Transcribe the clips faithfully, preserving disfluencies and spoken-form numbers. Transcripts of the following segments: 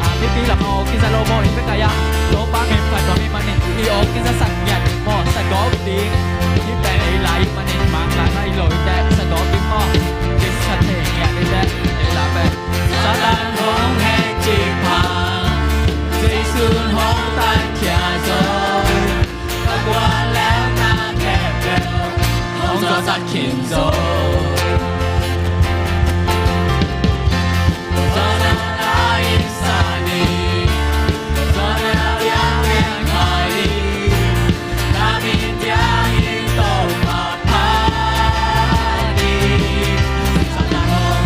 A pipi lam a awk kizat lo maw, in bek a ya. Topa min phat maw, mi manin i awk kizatsak ngiat maw, sa gawp ding. Hi pen ei lai manin, mang lai mah i lo i teh, sa gawp ding maw. Kisa thei ngiat i teh, ei la pen. Satan hong hek cik pha, Jesu hong tankhia zo. Ka guan lel na peuhpeuh hong zawhsak khin zo. Zawhna la in sa ni, zawhna la in ngen mai ni, na min biang in Topa pha ni. Satan hong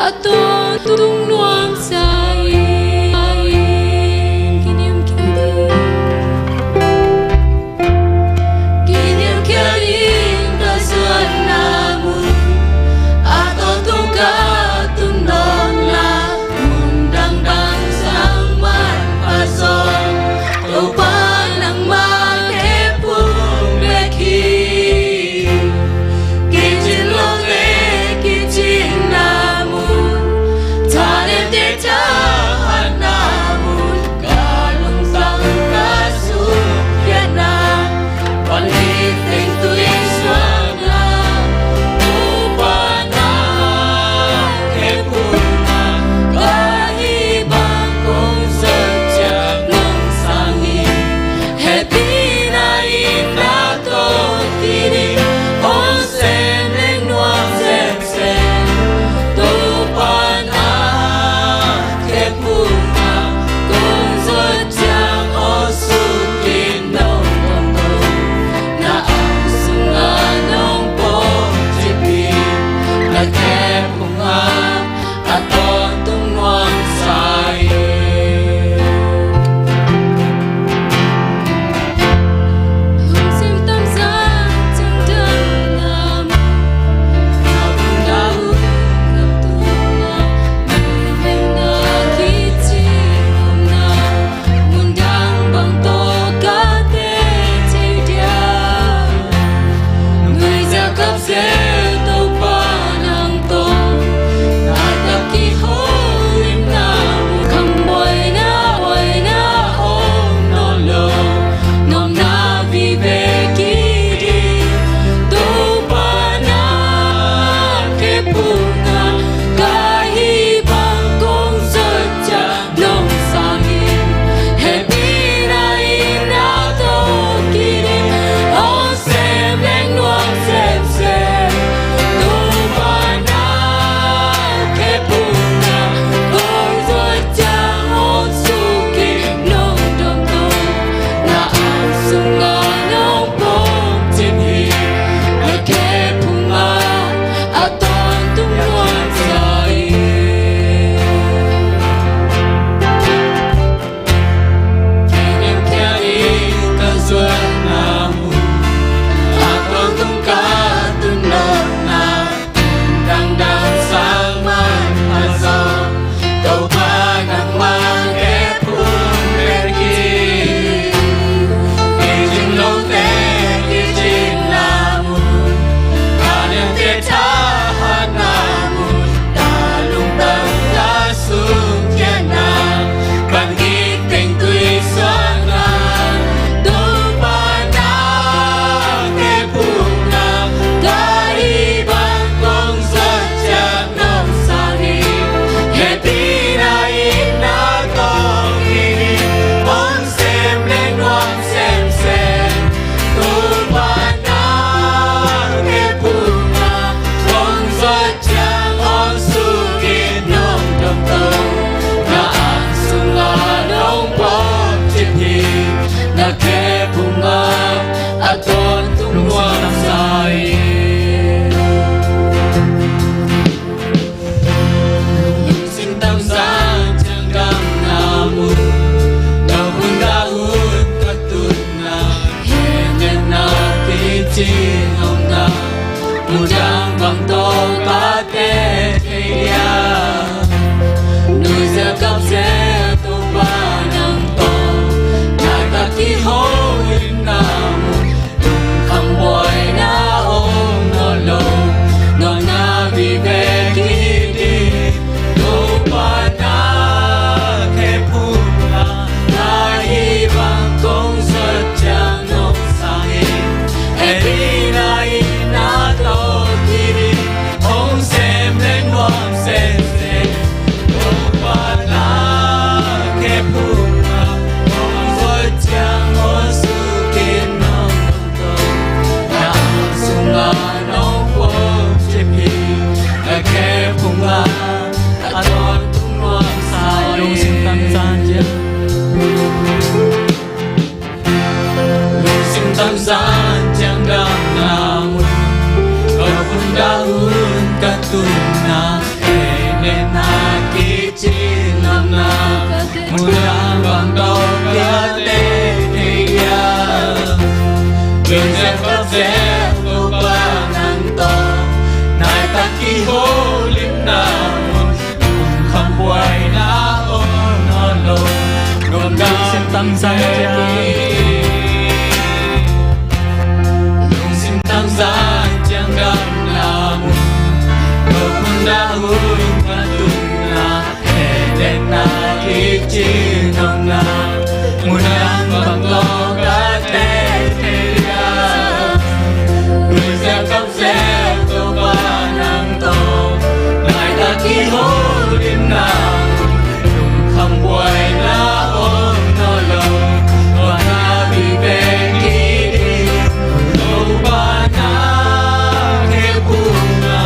A tawntung nuam sa in, kiniamkhiat in, kiniamkhiat in ka zuanna mun, a tawntung ka tun nawn na mun dangdang sang manpha zong, Topa nangmah khephung bek hi. Kicin lote kicinna mun, thanemte thahatna mun, ka lungtang ka sukhiatna, Vangliat teng tui suakna, Topa na khephung ah ka hih bang kong zuat ciang nong sang in, hehpihna in na tawh kiding, hong sem leng nuam semsem. Topa na khephung ah kong zuat ciang hong suk in, nong tawntawng na ang sungah nong pom cip hi. Na khephung ah a tawntung nuam sa in. Lungsim tamzang ciang dam na mun, na hun dau na tun na, na hehna kicin omna mun dang bang tawh ka teel thei diam? Nuizia kap zel Topa nang tawh, na tak kiholimna mun, khambuaina, buaina om nawn lo, nuamna vive kiding. Topa na khephung ah ka hih bang kong zuat ciang nong sang in, hehpihna in na tawh kiding, hong sem leng nuam semsem. Topa na khephung ah kong zuat ciang hong suk in, nong tawntawng na ang sungah nong pom cip hi. Na khephung ah a tawntung nuam sa in. Kiniamkhiat in ka zuanna mun, a tawntung ka tun nawn na mun dangdang sang manpha zong, Topa nangmah khephung bek hi. Kicin lote kicinna mun, thanemte thahatna mun, ka lungtang ka sukhiatna, Vangliat teng tui suakna, Topa na khephung ah ka hih bang kong zuat ciang nong sang in, hehpihna in na tawh kiding, hong sem leng nuam semsem. Topa na khephung ah kong zuat ciang hong suk in, nong tawntawng na ang sungah nong pom cip hi. Na khephung ah a tawntung nuam sa in. Lungsim tamzang ciang dam na mun, na hun dau na tun na, hehna kicin omna mun dang bang tawh ka teel thei diam? Nuizia kap zel Topa nang tawh, na tak kiholimna mun, lungkham buaina om nawn lo, nuamna vive kiding. Topa na khephung ah ka hih bang kong zuat ciang nong sang in, hehpihna in na tawh kiding, hong Tangzat ciang, lungsim tangzat ciang gamla mun, ko mun da un ka tun na, he den na ki cin hong na, mun dang bang ko ka te te ya, mun sa kap se to ba nang to, lai ta ki ho lim na. Lungkham buaina om nawn lo, tua na viveng kiding. Topa na khepna,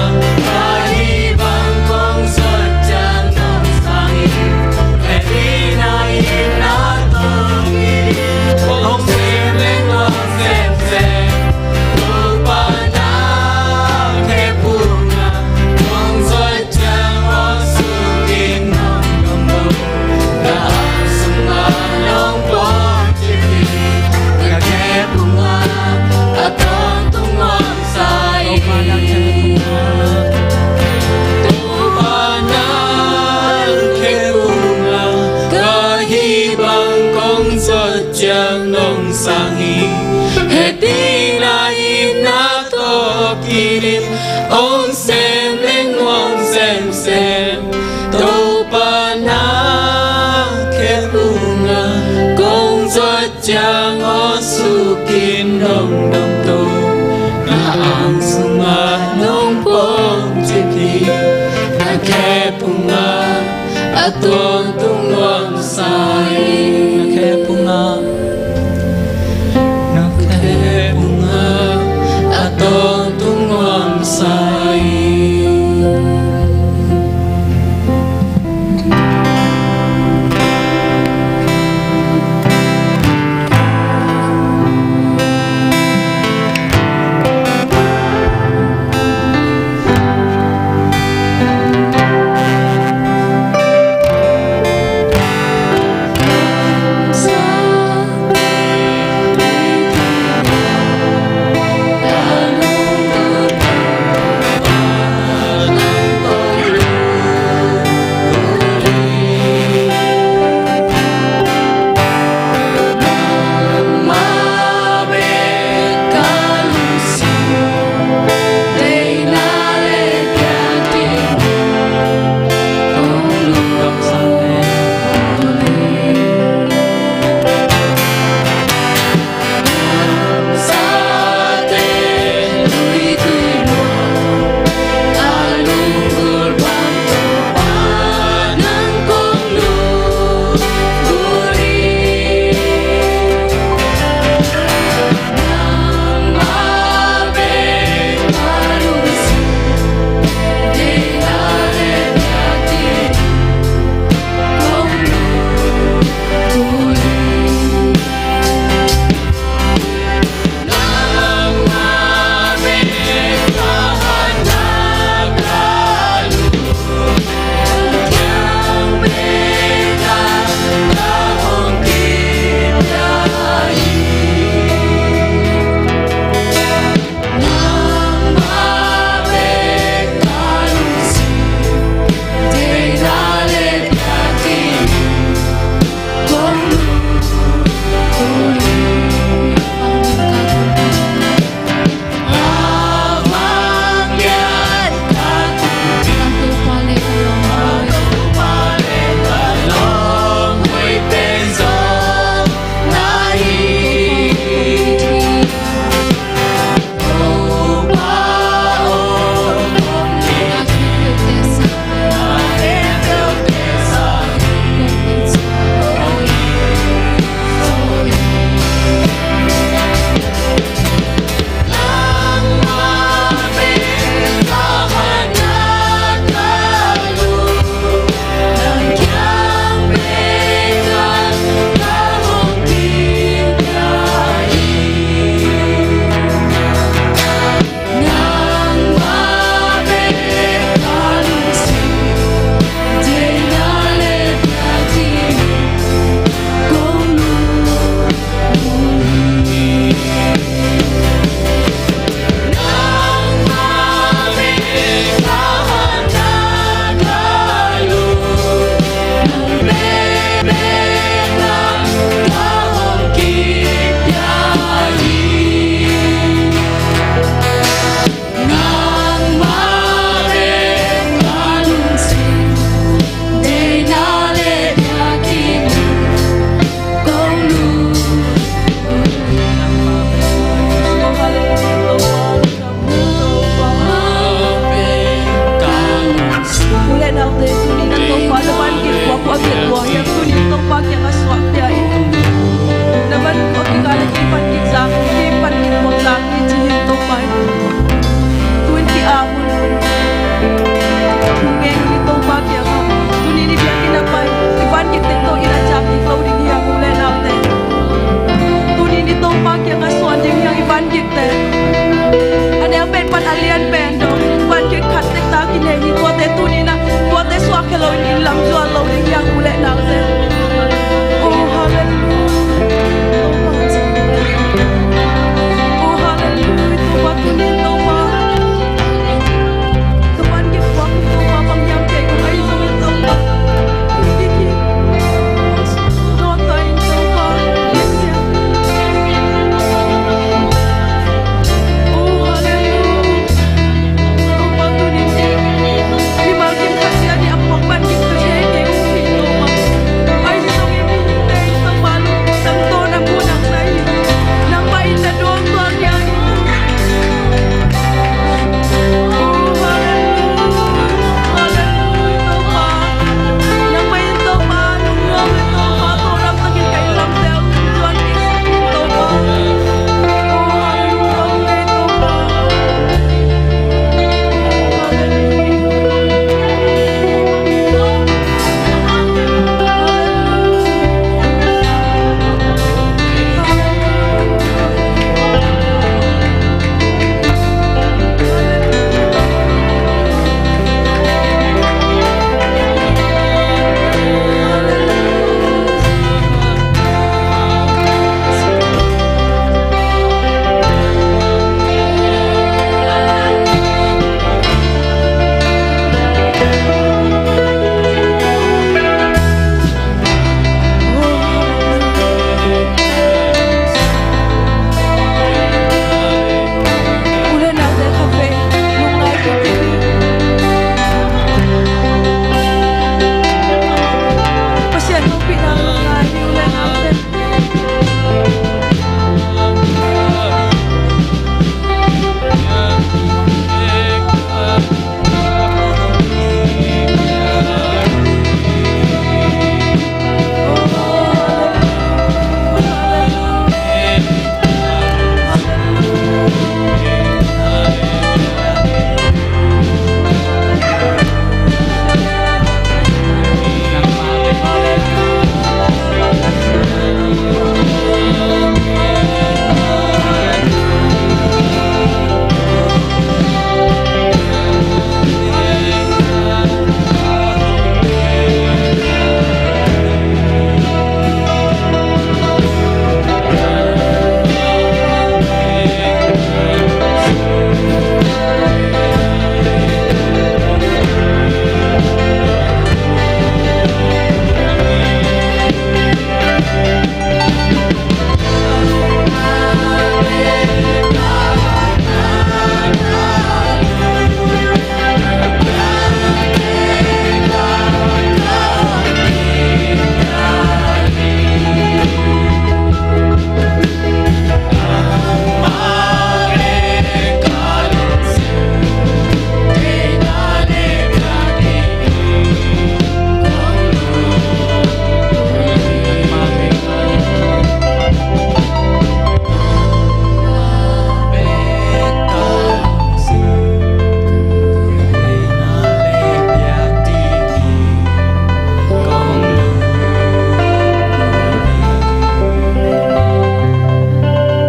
ka hih bang kong zot ciang nong sang hi. Hehpihna in na tawh kiding, hong sem leng hong semsem. Topa na khepna, kong zot ciang aw suk in nong dong dong. Ka ang sungah nong pom cip hi. Ka khepna a tawntung nuamsa hi. Topa na khepna, ka hih bang kong zot ciang nong sang hi. Hehpihna in na tawh kiding, hong sem leng hong semsem. Topa na khepna, kong zot ciang aw suk in nong dong dong. Ka ang sungah nong pom cip hi. Ka khepna a tawntung nuamsa hi. Ka khepna, ka khepna a tawntung nuamsa hi. Lam zuan lo ding hi hang, u leh nau zen. Oh, hallelujah. Oh, hallelujah. Topa, tuni in Topa, Topa in kei puak in Topa, bang hiam kei kong ahi zongin Topa, kei kei dawntuah in Topa. Oh, hallelujah. Topa, tuni in mimal kim khat ciat in a puak ban kim ka thei kei uh hi Topa. Ahi zongin mihingte in Topa, lungtang tawh na mu nang na hi. Nangmah in na dawntuah ngiat hi. Oh, hallelujah. Hallelujah, Topa. Nangmah in Topa, lungnuam le Topa, thawhram takin ka inn lamte hong zuan kik sak in Topa. Oh, hallelujah, Topa.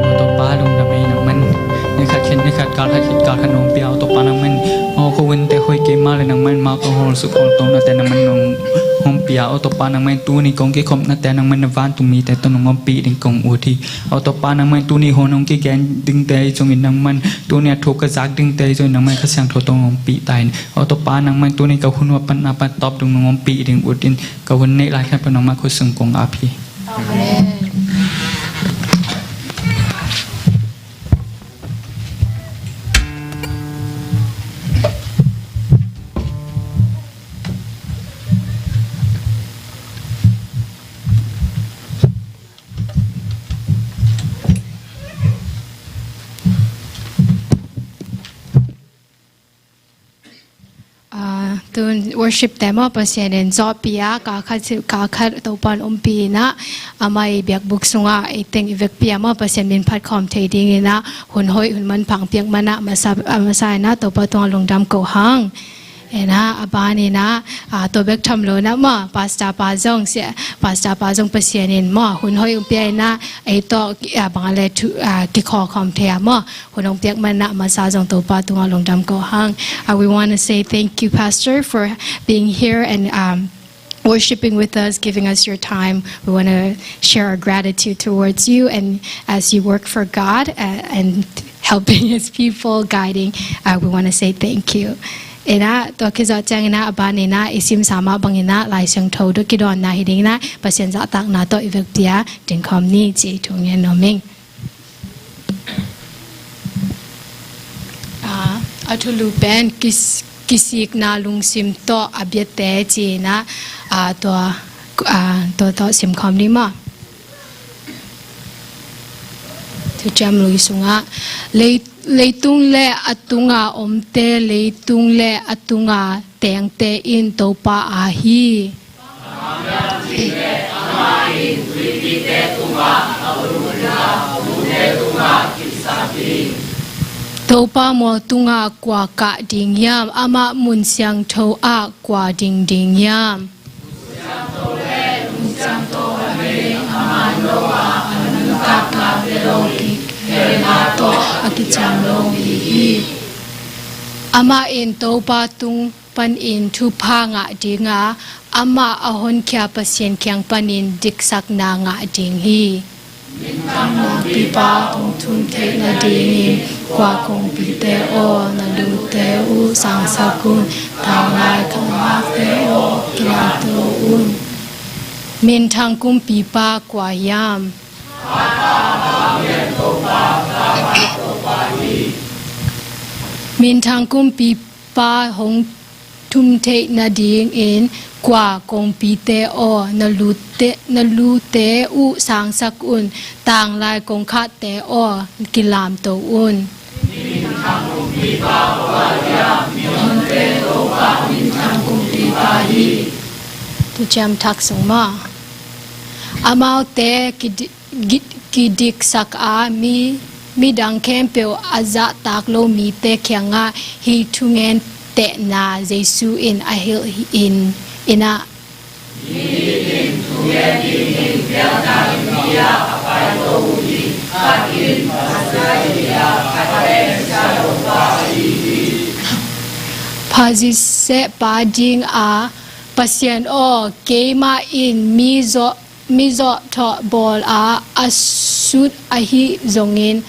Aw Topa, lungdam ei nangman. Ni khat khin ni khat, kal khat khin kal khat nong pia, aw Topa nangman. Aw ko winte hoih kei mah le nangman mau tawh hawlsuk hawlto nate nangman nong ompih a, aw Topa nangman tuni kong kikhopnate nangman na vantung mite tawh nong ompih ding kong ut hi. Aw Topa nangman tuni hun hong kigen dingte ahi zongin nangman, tuni a thu ka zak dingte ahi zongin nangman Kha Siangtho tawh nong ompih ta in. Aw Topa nangman tuni ka hun uh a pan a pan tawp dong nong ompih ding ut in, ka hun neih lai khempeuh nangmah khut sung kong ap hi. Amen. Ah, tun worship te maw Pasian in zawhpih a, kal khat, kal khat Topa in ompih in ah, amah i biakbuk sungah ei teng i vekpi a maw Pasian min phat khawm thei dingin ah, hun hoih hun manpha hong piak man ah, masa, a masa in ah Topa tungah lungdam ko hang. Ena, a ban ina, a, tua bek tham lo na maw, pastor pa zong, sia, pastor pa zong Pasian in maw, hun hoih ong pia ina, ei tawh, a, bang a le thu, a, kikhawkhawm thei a maw, hun ong piak man na, masa zong Topa tungah lungdam ko hang. Uh, we want to say thank you, Pastor, for being here and, um, worshiping with us, giving us your time. We want to share our gratitude towards you and as you work for God, uh, and helping His people, guiding, uh, we want to say thank you. Ina, tua khit zawh ciang ina, a ban ina, i simsa mah bang ina, Lai Siangtho tawh kidawnna hi ding ina, Pasian zahtakna tawh i vekpi a dingkhawm ni ci thu ngen nuam ing. Ah, a thulu pen kis-, kisikna lungsim tawh a biate ci ina, ah, tua, ah, tua tawh simkhawm ni maw. Thuciam Lui sungah, lei-, leitung le a tunga omte, leitung le a tunga tengte in Topa aa hi. Topa mual tungah kua kah ding hiam? Amah mun siangtho ah kua ding ding hiam? Amah in Topa tung panin thupha ngah ding a, amah a honkhia Pasian kiang panin diksakna ngah ding hi. Minthang kongpipa hong thum theih nadingin kua kongpite aw, na lutte uh sangsak un, tanglai kongkhakte aw, kilamto un. Minthang kumpipa kua hiam? Minthang kumpipa hong thum theih nadingin kua kongpite aw, na lutte, na lutte uh sangsak un, tanglai kongkhakte aw, kilamto un. Thuciam Thak sung maw. Amaute kidi-, gi-, kidiksak a mi, midang khempeuh a zahtak lo mite kiangah hih thungen tehna Jesu in a hilh in, ina. Phaziasehpa ding a, Pasian aw, keimah in mi zawh, mi zawhthawh bawl a, a sut ahi zongin,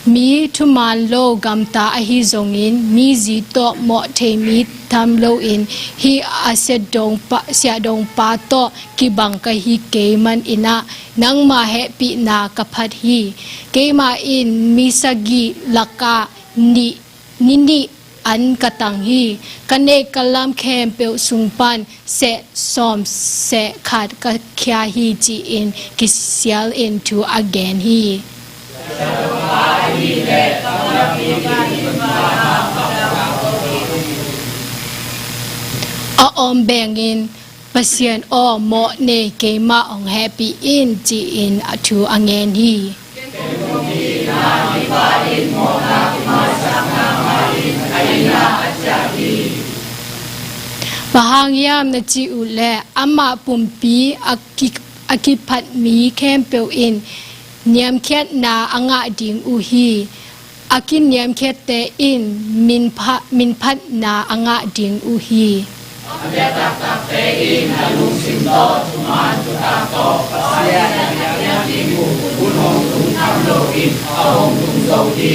mi thuman lo gamta ahi zongin, mi zi tawh mawh thei mi tam loin, hih a siahdongpa, siahdongpa tawh kibang ka hi kei man ina, nangma hehpihna ka phat hi. Keimah in mi sagih lakah nih, ni nih an ka tang hi. Ka neih ka lam khempeuh sung pan seh sawm seh khat ka khia hi, ci-in kisialin thu a gen hi. A om bengin, Pasian aw, mawh nei keimah hong hehpih in, ci-in a thu a ngen hi. Bang hang hiam na cih uh leh, amah pumpi a ki, a kiphat mi khempeuh in niamkhiatna a ngah ding uh hi. A kiniamkhiatte in minpha, minphatna a ngah ding uh hi. A bia taktakte in a lungsim tawh thuman thutak tawh Pasian a niamkhiat ding uh hun hong tung tham loin a hong tung zo hi.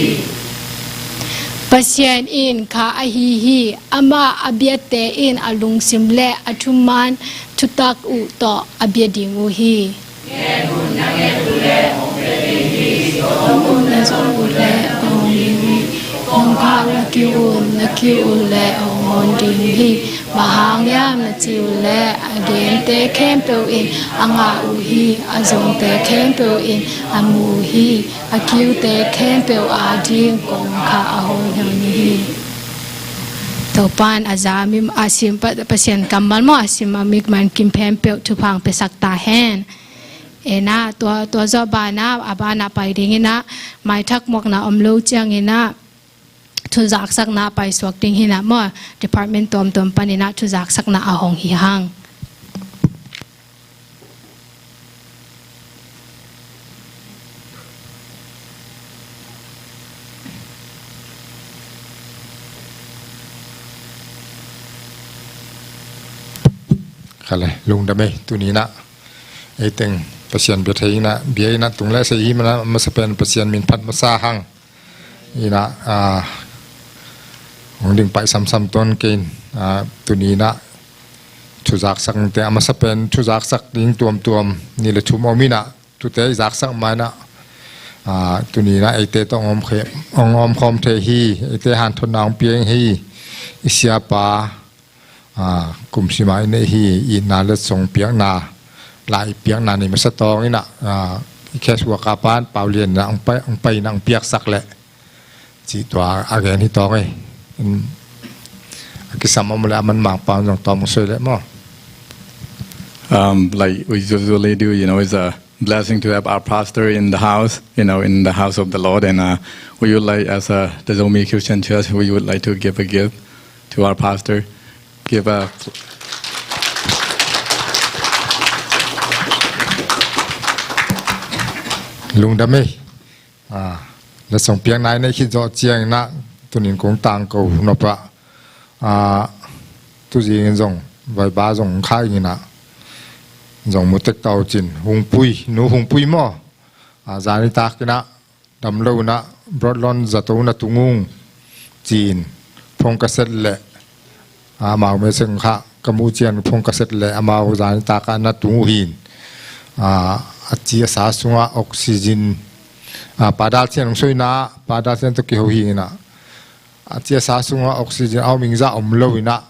Pasian in kha ahi hi. Amah a biate in a lungsim le a thuman thutak uh tawh a bia ding uh hi. Ngen un, na nget uh leh hong pia ding hi. Zong un, na zong uh leh hong ding hi. Kong khak, na kiu un, na kiu uh leh hong hon ding hi. Bang hang hiam na cih uh leh, a gente khempeuh in a ngah uh hi. A zongte khempeuh in a mu uh hi. A kiute khempeuh ading kong khak a hong hon hi. Topa'n a za mi, a sim, Pa, Pasian kammal maw, a sim a mi man kim khempeuh thupha hong piasak ta hen. Ena, tua, tua zawh banah, a banah pai ding ina, maithak muakna om lo ciang ina, thuzaksakna a paisuak ding hi-in ah maw, department tuamtuam panin ah thuzaksakna a hong hi hang. Kha le, lungdam ei, tuni-in ah ei teng Pasian bia thei-in ah, bia-in ah tung le sei hi manin ah, masa pen Pasian min phat masa hang. In ah, ah, hong ding pai samsam tawn kei in, ah, tuni-in ah thuzaksak ding te, a masa pen thuzaksak ding tuamtuam nih le thum om in ah, tute i zaksak ma-in ah, ah, tuni-in ah eite tawh hong om khe-, hong om khawm thei hi, eite hanthotna hong pia hi, i siapa, ah, kum sima i neih hi, itna letsong piakna, lai piakna nei masa tawng in ah, ah, i case worker pa Pau Lian in ah hong pai, hong pai in ah hong piaksak leh cih tua a gen hi tawng ei. In, a kisam om leh a man Mangpau zong tawm hong soi leh maw. Um, like we usually do, you know, it's a blessing to have our pastor in the house, you know, in the house of the Lord. And, uh, we would like, as, uh, the Zomi Christian Church, we would like to give a gift to our pastor. Give a Lungdam ei. Ah, letsong piakna i neih khit zawh ciangin ah, tuni-in kong tangko nop ah, ah, tuzingin zong vaiba zong kha ing in ah, zong mu tek ta uh cin, Hungpui, Nu Hungpui maw? Ah, zan nitak in ah dam lo in ah, Broadlawn zato na tung ung, ci-in phone ka set leh, ah, amau message kha ka muh ciang phone ka set leh amau zan nitak ah na tung uh hi. Ah, a ci a sa sungah oxygen, ah, Pa Dal Sian hong soina, Pa Dal Sian tawh kiho hi in ah, a ci a sa sungah oxygen a om ing zah om lo in ah,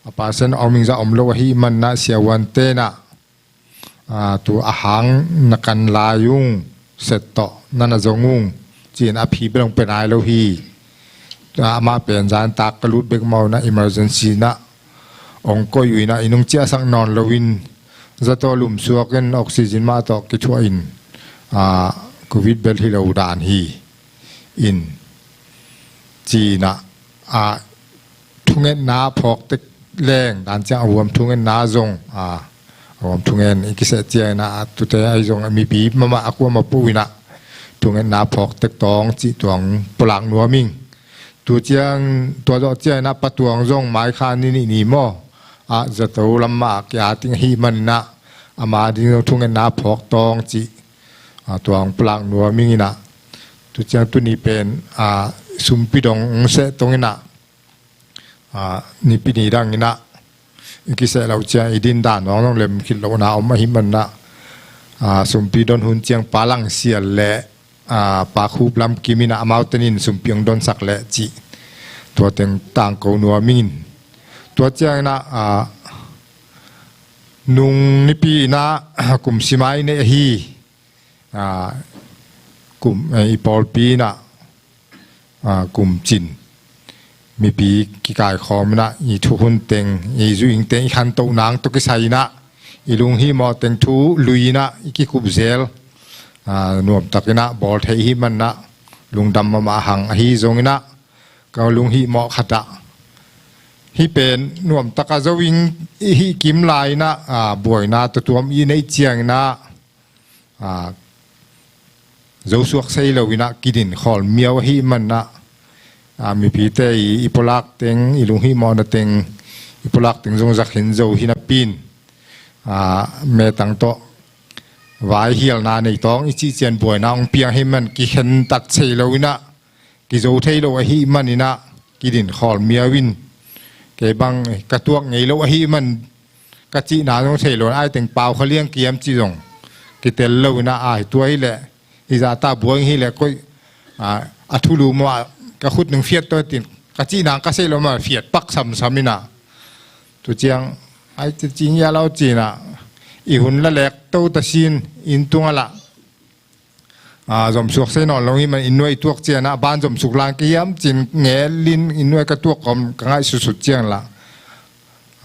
a percent a om ing zah om lo ahih manin ah, siavuante in ah, ah, tu a hang na kan lai ung, set tawh na na zong ung, ci-in a phi bel hong pia nai lo hi. Ah, amah pen zan nitak ka lut bek mah un ah emergency in ah hong koih uh in ah, inn hong ciahsak nawn loin, zato lumsuak in oxygen mah tawh kithuah in, ah, covid bel hi lo dan hi. In, ci-in ah, ah, thungetna phawk tek leng dan ciang a huam thungetna zong, ah, a huam thungen i kiseh ciangin ah, tute ahi zong mipi mahmah a kuamah puh in ah thungetna phawk tek tawng cih tua hong pulak nuam ing. Tu ciang, tua zawh ciangin ah Pa Tuang zong Mai kha ni nih ni maw, ah, zato lam mah a ki-at ing ahih manin ah, ama ding zong thungetna phawk tawng cih, ah, tua hong pulak nuam ing in ah, tu ciang tuni pen, ah, sumpi dong hong seh tong in ah, ah, nipi ni dang in ah i kiseh loh ciang i din dan hong zong lem khit lohna om ahih manin ah, ah, sumpi don hun ciang Pa Lang Sial leh, ah, Pa Khup Lam Kim in ah amau ten in sumpi hong donsak leh cih tua teng tangko nuam ing in. Tua ciangin ah, ah, nung nipi in ah kum sima i neih ahi, ah, kum, eh, i pawlpi in ah, ah, kum cin mipi kikaikhawm in ah i thuhun teng, i zuing teng i khantoh nang tawh kisai in ah i lunghihmawh teng thu lui in ah i kikup zel, ah, nuamtak in ah bawl thei ahih manin ah lungdam mahmah hang. Ahi zongin ah ka lunghihmawh khat ah, hih pen nuamtak a zo ing i hih kim lai in ah, ah, buaina tuamtuam i neih ciangin ah, ah, zosuak sei lo in ah kidin khawl miau ahih manin ah, ah, mipite i, i pulak teng, i lunghihmawhna teng, i pulak teng zong za khin zo hi napi in, ah, metang tawh vaihialna nei tawng i cih ciang buaina hong piang ahih manin kikhentat sei lo in ah, kizo thei lo ahih manin ah kidin khawl miau in, kei bang ka tuak ngei lo ahih manin ka cihna zong thei lo in, ai teng Pau Kha Liang Kiam cih zong kitel lo in ah, ai tua hi leh, hi zah ta buai hi leh, koih, ah, a thulu mah ka khut ning fiat tawh tin, ka cihna ka sei lo mah fiat pak samsam in ah, tu ciang ai ci, ci ngia lo ci-in ah, i hun la lek to ta sin, inn tung a lah, ah, zomsuak sei nawn lo hi man, inn nuai i tuak ciang ah, ban zomsuk lang ka hiam ci-in ngel in inn nuai ka tuak kawm ka ngaihsutsut ciang lah,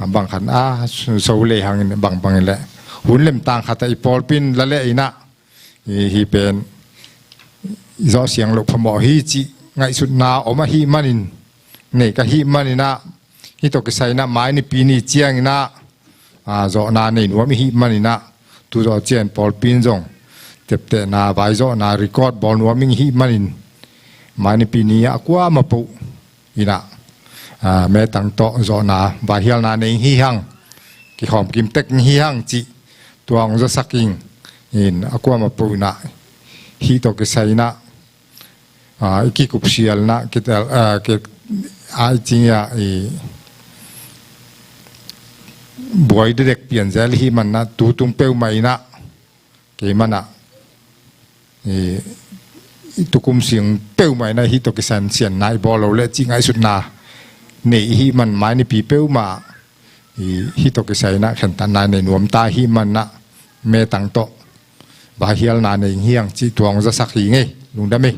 ah, bang khat ah, so lehang in bangbang in leh, hun lemtang khat ah i pawlpi in la leh in ah, i, hih pen i zawh siang loh phamawh hi cih ngaihsutna om ahih manin, nei ka hih maninah, hih tawh kisai inah mai nipi ni cianginah, aa, zawhna nei nuam i hih maninah, tu zawh ciang pawlpi in zong teptehna, vaizawhna record bawl nuam ing i hih manin, mai nipi ni ah a kuamah poh inah, aa, metang tawh zawhna vaihialna nei hi hang, kikhawm kim tek hi hang cih tua hong zasak ing. In a kuamah poh inah hih tawh kisai inah, aa, i kikupsialna kitel, aa, ki, ai cing ia i buai dedek pianzel i hih manah tu tung peuhmah inah kei manah i, i tukum sing peuhmah inah hih tawh kisai in sianna i bawl lo leh cih ngaihsutna nei i hih man mai nipi peuhmah i, hih tawh kisai inah khentatna nei nuam ta i hih manah metang tawh vaihialna nei hi hang cih tua hong zasak hi ngei. Lungdam ei.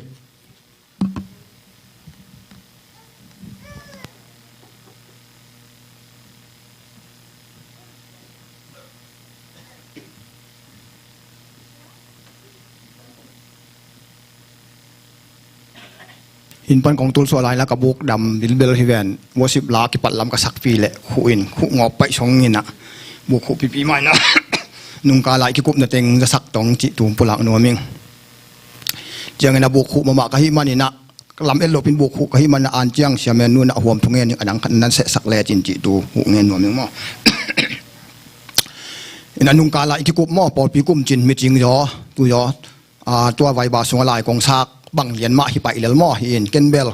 Inn pan kong tulsuah lai la ka buk dam bilbel hi ven, worship la kipat lam ka sakpi leh khuh in khuh ngawp paih song inah buk khuh pipi mah inah nungkal lai kikupna teng zasak tong cih tu pulak nuam ing. Ciangin a buk khuh mahmah ka hih maninah lam et lopin buk khuh ka hih manah an ciang siamen nunah huam thungen ing, a dang khat nan sehsak lecin cih tu huh ngen nuam ing maw. Inah nungkal lai kikup maw, pawlpi kum cin meeting zaw tu zaw, aa, tua vaiba sungah lai kong sak bang lian mah hi paih lel maw, hi in ken bel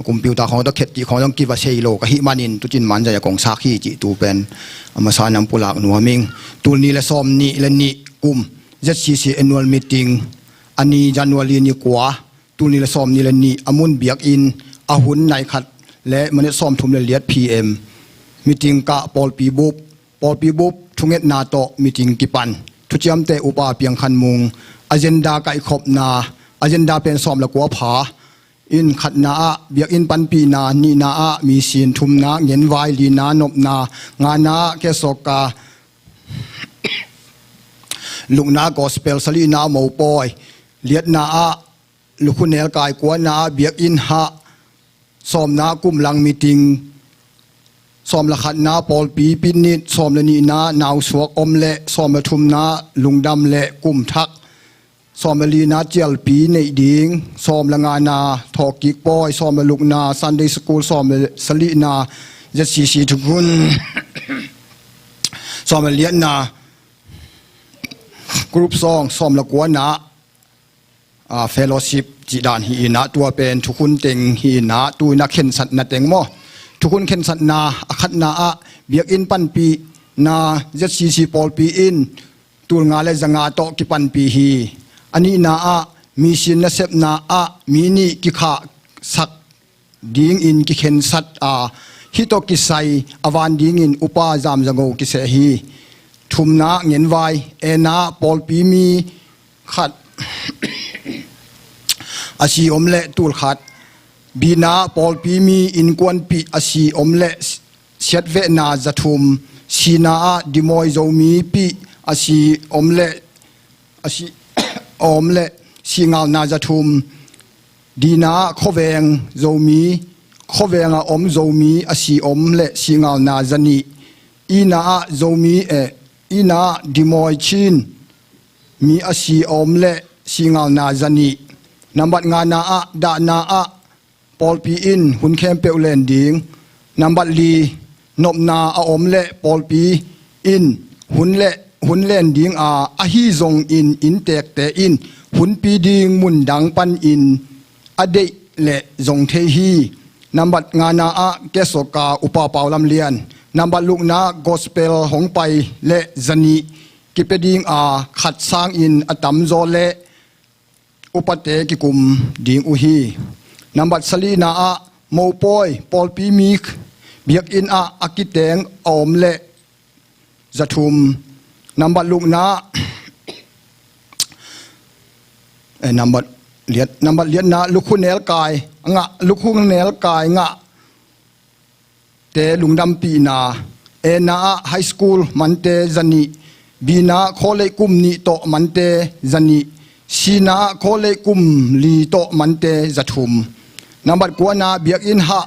computer khawng tawh khet cih khawng zong kiva sei lo ka hih manin tucin manzai a kong sak hi cih tu pen a masa nam pulak nuam ing. Tul ni le sawm nih le nih kum Z C C annual meeting, a ni January ni kua, tul ni le sawm ni le nih, a mun biakinn, a hun nai khat le minute sawm thum le liat P M. Meeting kah pawlpi bup, pawlpi bup thungetna tawh meeting kipan. Thuciamte upa Piang Khan Mung, agenda kaihkhopna, agenda pen sawm le kua pha. In khatna ah biakinn panpihna, nihna ah mission, thumna ngenvai, lina nopna, ngana ah kesoka, lukna gospel, salihna mopawi, liatna ah lukhu nelkai, kuana ah biakinn hah, sawmna kum lang meeting, sawm le khatna pawlpi pinit, sawm le nihna nausuak om le, sawm le thumna lungdam le kum thak, sawm le lina cialpi neih ding, sawm le ngana thawhkik pawi, sawm le lukna Sunday school, sawm le salihna Z C C thukhun, sawm le liatna group song, sawm le kuana, aa, fellowship cih dan hi inah tua pen thukhun teng hi inah tu inah khensatna teng maw. Thukhun khensatna a khatna ah biakinn panpihna Z C C pawlpi in tul nga le za nga tawh kipanpih hi. A nihna ah mission nasepna ah mi nih kikhahsak dingin kikhensat a, hih tawh kisai a van dingin upa Zam Za Ngo kiseh hi. Thumna ngenvai, ena pawlpi mi khat a si om le tul khat, bina pawlpi mi innkuanpih a si om le siatvehna za thum, sina ah dimawi Zomipih a si om le, a si om le sihngalna za thum, dina ah khuaveng Zomi, khuaveng a om Zomi a si om le sihngalna za nih, ina ah Zomi, eh, ina ah dimawi Chin mi a si om le sihngalna za nih. Nambat ngana ah dahna ah pawlpi in hun khempeuh len ding. Nambat li, nopna a om le pawlpi in hun le, hun len ding a, ahi zongin inntekte in hunpi ding mundang panin a deih le zong thei hi. Nambat ngana ah kesoka upa Pau Lam Lian. Nambat lukna gospel hong pai le za nih kipia ding a, khat sangin a tamzaw le upate kikum ding uh hi. Nambat salihna ah mopawi pawlpi mi biakinn ah a kiteng a om le za thum. Nambat lukna, eh, nambat liat, nambat liatna lukhu nelkai ngah, lukhu nelkai ngah te lungdampihna, ena ah high school mante za nih, bina khawleih kum nih tawh mante za nih, sina ah khawleih kum li tawh mante za thum. Nambat kuana, biakinn hah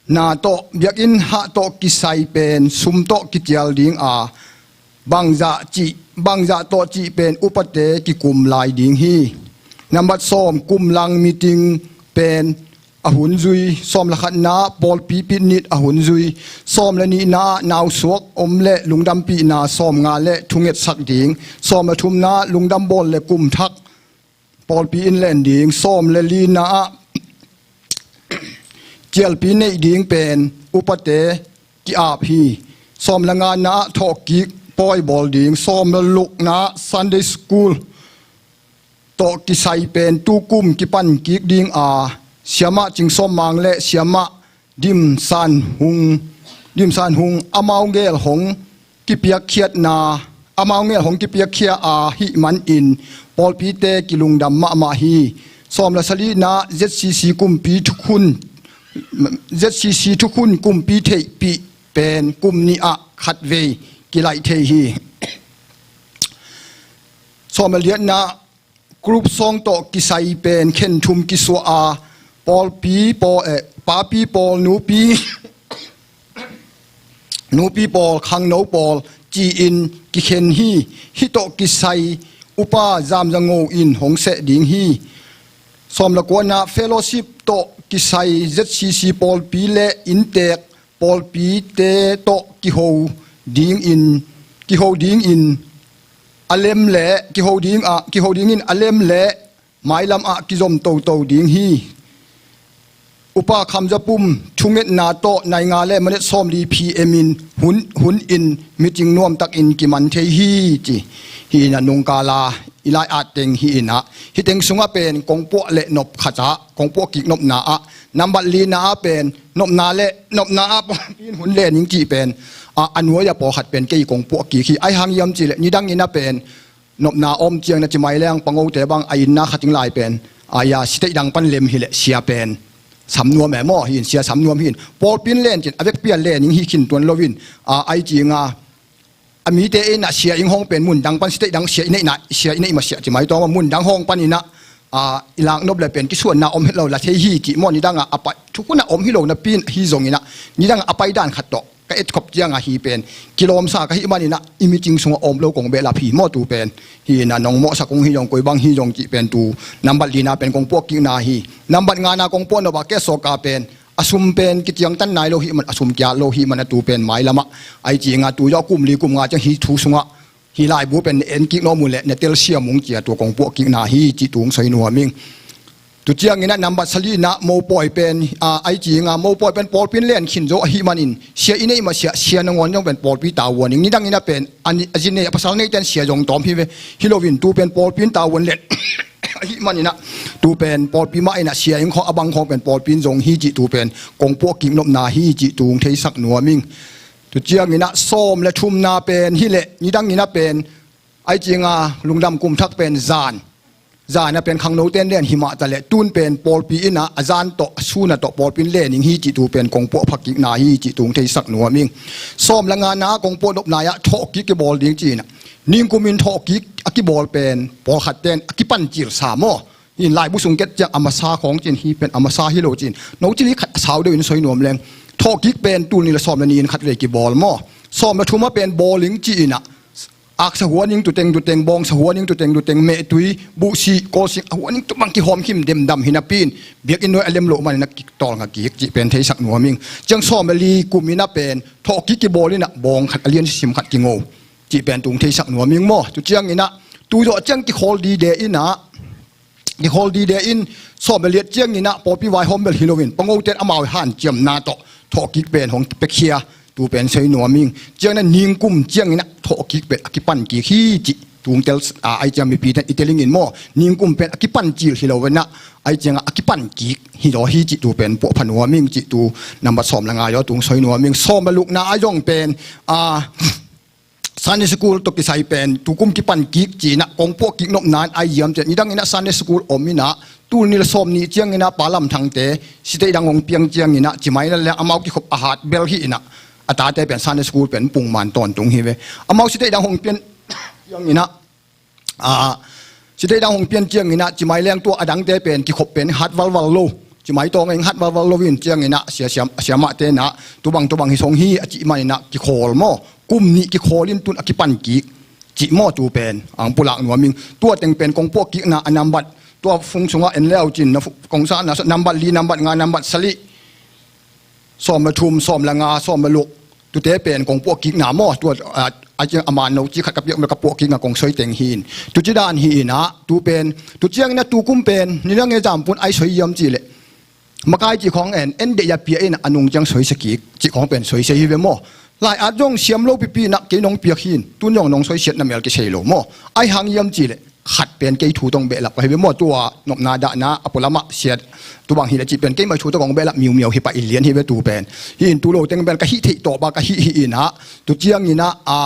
na tawh, biakinn hah tawh kisai pen sum tawh kicial ding a, bangzah cih, bangzah tawh cih pen upate kikum lai ding hi. Nambat sawm, kum lang meeting pen a hun zui. Sawm le khatna, pawlpi picnic a hun zui. Sawm le nihna, nausuak om le lungdampihna. Sawm nga le thungetsak ding. Sawm le thumna, lungdam bawl le kum thak pawlpi in len ding. Sawm le lina ah cialpi neih ding pen upate ki-ap hi. Sawm le ngana ah thawhkik pawi bawl ding. Sawm le lukna ah Sunday School tawh kisai pen tukum kipan kik ding a, siamah Cing Sawm Mang le siamah Dim San Hung, Dim San Hung amau gel hong kipiakkhiatna, amau gel hong kipiakkhia ahih manin pawlpite kilungdam mahmah hi. Sawm le sagihna, Z C C kumpi thukhun, Z C C thukhun kumpi theihpih pen kum nih ah khatvei kilaih thei hi. Sawm le giatna, group song tawh kisai pen khen thum kisuah a, pawlpi pawl, eh, papi pawl, nupi, nupi pawl, khangno pawl ci-in kikhen hi. Hih tawh kisai upa Zam Za Ngo in hong seh ding hi. Sawm le kuana, fellowship tawh kisai Z C C pawlpi le inntek pawlpite tawh kiho dingin, kiho dingin a lem le, kiho ding ah, kiho dingin a lem le mailam ah kizom toto ding hi. Upa Kham Za Pum thungetna tawh nai nga le minute sawmli P M in hun, hun in meeting nuamtakin kiman thei hi ci. Hih in a nungkala i lai-at teng hih in a, hih teng sungah pen kong puah le nop khat ah, kong puah kik nopna ah, nambat lina ah pen nopna le, nopna ah pawlpi in hun len ing cih pen a, a nuai a pawlkhat pen kei kong puah kik hi. Ahi hang hiam cih leh nidang in a pen nopna om ciang na ci mai leng, Pangote bang a inna khating lai pen a, ia, sitei dang pan lem hi leh sia pen sam nuam e maw, hi in sia sam nuam hi in. Pawlpi in len cin a vekpi a len ing hi khin tuan lo in a, ai ci nga a mite in a sia ing hong pen mun dang pan sitei dang sia i neihna, sia i neih mah sia ci mai tawng a, mun dang hong pan in a, a, i lak nop le pen kisuanna om het lo la thei hi cih maw, nidang a a pai, thukhun a om hi lo napi in hi zong in a, nidang a a pai dan khat tawh ka etkhop ciang a hi pen kilawmsa ka hih man in a, i meeting sungah om lo kong behlap hi maw tu pen. Hi in a nong mawhsak ung hi zong, koi bang hi zong cih pen tu nambat lina pen kong puah kikna hi. Nambat ngana kong puah nop a, ke sawka pen a sum pen kiciangtan nai lo hih man, a sum kiat lo hih man a tu pen mailam ah ai ci nga tu zawh kum li kum nga ciang hih thu sungah hih laibu pen na en kik nuam uh leh na telsiam ung ci a tu kong puah kikna hi cih tu hong soi nuam ing. Tu ciang in a nambat sagihna mopawi pen a, ai ci nga mopawi pen pawlpi in len khin zo ahih man in sia i neih mah sia, sia nangawn zong pen pawlpi tavuan ing. Nidang in a pen a ni, a zi nei a pasal neite in sia zong tawm hi ve. Hi lo in tu pen pawlpi in tavuan len ahih man in a, tu pen pawlpi mah in a sia ing khawng, a bang khawng pen pawlpi in zong hi cih tu pen kong puah kik nopna hi cih tu hong theisak nuam ing. Tu ciang in a sawm le thumna pen hi leh nidang in a pen ai ci nga lungdam kum thak pen zan, zan a pen khangnote in len hi mah ta leh tun pen pawlpi in a, a zan tawh, a sun a tawh pawlpi in len ing hi cih tu pen kong puah phak kikna hi cih tu hong theisak nuam ing. Sawm le ngana kong puah nopna ah thawhkik kibawl ding ci in a, ningkum in thawhkik a kibawl pen pawlkhatte in a kipan cilsa maw. Hi in laibu sung ket ciang a masa khawng ci in, hi pen a masa hi lo ci in, no cili khat a sau deuh in soi nuam leng. Thawhkik pen tul nih le sawm le nih in khatvei kibawl maw. Sawm le thum a pen bawling ci in a, aksa huan ing tuteng tuteng, bawngsa huan ing tuteng tuteng, mehtui, buhsih, kawlsing a huan ing tu bang kihawm khim demdam hi napi in biakinn nuai a lem loh man in a kitawlnga kik cih pen theisak nuam ing. Ciang sawm le li kum in a pen thawhkik kibawl in a bawng khat a lian sisim khat kingo cih pen tu hong theisak nuam ing maw. Tu ciang in a tu zawh ciang kikhawl dide in a, kikhawl dide in sawm le liat ciang in a pawlpi vaihawm bel hi lo in Pangote in amau hanciamna tawh thawhkik pen hong piakhia tu pen soi nuam ing. Ciang in a ningkum ciang in a thawhkik pen a kipan kik hi cih tu hong tel a, ai ciang mipite in i tel ing in maw. Ningkum pen a kipan cil hi lo in a, ai ciang a a kipan kik hi zaw hi cih tu pen puah pha nuam ing cih tu nambat sawm le nga zaw tu hong soi nuam ing. Sawm le lukna a zong pen a, Sunday School tawh kisai pen tukum kipan kik ci in a kong puah kik nopna in ai hiam cih leh nidang in a Sunday School om in a, tul nih le sawm nih ciang in a Pa Lam Thangte sitei dang hong piang ciang in a ci mai na leng amau kikhop a hat bel hi in a, a tate pen Sunday School pen pungman tawntung hi ve. Amau sitei dang hong pian ciang in a, a, sitei dang hong pian ciang in a ci mai leng tua a dangte pen kikhop pen hat valval lo. Ci mai tawng eng hat valval lo in ciangin ah sia siam, siamah tenah tubang tubang hi song hi a cih manin ah kikhawl maw? Kum nih kikhawl in tun a kipan kik cih maw? Tu pen ang pulak nuam ing. Tua teng pen kong puah kikna a nambat, tua fung sungah en leu cin na fu-, kong sa na nambat li, nambat nga, nambat sali, sawm le thum, sawm le nga, sawm le luk, tute pen kong puah kikna maw? Tua, a, a ciang a man lo ci khat ka piak mel ka puah kikna kong soi teng hi in. Tu ci dan hi in ah, tu pen, tu ciangin ah tu kum pen ni dang e zam pun ai soi hiam cih leh makai cih khawng en, en deih a pia in a nung ciang soisia kik cih khawng pen soisia hi ve maw? Lai-at zong siam lo pipi in ah kei nong piak hi in, tun zong nong soisiatna mel kisei lo maw? Ai hang hiam cih leh khat pen kei thu tong behlap ka hi ve maw? Tua nopna dahna a pualamah siat tubang hi leh cih pen keimai thu tong kong behlap miumiau hi pah in lian hi ve tu pen. Hi in tu lo teng pen ka hih theih tawh ba ka hih hi in ah, tu ciangin ah, a,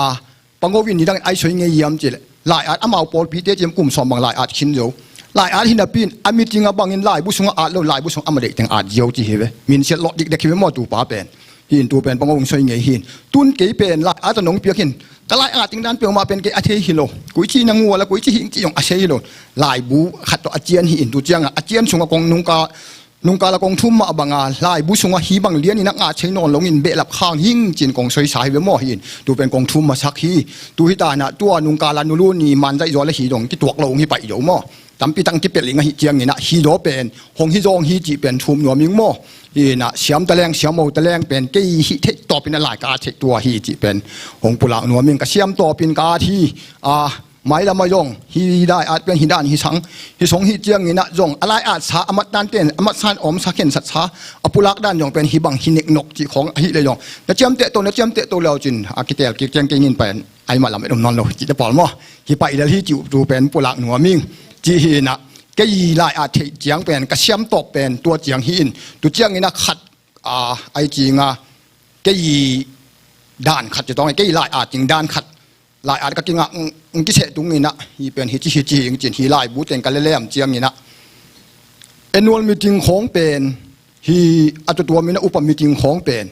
Pango in nidangin ai soi ngei hiam cih leh, lai-at amau pawlpite ciam kum sawm bang lai-at khin zo. Lai-at hi napi in a meeting a bangin laibu sungah at lo, laibu sungah a ma deih teng at ziau ci hi ve. Minsiat lawh dikdek hi ve maw tu pa pen. Hi in tu pen Pango in soi ngei hi in. Tun kei pen lai-at a nong piak hi in. Ka lai-at ting dan peuhmah pen kei a thei hi lo. Koi ci na ngual a, koi ci hing ci zong a sei hi lo. Laibu khat tawh a cian hi in tu ciangah a cian sungah kong nungka Nungkal a kong thum mah banga laibu sungah hih bang lianin a ngah thei nawn lo in behlap khang hing cin kong soisa hi ve maw hi in. Tu pen kong thum masak hi. Tu hi tanah tua nungkal a nulu ni manzaih zaw le hi dong kituak lo hong hi paih zo maw? Tampi tang kipelh ing ahih ciangin ah hi zaw pen hong hi zawng hi cih pen thum nuam ing maw? Hi inah siam taleng siam mo taleng pen kei hih theih tawpin a lai ka at theih tua hi cih pen hong pulak nuam ing. Ka siam tawpin ka at hi. A, mailam a zong hi lai-at pen hi dan hi sang, hi song hi ciangin ah zong a lai-at sa a mat dan ten a mat san om sa khensat sa a pulak dan zong pen hi bang hi neknok cih khawng ahih leh zong na ciamteh to, na ciamteh to leu cin a kitel kik ciang kei nin pen ai mah lam et om nawn lo cih te pawl maw? Hi paih lel hi cih uh tu pen pulak nuam ing. Cih hi inah kei lai-at theih ciang pen ka siam tawp pen tua ciang hi in tu ciangin ah khat, a, ai cinga kei dan khat ci tawng kei lai-at cing dan khat lai-at ka kingah, ng, ng kiseh tung inah hi pen hi ci hi ci hing cin hi laibu teng ka lelem ciang inah annual meeting khawng pen hi a tutuam inah upa meeting khawng pen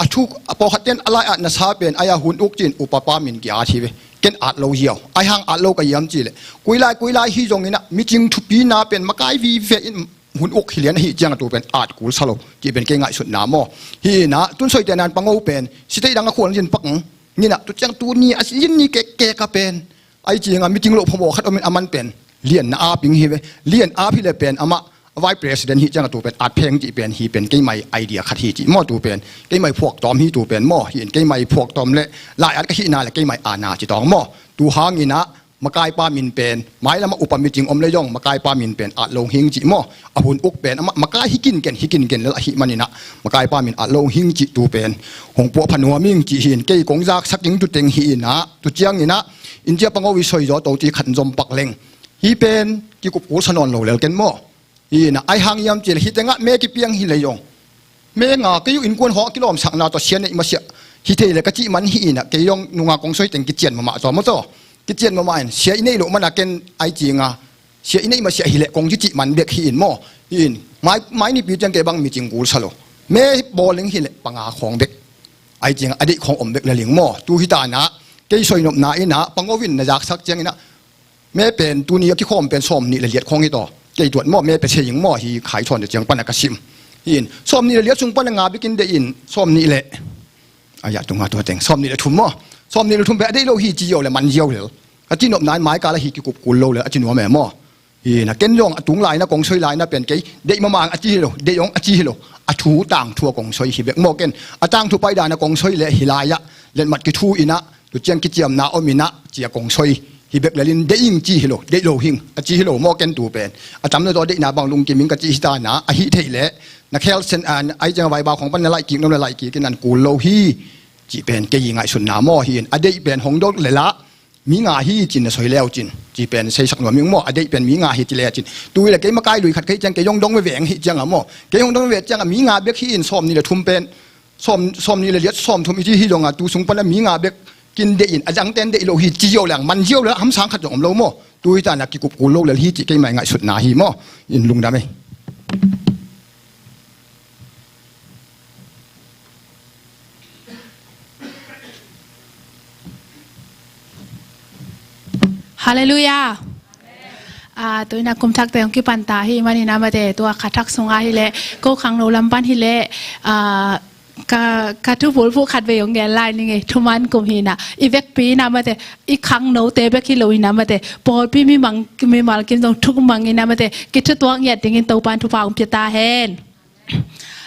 a thuk a pawlkhat ten a lai-at na sa pen ai a hun uk cin upa pa min ki-at hi ve. Ken at lo hiau ai hang at lo ka hiam cih leh koi lai koi lai hi zong inah meeting thupi na pen makai vive in hun uk hi lian ahih ciang a tu pen at kul sa lo cih pen kei ngaihsutna maw? Hi inah tun soite nan Pango pen sitei dang a khual zin pak nginah tu ciang tu ni a zin ni kek kek a pen ai cinga meeting loh phamawh khat omin a man pen lian na ap ing hi ve. Lian ap hi le pen amah vice president hi ciang a tu pen at pheng cih pen hi pen keimai idea khat hi cih maw? Tu pen keimai phuak tawm hi tu pen maw? Hi in keimai phuak tawm le lai-at ka hihna le keimai ana ci tawng maw? Tu hang inah makaipa min pen mailam a upa meeting om le zong makaipa min pen at lo hing cih maw? A hun uk pen amah makai hi kinken hi kinken lel ahih man inah makaipa min at lo hing cih tu pen hong puah pha nuam ing cih hi in kei kong zaksak ing tu teng hi inah tu ciang inah in cia Pango i soi zaw to cih khat zom pak leng hi pen kikup kul sa nawn lo lel ken maw? Hi inah ai hang hiam cih leh hi tengah me kipiang hi le zong me nga kei uh innkuan hawng a kilawmsakna tawh sia neih masiah hi thei le ka cih man hi inah kei zong nunga kong soi teng kician mahmah tawh maw tawh kician mahmah in sia i neih loh mana ken ai cinga sia i neih masiah hi leh kong ci cih man bek hi in maw? Hi in mai, mai nipi ciang kei bang meeting kul sa lo me bawl ing hi leh panga khawng bek ai cinga a deih khawng om bek le ling maw? Tu hi tanah kei soi nopna inah Pango in na zaksak ciang inah me pen tuni a kikhawm pen sawm nih le liat khawng hi taw. Kei tuat maw me pe se ing maw hi khai thawn te ciang pana ka sim. Hi in sawm nih le liat sung pana nga bikin deih in sawm nih le a ya tunga tua teng sawm nih le thum maw? Sawm nih le thum pen a deih lo hi ci ziau le man ziau lel a ci nopna in mai kal a hi kikup kul lo le a ci nuam e maw? Hi na ken zong a tung lai na kong soi lai na pen kei deih mamang a ci hi lo, deih ong a ci hi lo. A thu tangthu a kong soi hi bek maw ken a tangthu paidana kong soi le hi lai ah letmat kithu inah tu ciang kiciamna om inah cia kong soi hi bek lelin deih ing ci hi lo, deih lo hing a ci hi lo maw ken tu pen a tam na zaw deihna bang lungkim ing ka ci hi ta na a hih theih leh na khel sen an ai ciang a vai bau khong pan na laih kik nom na laih kik in an kul lo hi cih pen kei i ngaihsutna maw hi in a deih pen hong dot le lah mi nga hi cin na soi leu cin cih pen seisak nuam ing maw a deih pen mi nga hi ci le cin tu hi le kei makai lui khat kei ciang kei zong dong veveng hi ciang a maw kei hong dong veve ciang a mi nga bek hi in sawm ni le thum pen sawm, sawm ni le liat sawm thum i ci hi zong a tu sung pan a mi nga bek kin deih in a zangten deih lo hi ci ziau leng man ziau le hamsang khat zong om lo maw? Tu hi ta na kikup kul lo lel hi cih keimai ngaihsutna hi maw? In lungdam ei. Halleluiah. Ah, tu-in ah kum thakte hong kipan ta ahih manin ah mate, tua kha thak sungah hileh, ko khangno lam pan hileh, ah, ka, ka thu bulphuh khat vei hong gen lai ning ei, thuman kum hi-in ah, i vekpi-in ah mate, i khangnote bek hi lo-in ah mate, pawlpi mimal, mimal kim zong thumang in ah mate, kithutuak ngiat dingin Topa'n thupha hong pia ta hen.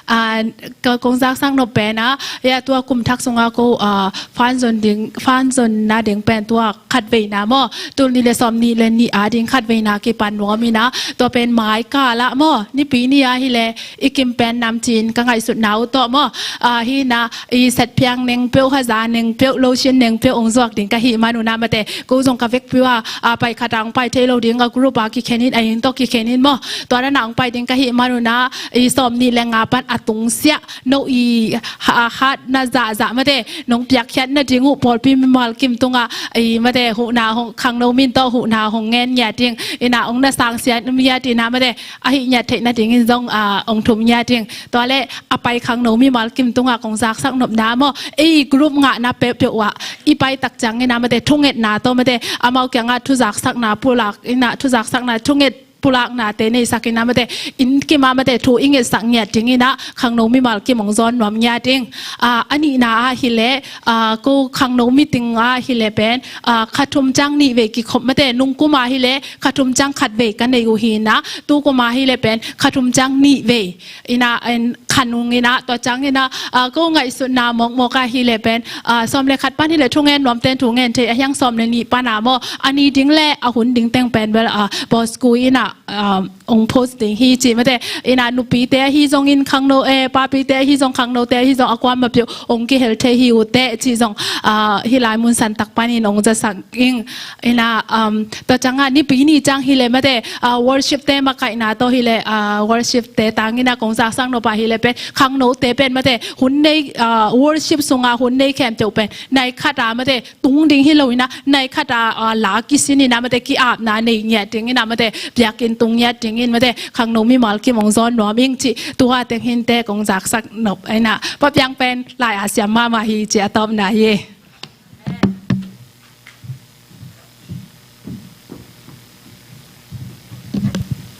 Ah, ka kong zaksak nop pen ah, ya tua kum thak sungah ko, ah, fan zon ding, fan zonna ding pen tua khat veina maw, tul nih le sawm nih le nih a ding khat veina kipan nuam in ah, tua pen mai kal ah maw, Nipi ni ah hileh, i kim pen nam ci-in ka ngaihsutna uh tawh maw, ah, hi-in ah, i set phiang neng peuh, haza neng peuh, lotion neng peuh hong zuak ding ka hih manun ah mate, ko zong ka vekpi uh ah, ah, pai khat ah hong pai thei lo ding, a group ah kikhen in, a inn tawh kikhen in maw, tua dan ah hong pai ding ka hih manun ah, i sawm nih le nga pan a tungsiah, no i ha-, hatna zahzah mate, nong piakkhiatna ding uh pawlpi mimal kim tungah, i mate, huhna hong, khangno min tawh huhna hong ngen ngiat ding, in ah hong na sangsia ngiat in ah mate, ahih ngiat theihna dingin zong, ah, hong thum ngiat ding. Tua leh a pai khangno mimal kim tungah kong zaksak nopna maw, ei group ngahna peuhpeuh uh ah, i pai tak ciangin ah mate, thungetna tawh mate, amau kiangah thu zaksakna pulak in ah, thu zaksakna, thunget pulaknate neisak in ah mate, inn kim ah mate, thu i ngetsak ngiat dingin ah, khangno mimal kim hong zawn nuam ngiat ding. Ah, a nihna ah hileh, ah, ko khangno meeting ah hileh pen, ah, kha thum ciang nih vei kikhop mate, nung kum ah hileh kha thum ciang khat vei ka nei uh hi-in ah, tu kum ah hileh pen kha thum ciang nih vei in ah, en, khan ung in ah, tua ciangin ah, ah, ko ngaihsutna mawkmawk ah hileh pen, ah, sawm le khat pan hileh thungen nuamte'n thungen thei, a hiang sawm le nih pan ah maw, a ni ding le a hun ding teng pen bel, ah, boss ku in ah, ah, hong post ding hi ci mate, in ah nupite ahi zongin khangno, eh, papite ahi zong, khangnote ahi zong, a kuamah peuh hong kihel thei hi uh teh ci zong, ah, hih lai mun san tak panin hong zasak ing. In ah, um, tua ciangah Nipi ni ciang hileh mate, ah, worship-te makaihna tawh hileh, ah, worship-te tangin ah kong zaksak nop ah hileh pen, khangnote pen mate, hun nei, ah, worship sungah hun nei khempeuh pen, nai khat ah mate, tung ding hi lo-in ah, nai khat ah, ah, la kisin in ah mate, ki-apna nei ngiat dingin ah mate, biakinn tung ngiat dingin mate, khangno mimal kim hong zawn nuam ing cih, tua teng hinteh kong zaksak nop in ah, Pa Piang pen lai-a siam mahmah hi cih a tawpna hi.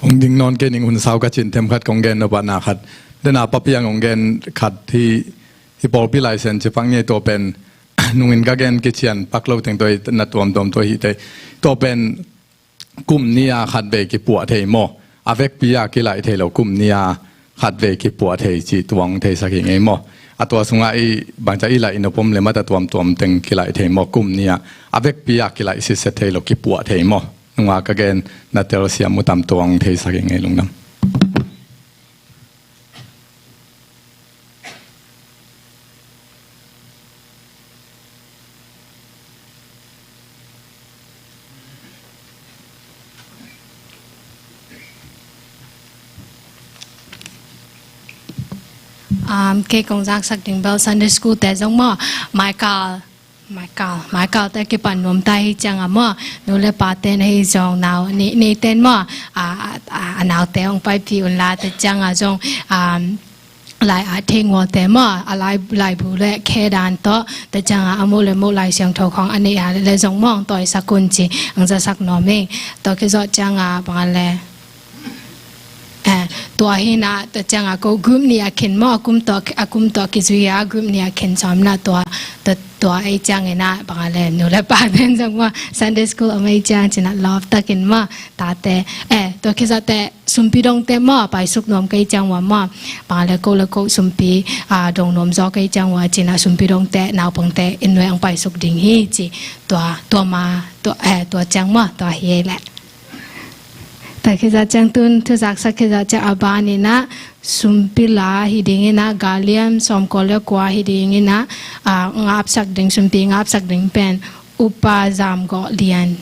Hong ding nawn kei ning, hun sau ka cin, themkhat kong gen nop ah na khat. Dena Pa Piang hong gen khat hi, hih pawlpi license ci pak ni, tua pen nungin ka gen kician pak lo teng tua hi, na tuamtuam tua hi teh. Tua pen kum ni-a khat vei kipuah thei maw, a vekpi-a kilaih thei lo, kum ni-a khat vei kipuah thei cih tuang theisak hi ngei maw. A tua sungah i bangcia i laih nop om leh mate, tuamtuam teng kilaih thei maw, kum ni-a, a vekpi-a kilaih sitset thei lo, kipuah thei maw. Nunga ka gen na telsiam uh tam, tuang theisak hi ngei lungdam. Um, kei kong zaksak ding bel Sunday school te zong maw, Michael, Michael, Michael te kipan nuam ta hi ciang a maw, nu le pate na hi zong nau, ni, ni ten maw, a, a, a, a naute hong paipih un la, te ciang a zong, um, lai a thei ngualte maw, a lai, laibu le khe dan tawh, te ciang a, a muh le muh Lai Siangtho khawng a neih a le zong maw, hong tawisak un ci, hong zasak nuam ing. Tua khit zawh ciang a, bang a le, eh, tua hi-in ah, tua ciang a ko group nih a khin maw, a kum tawh, a kum tawh kizui a, group nih a khin sawm in ah tua, tua, tua ahih ciangin ah, bang a le, nu le pa ten zong maw, Sunday school om ahih ciang ci-in ah lawp takin maw, tate, eh, tua khit zawh teh, sumpi dongte maw, paisuk nuam ka hih ciang ua maw, bang a le ko le ko sumpi, ah, dong nuam zaw ka hih ciang ua ci-in ah sumpi dongte, naupangte, inn nuai hong paisuk ding hi ci, tua, tua ma, tua, eh, tua ciang maw, tua hi ei leh. Tua khit zawh ciang tu-in, thu zaksak khit zawh ciang a ban in ah, sumpi la hi dingin ah, gallium sawmkua le kua hi dingin ah, ah, ngapsak ding, sumpi ngapsak ding pen, Upa Zam Gawh Lian.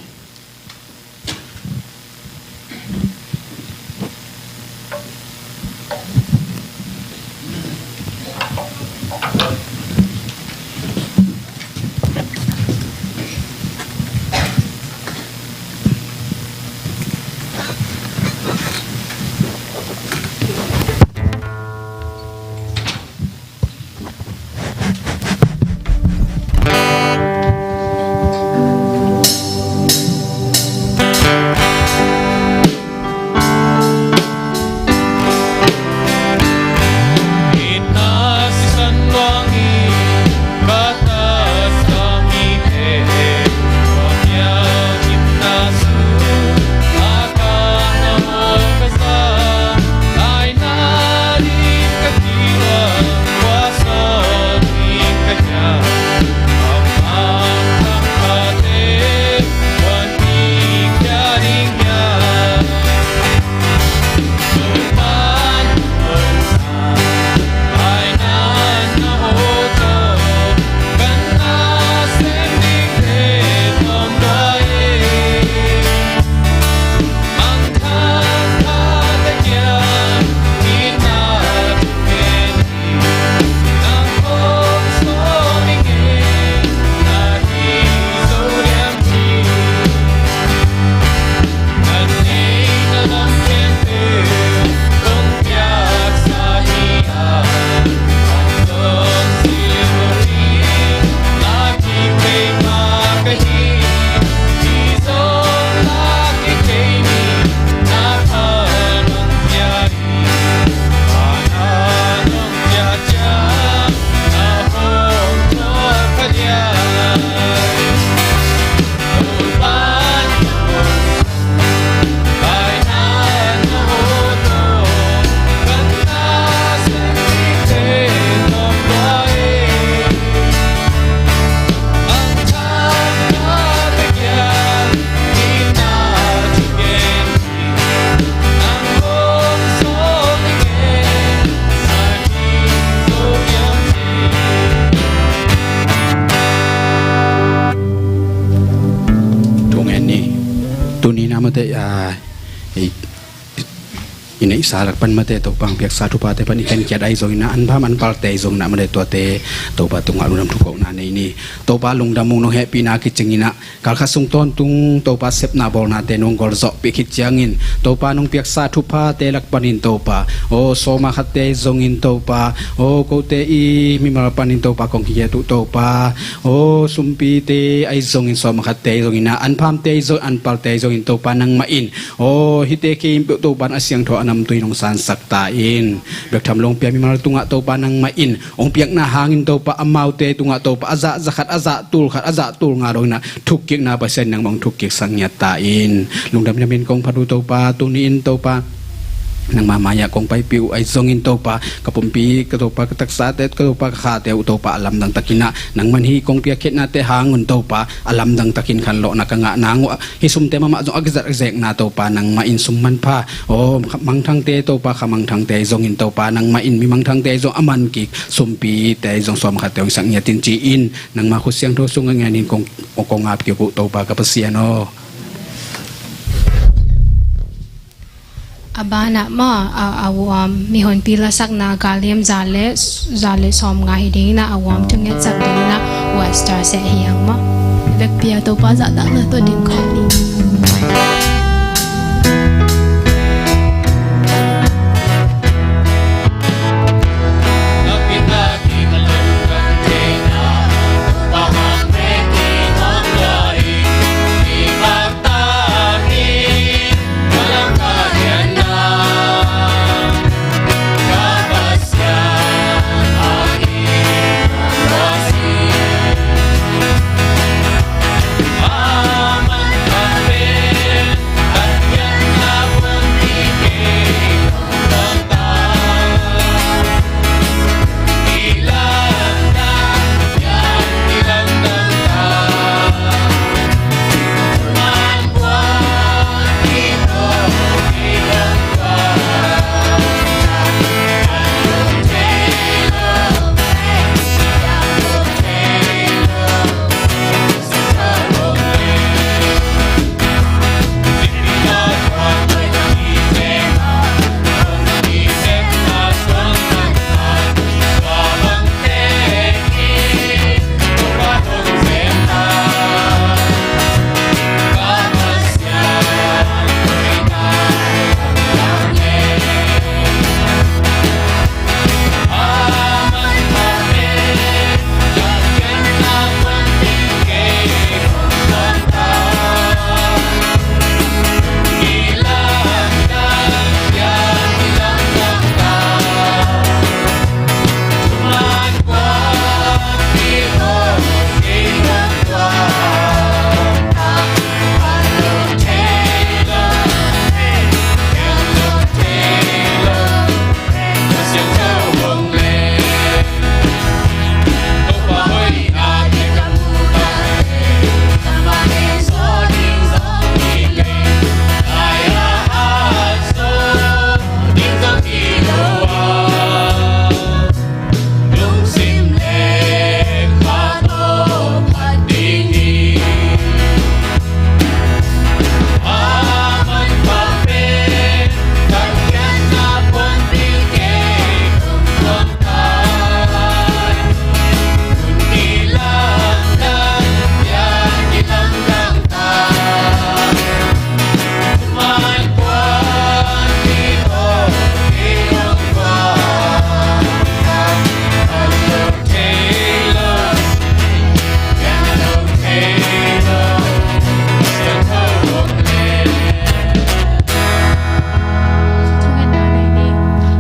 Amate, ah, i, i neihsa lak pan mate Topa hong piaksa thuphate pan i khenkhia ahi zongin ah, an pham an palte ahi zongin ah mate tuate Topa tungah lungdam thukohna nei ni. Topa lungdam ung, nong hehpihna kicingin ah kalkhat sung tawntung Topa sepna bawlnate nong golzawhpih khit ciangin Topa nong piaksa thuphate lak panin Topa, aw, sawm a khatte ahi zongin Topa, aw, kote i mimal panin Topa kong kikhiat uh Topa, aw, sumpite ahi zongin, sawm a khatte ahi zongin ah, an phamte ahi zong, an palte ahi zongin Topa nangmah in, aw, hihte khempeuh Topa in a siangtho a namtui nong sansak ta in. Bek tham lo hong pia mimal tungah Topa nangmah in hong piakna hangin Topa amaute tungah Topa a zah za khat, a zah tul khat, a zah tul nga dongin ah thukkikna Pasian nangmah hong thukkiksak ngiat ta in. Lungdam in a min kong phat uh Topa, tuni in Topa nangma mai-ah kong paipih uh ahi zongin Topa, ka pumpi, ka Topa, ka taksate, ka Topa, ka khate uh Topa a lamdang takin ah nangman hih kong piakkhiatnate hang un Topa a lamdang takin khanlawhna ka ngah nang uh, hih sumte mahmah zong a kizat a kizekna Topa nangmah in sum manpha, aw, kha mangthangte Topa, kha mangthangte ahi zongin Topa nangmah in mi mangthangte ahi zong a man kik sumpite ahi zong sawm a khatte hong sak ngiat in ci-in nangma khut siangtho sungah ngen in kong, kong ap kik uh Topa ka Pasian aw. A banah maw, a, a uam, mihonpi lasakna gallium za le, za le sawmnga hi dingin ah, a uam thungetsak dingin ah, Western seh hi hang maw. Vekpi-a Topa zahtakna tawh ding khawm ni.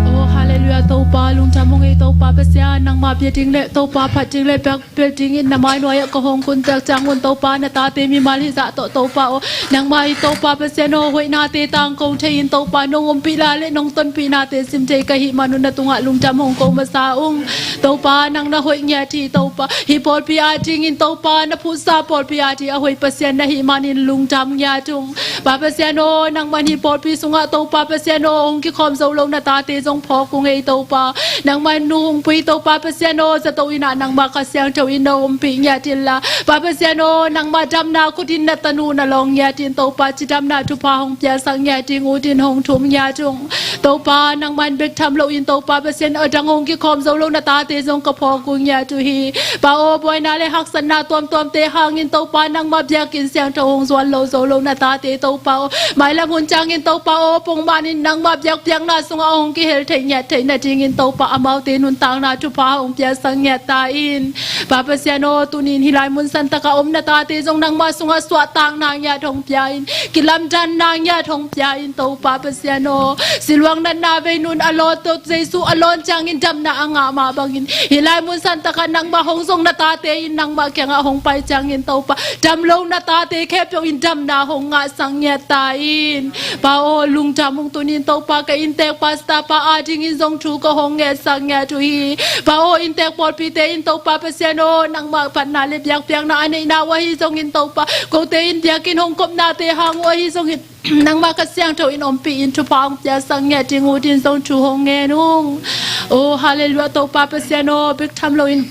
Oh, hallelujah, Topa, lungdam ung ei Topa Pasian, nangma pia ding le Topa phat ding le piak pia dingin na mai nuai-ah ka hong khuntek ciangun Topa, na tate mimal hih zah tawh Topa aw, nangmah hi Topa Pasian aw, hoihnate tangko thei-in Topa, nong ompih la le nong tonpihnate sim thei ka hih manun na tungah lungdam hong ko masa ung. Topa, nang na hoih ngiat hi Topa, hih pawlpi adingin Topa, na phutsa pawlpi ading a hoih Pasian na hih manin lungdam ngiat ung. Pa Pasian aw, nangman hih pawlpi sungah Topa Pasian aw, hong kikhawm zo lo na tate zong phawk ung ei Topa, nangman nu hong pui Topa Pa Pasian aw, zato in ah nangmah Kha Siangtho in na ompih ngiat inla, Pa Pasian aw, nangmah damna khut in na tanu na lawng ngiat in, Topa cidamna thupha hong piaksak ngiat ding ut in hong thum ngiat ung. Topa nangmah in bek tham loin Topa Pasian, a dang hong kikhawm zo lo na tate zong ka phawk uh ngiat uh hi. Pa aw, buaina le haksatna tuamtuamte hangin Topa nangmah biakinn siangtho hong zuan lo zo lo na tate Topa aw, mailam hun ciangin Topa aw, pongmanin nangmah biakpiakna sungah hong kihel thei ngiat theih nadingin Topa amaute nuntakna thupha hong piaksak ngiat ta in. Pa Pasian aw, tunin hih lai mun santakah om na tate zong nangmah sungah suahtakna ngiat hong pia in, kilamdanna ngiat hong pia in Topa Pasian aw. Siluang natna vei nun a lawn tawh Jesu a lawn ciangin damna a ngah mah bangin hih lai mun santakah nangmah hong zong na tate in nangmah kiangah hong pai ciangin Topa, dam lo na tate khempeuh in damna hong ngahsak ngiat ta in. Pa aw, lungdam ung, tunin Topa ka inntek pastor pa adingin zong thu ka hong ngetsak ngiat uh hi. Pa aw, inntek pawlpite in Topa Pasian aw, nangmah phatna le biakpiakna a neihna uh ahi zongin Topa, kote in biakinn hong kopnate hang uh ahi zongin nangmah Kha Siangtho in ompih in thupha hong piaksak ngiat ding ut in zong thu hong ngen ung. Oh, hallelujah, Topa Pasian aw, bek tham loin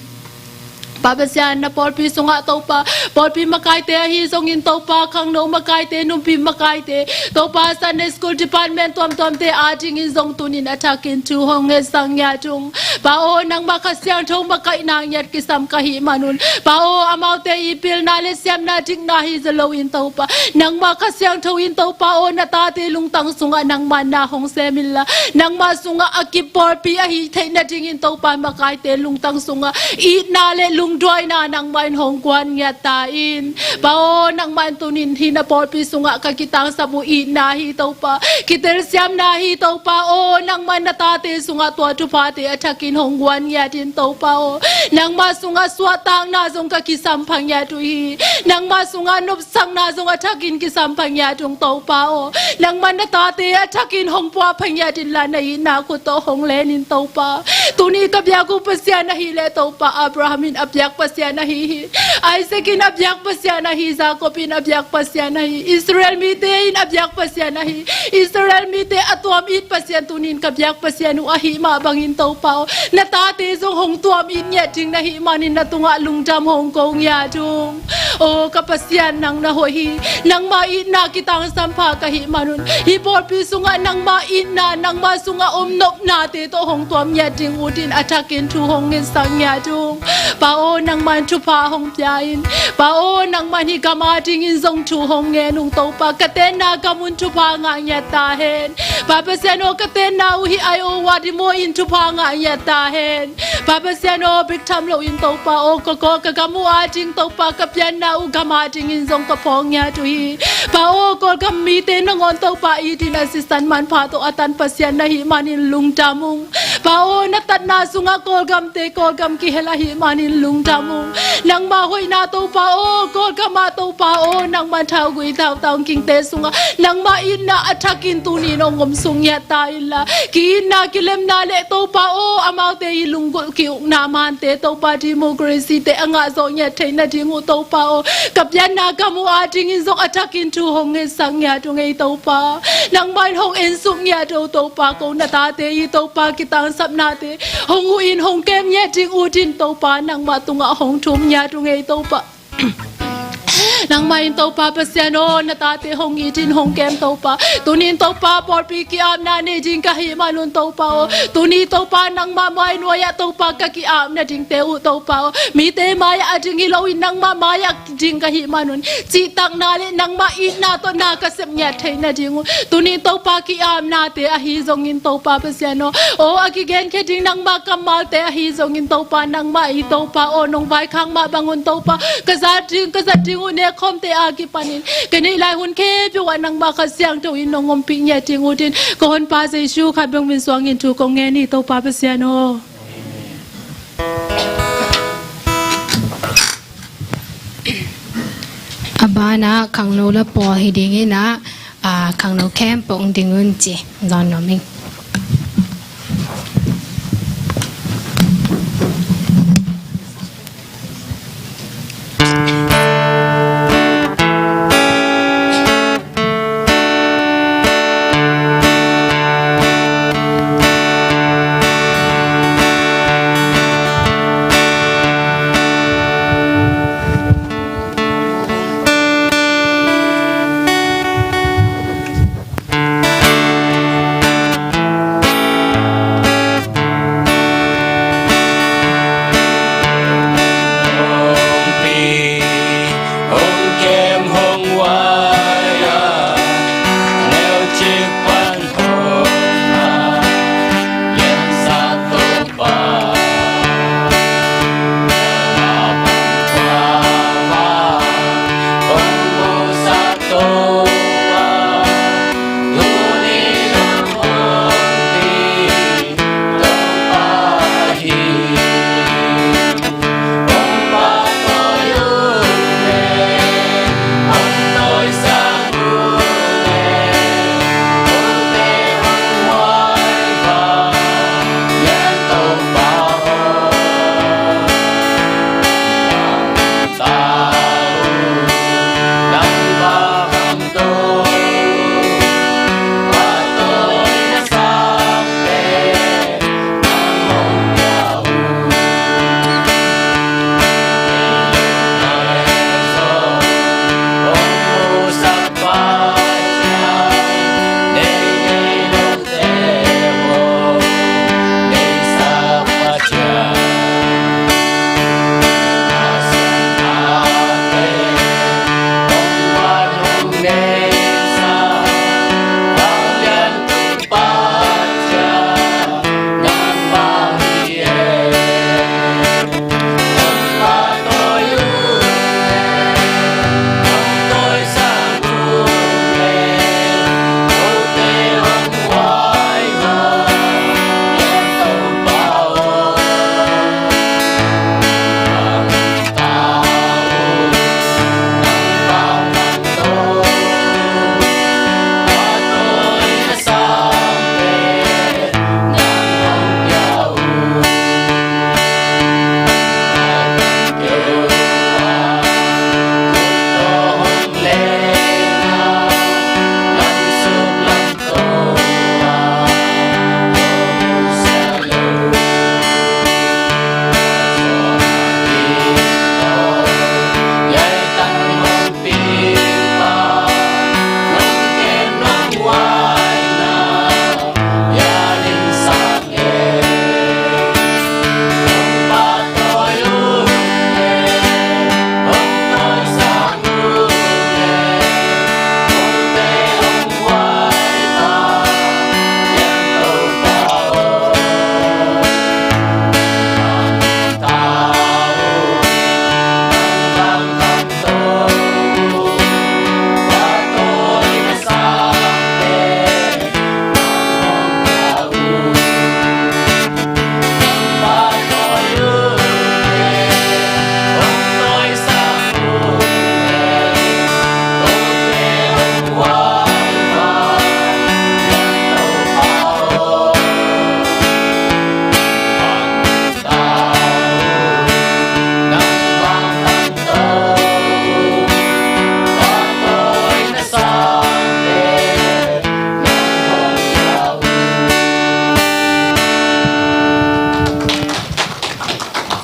Pa Pasian, na pawlpi sungah Topa, pawlpi makaite ahi zongin Topa, khangno makaite, numpi makaite, Topa, Sunday School Department tuamtuamte adingin zong tunin a thakin thu hong ngetsak ngiat ung. Pa aw, nangmah Kha Siangtho makaihna ngiat kisam ka hih manun, Pa aw, amaute i pilna le siamna dikna hi zaw loin Topa, nangmah Kha Siangtho in Topa aw, na tate lungtang sungah nangmah na hong sem inla, nangmah sungah a kip pawlpi ahi theih nadingin Topa, makaite lungtang sungah itna le lungduaina nangmah in hong guan ngiat ta in. Pa aw, nangmah in tunin hih na pawlpi sungah ka kitangsap uh itna hi Topa, kitelsiamna hi Topa aw, nangmah na tate sungah tua thuphate a thakin hong guan ngiat in Topa aw, nangmah sungah suahtakna zong ka kisam pha ngiat uh hi. Nangmah sungah nopsakna zong a thakin kisam pha ngiat ung Topa aw, nangmah na tate a thakin hong puah pha ngiat inla, na itna khut tawh hong len in Topa. Tuni ka biak uh Pasian ahih leh Topa, Abraham in a biak Pasian ahi hi. Isaac in a biak Pasian ahi, Jacob in a biak Pasian ahi, Israel mite in a biak Pasian ahi, Israel mite a tuam it Pasian tunin ka biak Pasian uh ahih mah bangin Topa aw, na tate zong hong tuam it ngiat ding na hih manin na tungah lungdam hong ko ngiat ung. Aw ka Pasian, nang na hoih hi. Nangmah itna kitangsam pha ka hih manun, hih pawlpi sungah nangmah itna, nangmah sungah om nopnate tawh hong tuam ngiat ding utin a thakin thu hong ngetsak ngiat ung. Pa aw, nangmah in thupha hong pia in. Pa aw, nangmah in hih gam adingin zong thu hong ngen ung Topa. Ka tenna gam un thupha ngah ngiat ta hen. Pa Pasian aw, ka tenna uh hih Iowa Des Moines in thupha ngah ngiat ta hen. Pa Pasian aw, bek tham loin Topa aw, ka Kawl ka gam uh ading Topa, ka pianna uh gam adingin zong ka phawk ngiat uh hi. Pa aw, Kawlgam mite nangawn Topa itin a sisan manpha tawh a tan Pasian na hih manin lungdam ung. Pa aw, na tatna sungah Kawlgamte Kawlgam kihel ahih manin lungdam ung. Nangmah hoihna Topa aw, Kawlgam ah Topa aw, nangmah thaugui thautang kingte sungah nangmah itna a thakin tunin hong om suk ngiat ta inla, ki-itna kilemna le Topa aw, amaute i lunggulh ki-ukna mante Topa, democracy te a ngah zawh ngiat theih nading uh Topa aw, ka pianna gam uh adingin zong a thakin thu hong ngetsak ngiat ung ei Topa. Nangmah in hong ensuk ngiat aw Topa, ko na tate i Topa kitangsapnate hong huh in hong kem ngiat ding utin Topa, nangmah tungah hong thum ngiat ung ei Topa. Nangmah in Topa Pasian aw, na tate hong itin hong kem Topa. Tunin Topa pawlpi ki-apna nei ding ka hih manun Topa aw, tuni Topa nangmah mai nuai-ah Topa ka ki-apna dingte uh Topa aw, mite mai-ah a ding hi loin nangmah mai-ah ding ka hih manun, cihtakna le nangmah itna tawh na ka sep ngiat theih nading uh tunin Topa ki-apnate ahi zongin Topa Pasian aw, aw a kigenkhia ding nangmah kammalte ahi zongin Topa, nangmah i Topa aw, nong vaikhak mah bangun Topa, ka zat ding ka zat ding uh nekkhawmte a kipanin ka neih lai hun khempeuh ah nangmah Kha Siangtho in nong ompih ngiat ding utin ka Honpa Jesu khat bek min suangin thu kong ngen hi Topa Pasian aw. A banah khangno la pawl hi dingin ah, ah, khangno khempeuh ding un ci zawn nuam ing.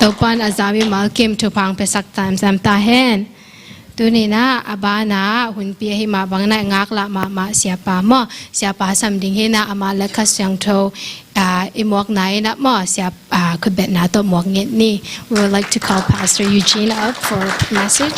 Topan a zami malkim thupha piasak tamsam ta hen. Tuninah a banah hunpi ahi mah bangin ah ngaklah mahmah siapa maw, siapa sam ding hinah amah le Kha Siangtho, ah, i muakna inah maw, siapa, ah, khutbetna tawh muak nget ni. We would like to call Pastor Eugene up for a message.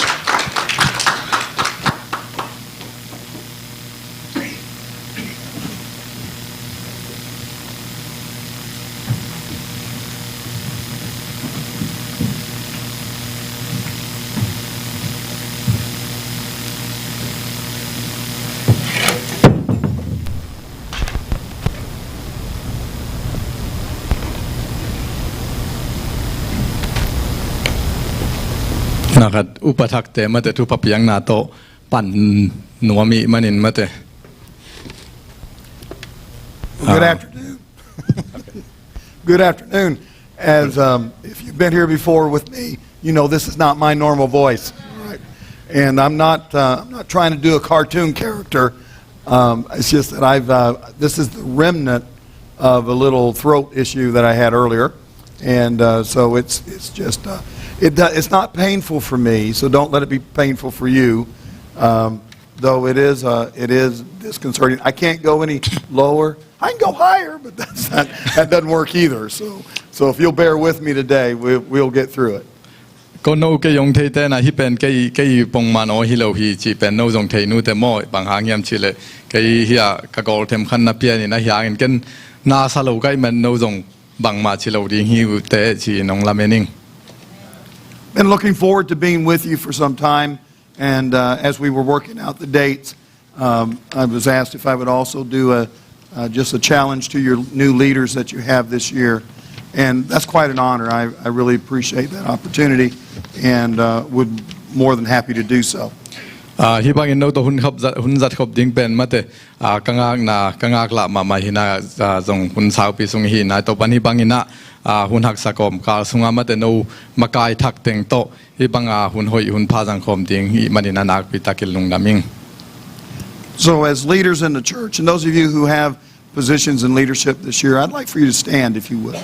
Nakhat upa thakte mate thupha piakna tawh pan nuam ih manin mate. Good afternoon. Good afternoon. As, um, if you've been here before with me, you know this is not my normal voice. Right. And I'm not, uh, I'm not trying to do a cartoon character. Um, it's just that I've, uh, this is the remnant of a little throat issue that I had earlier. And, uh, so it's, it's just, uh, it do-, it's not painful for me, so don't let it be painful for you. Um, though it is, uh, it is disconcerting. I can't go any lower. I can go higher, but that's not, that doesn't work either. So, so if you'll bear with me today, we, we'll get through it. Ko no kei zong thei tena hi pen kei, kei pongman aw hi lo hi cih pen no zong thei nute maw, bang hang hiam cih leh kei hi a ka gawl them khan na pian in a hiangin ken na sa lo kai man no zong bangmah ci lo ding hi ute ci nong lamen ing. Been looking forward to being with you for some time, and, uh, as we were working out the dates, um, I was asked if I would also do a, uh, just a challenge to your new leaders that you have this year, and that's quite an honor. I, I really appreciate that opportunity, and, uh, would more than happy to do so. Ah, hi bangin no tawh hun khop zat, hun zat khop ding pen mate, ah, ka ngakna, ka ngaklah mahmah hi na, ah, zong hun saupi sung hi na, Topan hi bangin ah, ah, hun haksa kawmkal sungah mate no makai thak teng tawh hi banga hun hoih hun pha zang khawm ding hi manin a nakpi takin lungdam ing. So as leaders in the church, and those of you who have positions in leadership this year, I'd like for you to stand if you would.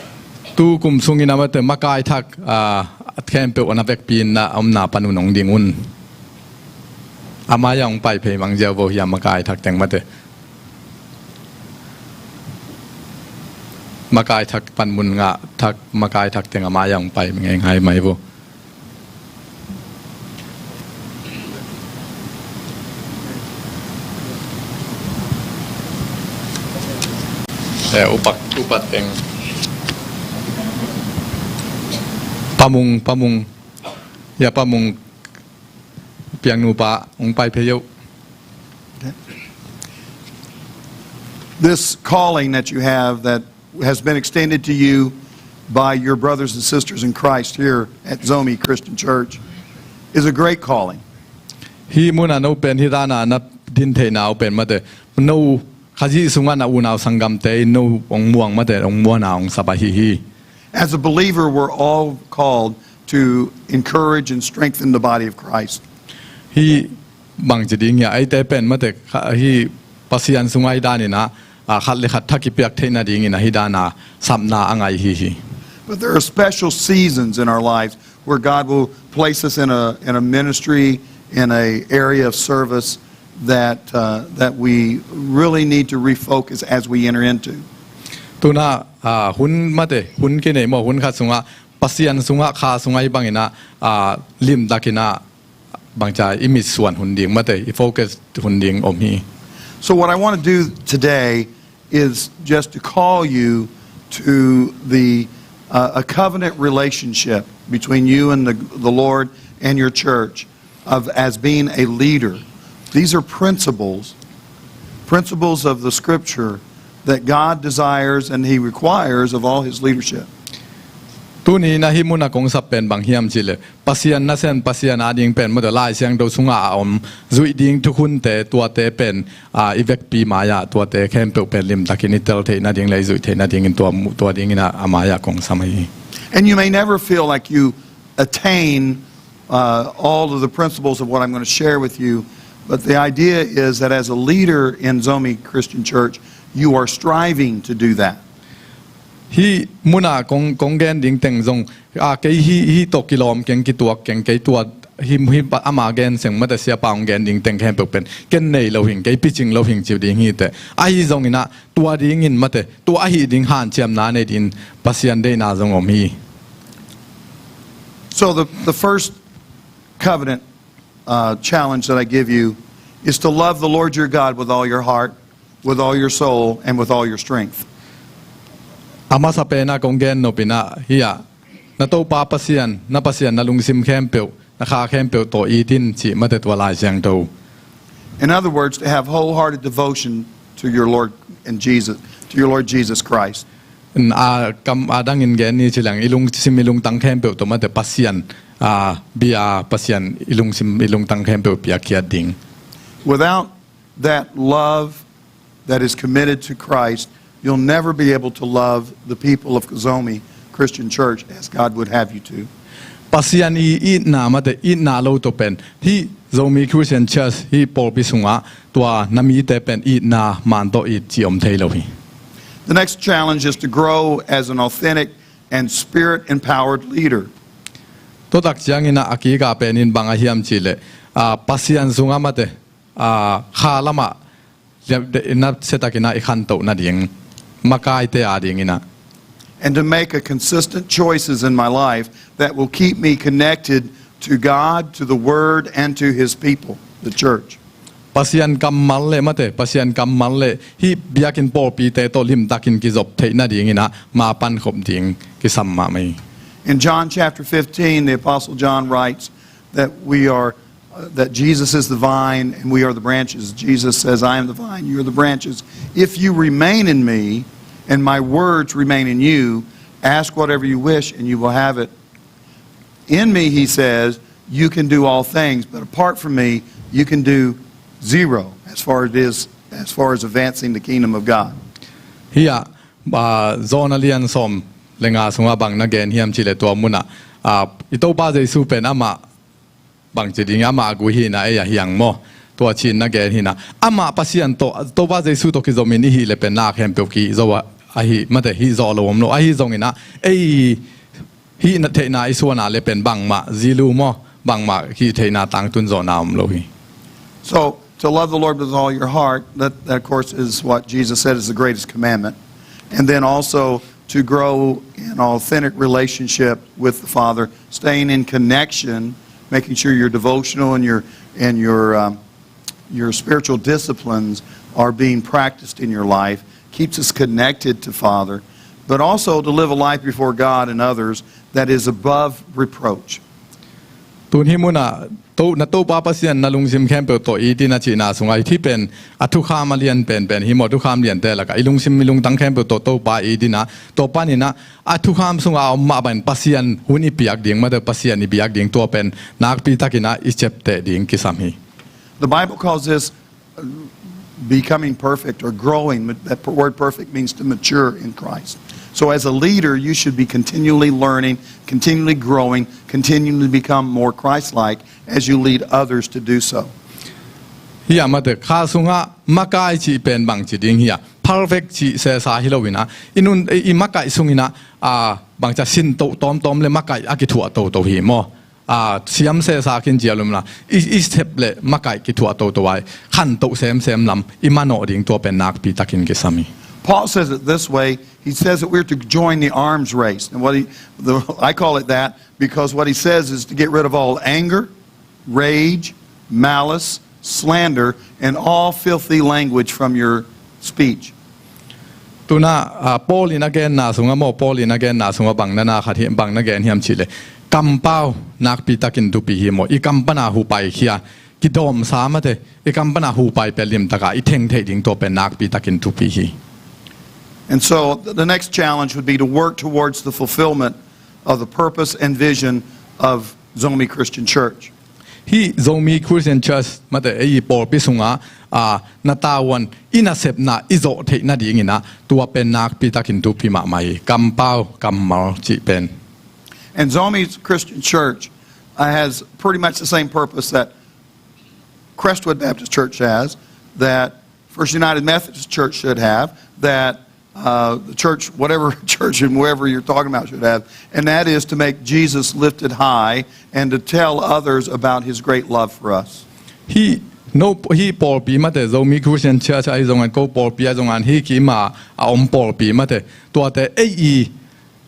Tu kum sungin a mate makai thak, ah, khempeuh a na vekpi in na omna pan un hong ding un. A mai-ah hong pai phei mang ziau vo hi a makai thak teng mate. Makai thak panmun ngah thak makai thak teng a mai-ah hong pai ngei ngai mai vo. Eh, upat, upat teng. Pamung, pamung. Ya pamung. Piang nupa, ung pai phe yo. This calling that you have that has been extended to you by your brothers and sisters in Christ here at Zomi Christian Church is a great calling. Hi muna no pen hi dana na din theina u pen mate. No Khazih sunga na unau sanggamte in no ong muang mate ong muana ong sap ahi hi. As a believer, we're all called to encourage and strengthen the body of Christ. Hi bangci ding hia, eite pen mate kha-, hi Pasian sunga i danin a, a, khat le khat thak i piak theihna dingin a hi dana sapna a ngai hi hi. But there are special seasons in our lives where God will place us in a, in a ministry, in a area of service that, uh, that we really need to refocus as we enter into. Tuna, a, hun mate, hun kinei maw, hun khat sunga Pasian sunga kha sunga i bangin a, a, limtakin a bangca i mitsuan hun ding mate, i focus hun ding om hi. So what I want to do today is just to call you to the, uh, a covenant relationship between you and the, the Lord and your church of, as being a leader. These are principles, principles of the Scripture that God desires and He requires of all His leadership. Tuni na hi muna kong sap pen bang hiam cih leh Pasian nasem, Pasian ading pen mate Lai Siangtho sunga a om zuih ding thukhunte tuate pen, a, i vekpi mai-ah tuate khempeuh pen limtakin i tel theihna ding le i zuih theihna dingin tua, tua dingin a, a mai-ah kong sam ahi hi. And you may never feel like you attain, uh, all of the principles of what I'm gonna share with you, but the idea is that as a leader in Zomi Christian Church, you are striving to do that. Hih munah kong, kong gen ding teng zong, a, kei hih, hih tawh kilawm keng, kituak keng, kei tua hih, hih ama gen seng mate siapa hong gen ding teng khempeuh pen ken nei lo hing, kei picing lo hing ci ding hi teh. Ahi zonginah tua dingin mate, tua ahi ding hanciamna nei dingin Pasian deihna zong om hi. So the, the first covenant uh, challenge that I give you is to love the Lord your God with all your heart, with all your soul, and with all your strength. A masa penah kong gen nopinah hiah, na Topa Pasian, na Pasian na lungsim khempeuh, na kha khempeuh tawh it in cih mate tua Lai Siangtho. In other words, to have wholehearted devotion to your Lord and Jesus, to your Lord Jesus Christ. A kam a dangin gen ni ci leng, i lungsim i lungtang khempeuh tawh mate Pasian a bia, Pasian i lungsim i lungtang khempeuh piakkhiat ding. Without that love that is committed to Christ, you'll never be able to love the people of Zomi Christian Church as God would have you to. Pasian i itna mate itna lo tawh pen hih Zomi Christian Church hih pawlpi sungah tua na mite pen itna man tawh it ci om thei lo hi. The next challenge is to grow as an authentic and spirit-empowered leader. Tuatak cianginah a kikah penin bang a hiam cihleh, a, Pasian sungah mate, a, kha lamah na siatakinah i khantoh nading, makaite a dinginah. And to make a consistent choices in my life that will keep me connected to God, to the Word, and to His people, the church. Pasian kammal le mate, Pasian kammal le hih biakinn pawlpite tawh limtakin kizop theih nadinginah ma pankhop ding kisam mahmah hi. In John chapter fifteen, the Apostle John writes that we are, uh, that Jesus is the vine and we are the branches. Jesus says, "I am the vine, you are the branches. If you remain in me and my words remain in you, ask whatever you wish and you will have it." In me, he says, you can do all things, but apart from me, you can do zero as far as it is, as far as advancing the kingdom of God. Hiah, a, John a lian sawm le nga sungah bang na gen hiam cihleh tua munah, a, i Topa Jesu pen amah bangci ding amah a gui hinah ei a hiang maw? Tua cin na gen hinah amah Pasian tawh, Topa Jesu tawh kizomin i hih le pen na khempeuh kihih zo a, ahi mate hih zawh lo om lo. Ahi zonginah ei hih theihna i suana le pen bangmah zilu maw, bangmah hih theihna tangtun zawhna om lo hi. So, to love the Lord with all your heart, that, that, of course, is what Jesus said is the greatest commandment. And then also to grow in authentic relationship with the Father, staying in connection, making sure your devotional and your, and your, um, your spiritual disciplines are being practiced in your life, keeps us connected to Father, but also to live a life before God and others that is above reproach. Tun hih munah, to, na Topa Pasian na lungsim khempeuh tawh it in a cihna sungah hih pen a thukham a lian penpen hi maw, thukham liante lakah i lungsim i lungtang khempeuh tawh Topa it inah, tua paninah a thukham sungah a om mah bangin Pasian hun i piak ding, mate Pasian i biak ding, tua pen nakpitakinah i ciapteh ding kisam hi. The Bible calls this becoming perfect or growing. That word perfect means to mature in Christ. So as a leader, you should be continually learning, continually growing, continually become more Christ-like as you lead others to do so. Hiah mate kha sungah makai cih pen bangci ding hiah, perfect cih sesa hi loinah i nun, i, i makaih sunginah, a, bangcia sintoh tawmtawm le makaih a kithuah toto hi maw? A, siam sesa khin cia lumla i, i sep le makaih kithuah toto ai khantoh semsem lam i manawh ding, tua pen nakpitakin kisam hi. Paul says it this way. He says that we're to join the arms race. And what he, the, I call it that because what he says is to get rid of all anger, rage, malice, slander, and all filthy language from your speech. Tunah, a, Paul in a genna sungah maw, Paul in a genna sungah bang na na khat hi, bang na gen hiam cihleh, kampau nakpitakin thupi hi maw, i kam pana hupai khia, kidawmsa mate, i kam pana hupai pia limtaka i theng theih ding, tua pen nakpitakin thupi hi. And so the next challenge would be to work towards the fulfillment of the purpose and vision of Zomi Christian Church. Hih Zomi Christian Church mate ei pawlpi sungah, a, na tavuan i nasepna i zawh theih nadinginah tua pen nakpitakin thupi mahmah hi, kampau kammal cih pen. And Zomi Christian Church, uh, has pretty much the same purpose that Crestwood Baptist Church has, that First United Methodist Church should have, that uh, the church, whatever church and wherever you're talking about, should have, and that is to make Jesus lifted high and to tell others about his great love for us. Hih no, hih pawlpi mate, Zomi Christian Church ahi zongin, ko pawlpi ahi zongin, hih kima a om pawlpi mate, tuate ei i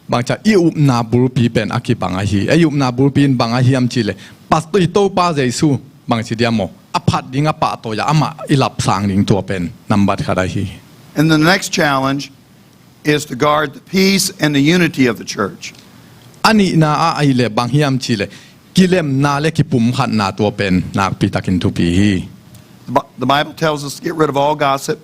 bangcia i upna bulpi pen a kibang ahi. Ei upna bulpi in bang ahi hiam cihleh, Pastor i Topa Jesu bangci diam maw, a phat ding a pahtawi a amah i lapsang ding tua pen nambat khat ahi. And the next challenge is to guard the peace and the unity of the church. A nihna ah ahih leh bang hiam cihleh, kilemna le kipumkhatna tua pen nakpi takin thupi hi. The Bi-, the Bible tells us to get rid of all gossip.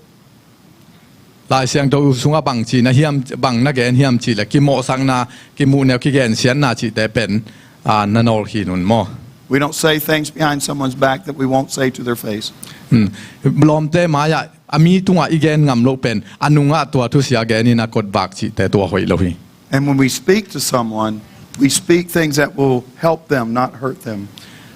Lai Siangtho sungah bang ci na hiam, bang na gen hiam cihleh, kimawhsakna, kimuhneu, kigensiatna cihte pen, aa, na nawl khin un maw. We don't say things behind someone's back that we won't say to their face. Hmm. Lawmte mai-ah a mi tungah i gen ngam loh pen, a nungah tua thusia genin a kotvak cihte tua hoih lo hi. And when we speak to someone, we speak things that will help them, not hurt them.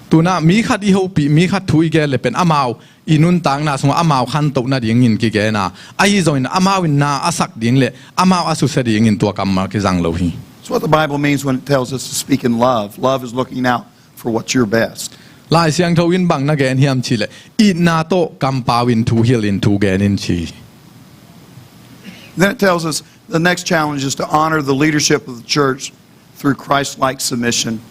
Tuna mi khat i hopih, mi khat thu i gen le pen amau i nuntakna sungah amau khantoh nadingin kigen a, ahi zongin amau in na a sak ding le amau a susia dingin tua kammal kizang lo hi. That's what the Bible means when it tells us to speak in love. Love is looking out for what's your best. Lai Siangtho in bang na gen hiam cihleh, itna tawh kampau in, thuhilh in, thugen in ci. Then it tells us the next challenge is to honor the leadership of the church through Christ-like submission.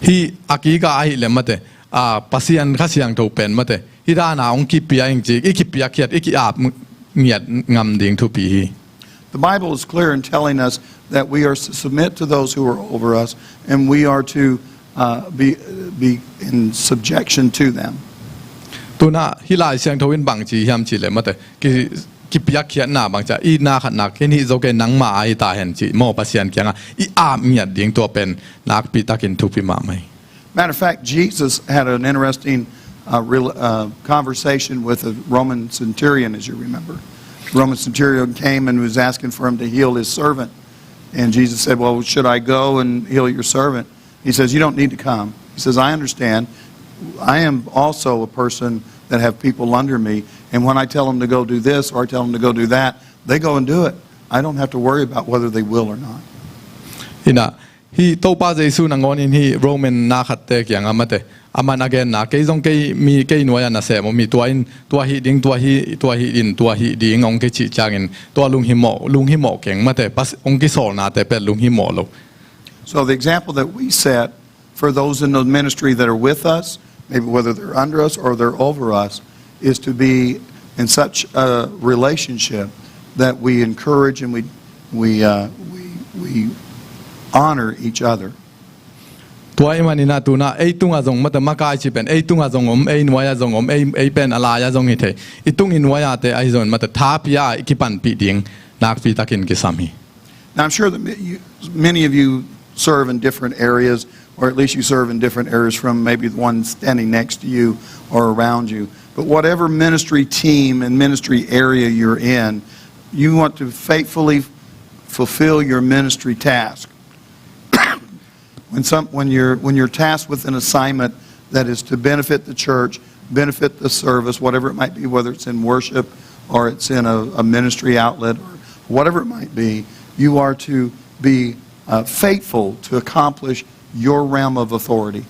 Hih a kikah ahih leh mate, aa, Pasian Kha Siangtho pen mate, hih dana hong kipia ing ci, i kipiakkhiat, i ki-ap ngiat ngam ding thupi hi. The Bible is clear in telling us that we are to submit to those who are over us, and we are to, uh, be, be in subjection to them. Tuna hih Lai Siangtho in bang ci hiam cihleh mate, ki, kipiakkhiatna bangcia, itna khatna, ken hih zo kei, nangma ahi ta hen ci maw, Pasian kiangah i ap ngiat ding tua pen nakpi takin thupi mahmah hi. Matter of fact, Jesus had an interesting, uh, rel-, uh, conversation with a Roman centurion, as you remember. The Roman centurion came and was asking for him to heal his servant. And Jesus said, "Well, should I go and heal your servant?" He says, "You don't need to come." He says, "I understand. I am also a person that have people under me. And when I tell them to go do this or I tell them to go do that, they go and do it. I don't have to worry about whether they will or not." Ina, hih Topa Jesu nangawn in hih Roman na khatte kiangah mate, aman a genna, kei zong kei mi, kei nuai-ah nasem om hi, tua in, tua hih ding, tua hih, tua hih in, tua hih ding hong kicih ciangin, tua lunghimawh, lunghimawh keng mate, pas, hong kisawlnate pen lunghimawh lo. So the example that we set for those in the ministry that are with us, maybe whether they're under us or they're over us, is to be in such a relationship that we encourage and we, we, uh, we, we honor each other. Tua ahih manin ah tuna ei tungah zong mate, makai cih pen ei tungah zong om, ei nuai-ah zong om, ei, ei pen a lai-ah zong hi thei. I tung i nuai-ate ahi zongin mate, tha pia-a i kipanpih ding nakpi takin kisam hi. Now, I'm sure that ma-, you, many of you serve in different areas, or at least you serve in different areas from maybe the one standing next to you or around you. But whatever ministry team and ministry area you're in, you want to faithfully fulfill your ministry task. When some, when you're, when you're tasked with an assignment that is to benefit the church, benefit the service, whatever it might be, whether it's in worship or it's in a, a ministry outlet or whatever it might be, you are to be, uh, faithful to accomplish your realm of authority.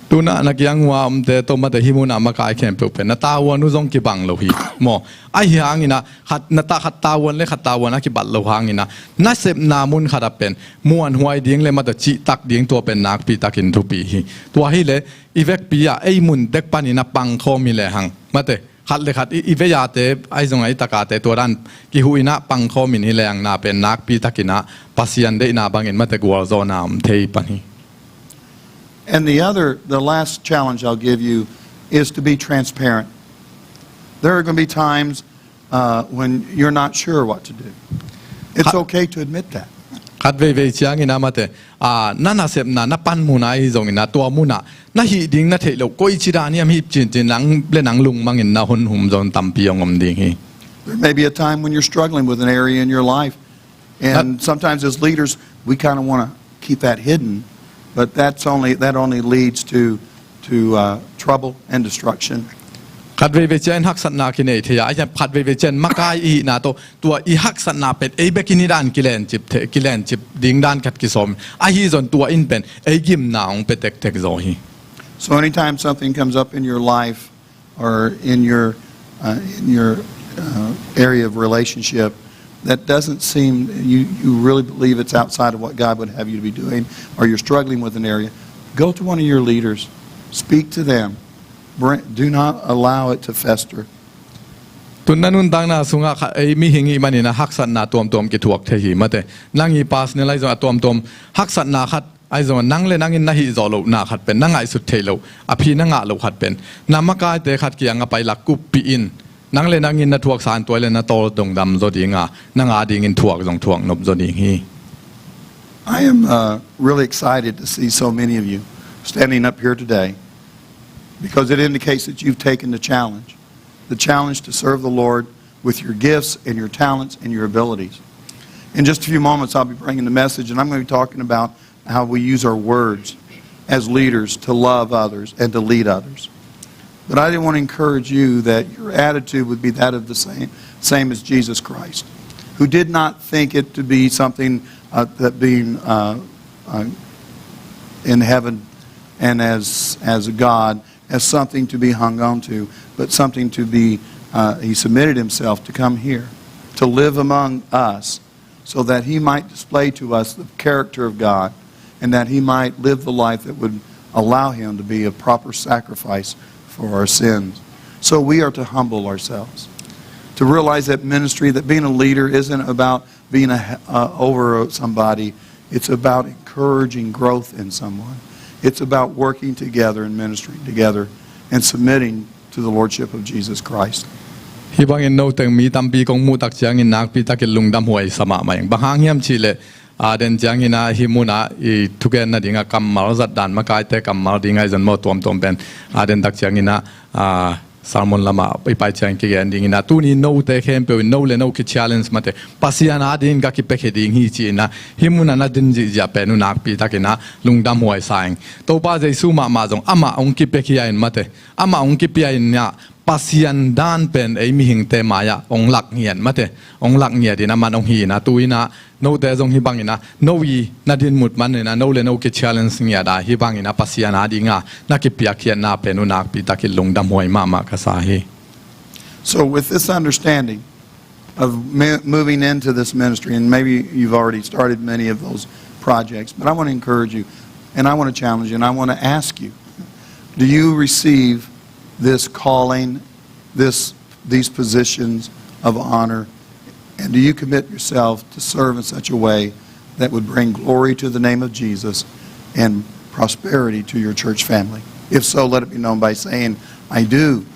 Tuna na kiang ua omte tawh mate, hih munah makai khempeuh pen na tavuan uh zong kibang lo hi maw. Ahi hangin ah khat, na ta, khat tavuan le khat tavuan a kibat lo hangin ah, nasepna mun khatah pen muanhuai ding le mate, cihtak ding tua pen nakpi takin thupi hi. Tua hileh i vekpi-ah ei mun dek panin ah pangkhawm hi lehang mate, khat le khat i, i vei-ate ahi zongah i takate tua dan kihuh in ah pangkhawmin hi lehang na pen nakpi takin ah Pasian deihna bangin mate, gualzawhna om thei pan hi. And the other, the last challenge I'll give you is to be transparent. There are gonna be times, uh, when you're not sure what to do. It's okay to admit that. Khat veivei ciangin ah mate, ah, na nasepna, na panmun ahi zongin ah tua munah na hih ding na theih loh, koici dan hiam hih cincin nang le nang lungmangin na honhum zong tampi hong om ding hi. There may be a time when you're struggling with an area in your life. And sometimes as leaders, we kinda wanna keep that hidden, but that's only, that only leads to, to, uh, trouble and destruction. Khat veivei ciangin haksatna kinei thei a, a hian khat veivei ciangin makai i hihna tawh tua i haksatna pen ei bekin i dan kilencip thei, kilencip ding dan khat kisawm. Ahi zong tua in pen ei gimna hong pia tektek zaw hi. So anytime something comes up in your life or in your, uh, in your, uh, area of relationship that doesn't seem, you, you really believe it's outside of what God would have you to be doing, or you're struggling with an area, go to one of your leaders, speak to them. Bring, do not allow it to fester. Tun na nuntakna sungah kha-, ei mihing i hih manin a haksatna tuamtuam kithuak thei hi mate. Nang i personal ahi zong a tuamtuam haksatna khat ahi zong nang le nangin na hih zawh lohna khat pen, na ngaihsut theih loh, a phi na ngah loh khat pen, na makaite khat kiangah pai lak kuppih in, nang le nangin na thuaksa in tua le na tawl dongdam zaw dinga, nang adingin thuak zong thuak nop zaw ding hi. I am, uh, really excited to see so many of you standing up here today because it indicates that you've taken the challenge, the challenge to serve the Lord with your gifts and your talents and your abilities. In just a few moments, I'll be bringing the message, and I'm gonna be talking about how we use our words as leaders to love others and to lead others. But I did want to encourage you that your attitude would be that of the same, same as Jesus Christ, who did not think it to be something, uh, that being, uh, uh, in heaven and as, as a God, as something to be hung on to, but something to be, uh, he submitted himself to come here, to live among us, so that he might display to us the character of God, and that he might live the life that would allow him to be a proper sacrifice for our sins. So we are to humble ourselves, to realize that ministry, that being a leader isn't about being a, uh, over somebody. It's about encouraging growth in someone. It's about working together and ministering together and submitting to the Lordship of Jesus Christ. Hih bangin no teng mi tampi kong muh tak ciangin nakpi takin lungdam huai sa mahmah ing. Bang hang hiam cih leh, a, den ciangin a hih munah i thugen nadingah kammal zat dan, makaite kammal ding ahi zong maw tuamtuam pen, a, den tak ciangin a, a, sermon lamah i pai ciang kigen dingin a, tuni note khempeuh in no le no ki-challenge mate, Pasian adingin ka kipiakhia ding hi ci-in a, hih munah na din zihziah pen uh nakpi takin a lungdam huai sa ing. Topa Jesu mahmah zong amah hong kipiakhia in mate, amah hong kipia in a, Pasian dan pen ei mihingte mai-ah hong lak ngiat mate, hong lak ngiat in a man hong hi in a, tu-in a note zong hih bangin a, no i na din mut manin a, no le no ki-challenge ngiat a, hih bangin a Pasian adinga na kipiakkhiatna pen uh nakpi takin lungdam huai mahmah ka sa hi. So with this understanding of mi-, moving into this ministry, and maybe you've already started many of those projects, but I want to encourage you, and I want to challenge you, and I want to ask you, do you receive this calling, this, these positions of honor, and do you commit yourself to serve in such a way that would bring glory to the name of Jesus and prosperity to your church family? If so, let it be known by saying, "I do."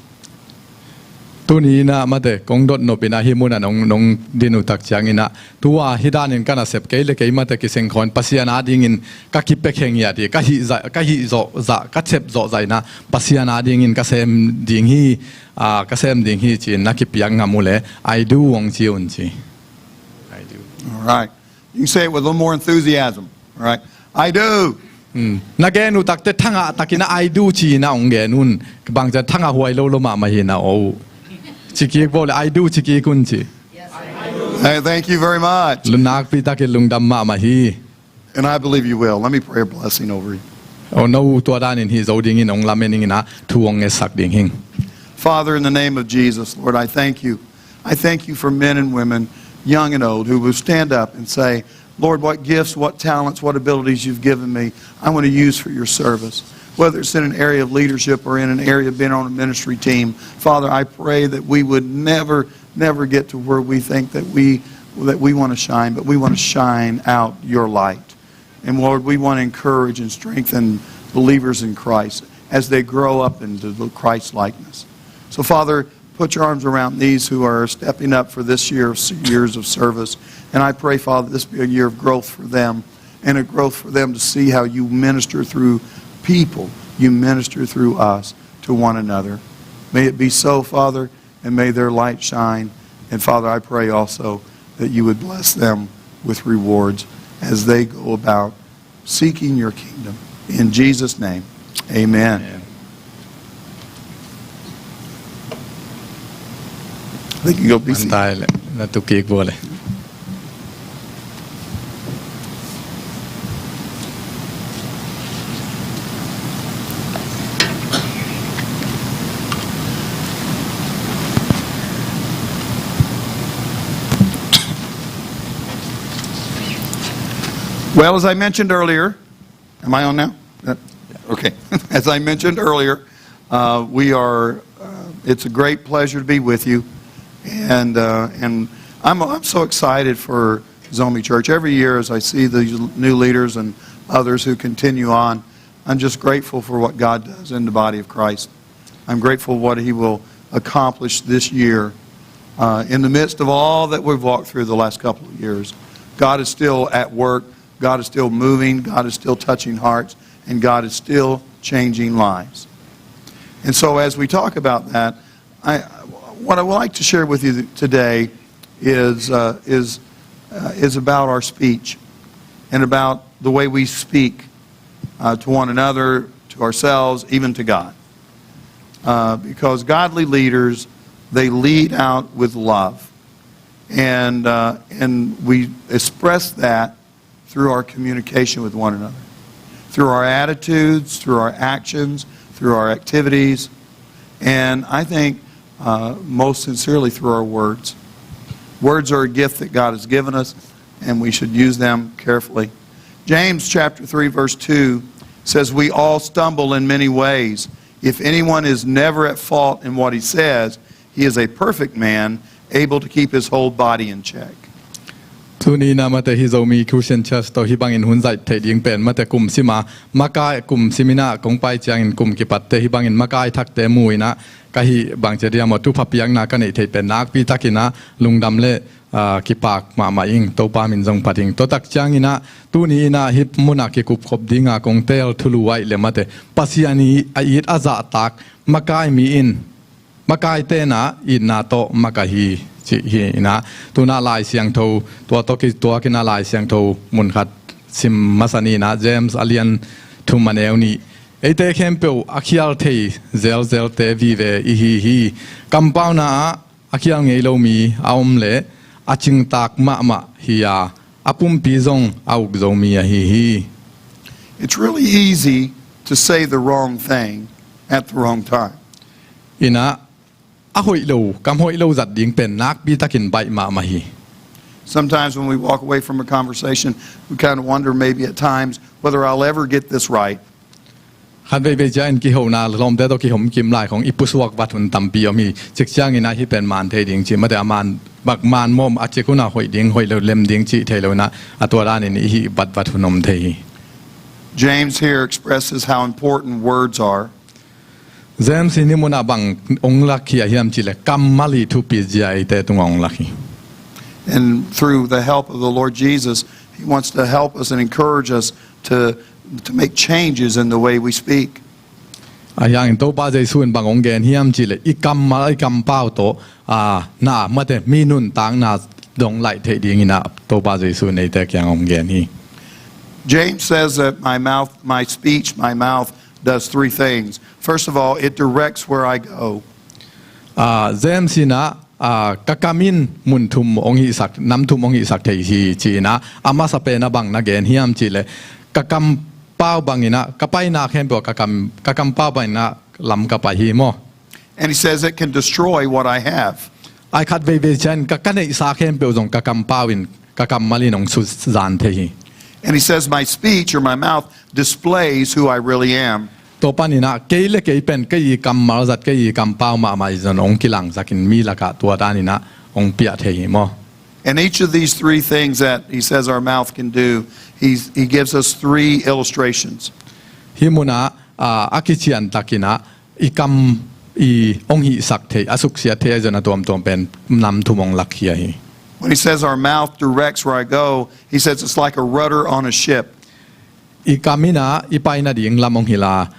Tuni in a mate, kong dot nop in a hih munah nong, nong din uh tak ciangin a, tua hih danin ka nasep kei le kei mate kiseng khawng Pasian adingin ka kipiakhia ngiat hi, ka hih zah, ka hih zawh zah, ka sep zawh zah in a Pasian adingin ka sem ding hi, a, ka sem ding hi ci-in na kipiak ngam uh leh, "I do," hong ci un ci. I do. All right. You can say it with a little more enthusiasm. All right. "I do." Hmm. Na gen uh takteh thangah takin a "I do" ci-in a hong gen un. Bang ciang thangah huai lo lo mahmah hi na aw. Ci kik bo le, "I do" ci kik un ci. Hey, thank you very much. Lun nakpi takin lungdam mahmah hi. And I believe you will. Let me pray a blessing over you. Aw, no tua danin hih zo dingin hong lamen ing in a thu hong ngetsak ding hing. Father, in the name of Jesus, Lord, I thank you. I thank you for men and women, young and old, who will stand up and say, "Lord, what gifts, what talents, what abilities you've given me, I want to use for your service." Whether it's in an area of leadership or in an area of being on a ministry team, Father, I pray that we would never, never get to where we think that we, that we want to shine, but we want to shine out your light. And Lord, we want to encourage and strengthen believers in Christ as they grow up into the Christ likeness. So, Father, put your arms around these who are stepping up for this year, years of service. And I pray, Father, this be a year of growth for them and a growth for them to see how you minister through people, you minister through us to one another. May it be so, Father, and may their light shine. And Father, I pray also that you would bless them with rewards as they go about seeking your kingdom. In Jesus' name, amen. Amen. They can go be seated. Antai le, na tukik bole. Well, as I mentioned earlier, am I on now? Uh, okay. As I mentioned earlier, uh, we are, uh, it's a great pleasure to be with you. And, uh, and I'm, I'm so excited for Zomi Church. Every year, as I see the new leaders and others who continue on, I'm just grateful for what God does in the body of Christ. I'm grateful what He will accomplish this year. Uh, in the midst of all that we've walked through the last couple of years, God is still at work. God is still moving. God is still touching hearts. And God is still changing lives. And so as we talk about that, I, what I would like to share with you today is, uh, is, uh, is about our speech and about the way we speak, uh, to one another, to ourselves, even to God. Uh, because godly leaders, they lead out with love. And, uh, and we express that through our communication with one another, through our attitudes, through our actions, through our activities, and I think, uh, most sincerely through our words. Words are a gift that God has given us, and we should use them carefully. James chapter three, verse two says, "We all stumble in many ways. If anyone is never at fault in what he says, he is a perfect man, able to keep his whole body in check." Tuni-in ah mate hih Zomi Christian Church tawh hih bangin hun zaih theih ding pen mate kum sim a, makai kum sim in ah kong pai ciangin kum kipatte hih bangin makai thakte mu in ah ka hih bangci a diam aw, thupha piakna ka neih theih pen nakpi takin ah lungdam le, ah, kipak mahmah ing, Topa min zong phat ing. Tua tak ciangin ah tuni-in ah hih munah kikupkhop dinga kong teel thulu ahih leh mate Pasian in a it a zahtak makai mi in makaite in ah itna tawh makaih hi, cih hi in ah. Tu-in ah Lai Siangtho, tua tawh kituakin ah Lai Siangtho munkhat sim masa ni in ah, James a lian thum a neu nih. Eite khempeuh a khial thei zelzelte vive i hi hi. Kampauna ah a khial ngei lo mi a om leh a cingtak mahmah hi a, a pumpi zong a uk zo mi ahi hi. It's really easy to say the wrong thing at the wrong time. In ah, a hoih lo, kam hoih lo zat ding pen nakpi takin baih mahmah hi. Sometimes when we walk away from a conversation, we kind of wonder maybe at times whether I'll ever get this right. Khat veivei ciangin kihona lawmte tawh kihom kim lai khong i pusuak vat hun tampi om hi. Cik ciangin ah hih pen man thei ding cih mate a man, bak man mawh a cik hunah hoih ding, hoih lo lem ding cih thei lo in ah a tua danin i hih vatvat hun om thei hi. James here expresses how important words are. James in hih munah bang hong lak hi a hiam cih leh kammal i thupi zia eite tungah hong lak hi. And through the help of the Lord Jesus, He wants to help us and encourage us to, to make changes in the way we speak. Ahi hangin Topa Jesu in bang hong gen hiam cih leh i kammal, i kampau tawh, ah, na mate mi nuntakna dong laih theih dingin ah Topa Jesu in eite kiang hong gen hi. James says that my mouth, my speech, my mouth does three things. First of all, it directs where I go. Ah, James in ah, ah, ka kam in mun thum hong hihsak, nam thum hong hihsak thei hi ci-in ah, a masa pen ah bang na gen hiam cih leh ka kampau bangin ah, ka paina khempeuh ah ka kam, ka kampau bangin ah lam ka pai hi maw. And he says it can destroy what I have. Ahi khat veivei ciangin ka, ka neihsa khempeuh zong ka kampau in, ka kammal in hong suzan thei hi. And he says my speech or my mouth displays who I really am. Tua panin ah kei le kei pen kei i kammal zat, kei i kampau mahmah i zong hong kilangzakin mi lakah tua danin ah hong piah thei hi maw. And each of these three things that he says our mouth can do, he's, he gives us three illustrations. Hih munah, ah, a kician takin ah i kam i hong hihsak thei, a suksiat thei a zong a tuamtuam pen nam thum hong lak hi ahi. When he says our mouth directs where I go, he says it's like a rudder on a ship. I kam in ah i pai nading lam hong hilh a.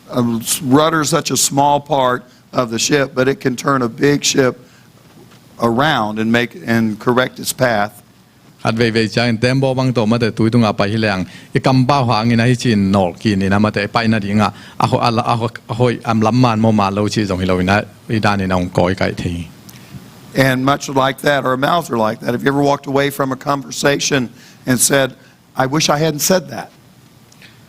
A rudder is such a small part of the ship, but it can turn a big ship around and make, and correct its path. Khat veivei ciangin tembaw bang tawh mate tui tungah pai hi leng i kampau hangin ahi cin nawlkin in a mate i paina dingah a ho-, a la-, a ho-, a hoih a lamman maw man lo cih zong hi loin a i danin a hong kawikaih thei hi. And much like that, our mouths are like that. Have you ever walked away from a conversation and said, "I wish I hadn't said that"?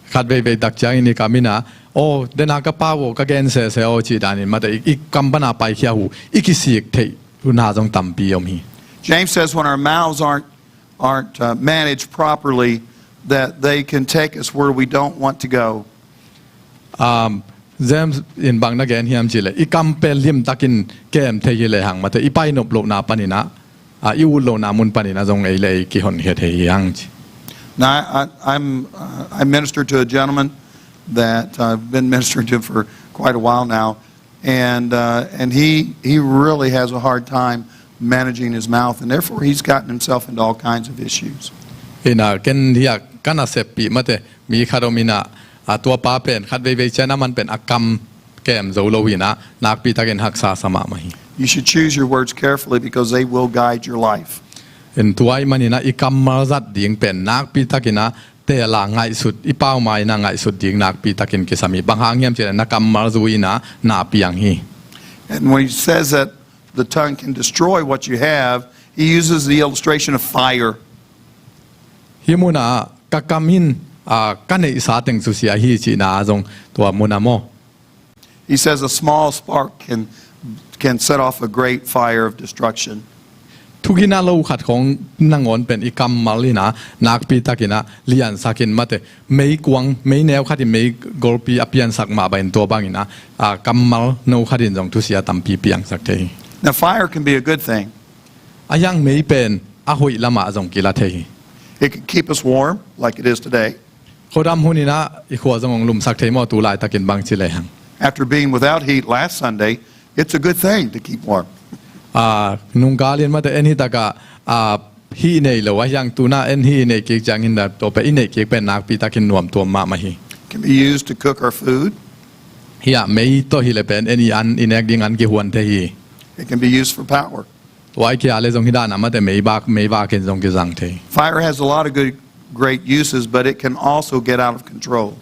Khat veivei tak ciangin i kam in a, "Aw, dena ka pau aw, ka gen sese aw," cih danin mate i, i kam pana paikhia uh i kisik theih huna zong tampi om hi. James says when our mouths aren't, aren't, uh, managed properly, that they can take us where we don't want to go. Um, James in bang na gen hiam cihleh i kam pen limtakin kem thei hi lehang mate i painop lohna panin a, a, i ut lohna mun panin a zong ei le ei kihonkhia thei hi hang ci. Now, I, I, I'm, uh, I minister to a gentleman that I've been ministering to for quite a while now, and, uh, and he, he really has a hard time managing his mouth, and therefore he's gotten himself into all kinds of issues. Ina ken hia kana seppih mate mi khat om ina, a, tua pa pen khat veivei cian a man pen a kam kem zo lo ina nakpi takin haksa sa mahmah hi. You should choose your words carefully because they will guide your life. In tua i man ina i kammal zat ding pen nakpi takin a tela ngaihsut, i pauma ina ngaihsut ding nakpi takin kisam hi. Bang hang hiam cihleh na kammal zui ina na piang hi. And when he says that the tongue can destroy what you have, he uses the illustration of fire. Hi muna ka kam in, a, ka neihsa teng susia hi cihna zong tua muna maw. He says a small spark can, can set off a great fire of destruction. Thugina lo khat khong nangawn pen i kammal ina nakpi takin a liansakin mate meikuang, mei neu khatin mei golpi a piansak mah bangin tua bangin a, a, kammal no khatin zong thusia tampi piangsak thei hi. Now, fire can be a good thing. A hiang mei pen a hoih lamah zong kila thei hi. It can keep us warm, like it is today. Khuadam hun ina i khua zong hong lumsak thei maw tu laitakin bangci lehang. After being without heat last Sunday, it's a good thing to keep warm. A, nungkalin mate en hi takah, a, hih nei lo a hiang tuna en hih nei kik ciangin da tawpe i nei kik pen nakpi takin nuamtuam mahmah hi. Can be used to cook our food. Hia mei tawh hi le pen en i an i nek ding an kihuan thei hi. It can be used for power. Tua i kia le zong hi dana mate meivak, meivakin zong kizang thei. Fire has a lot of good, great uses, but it can also get out of control.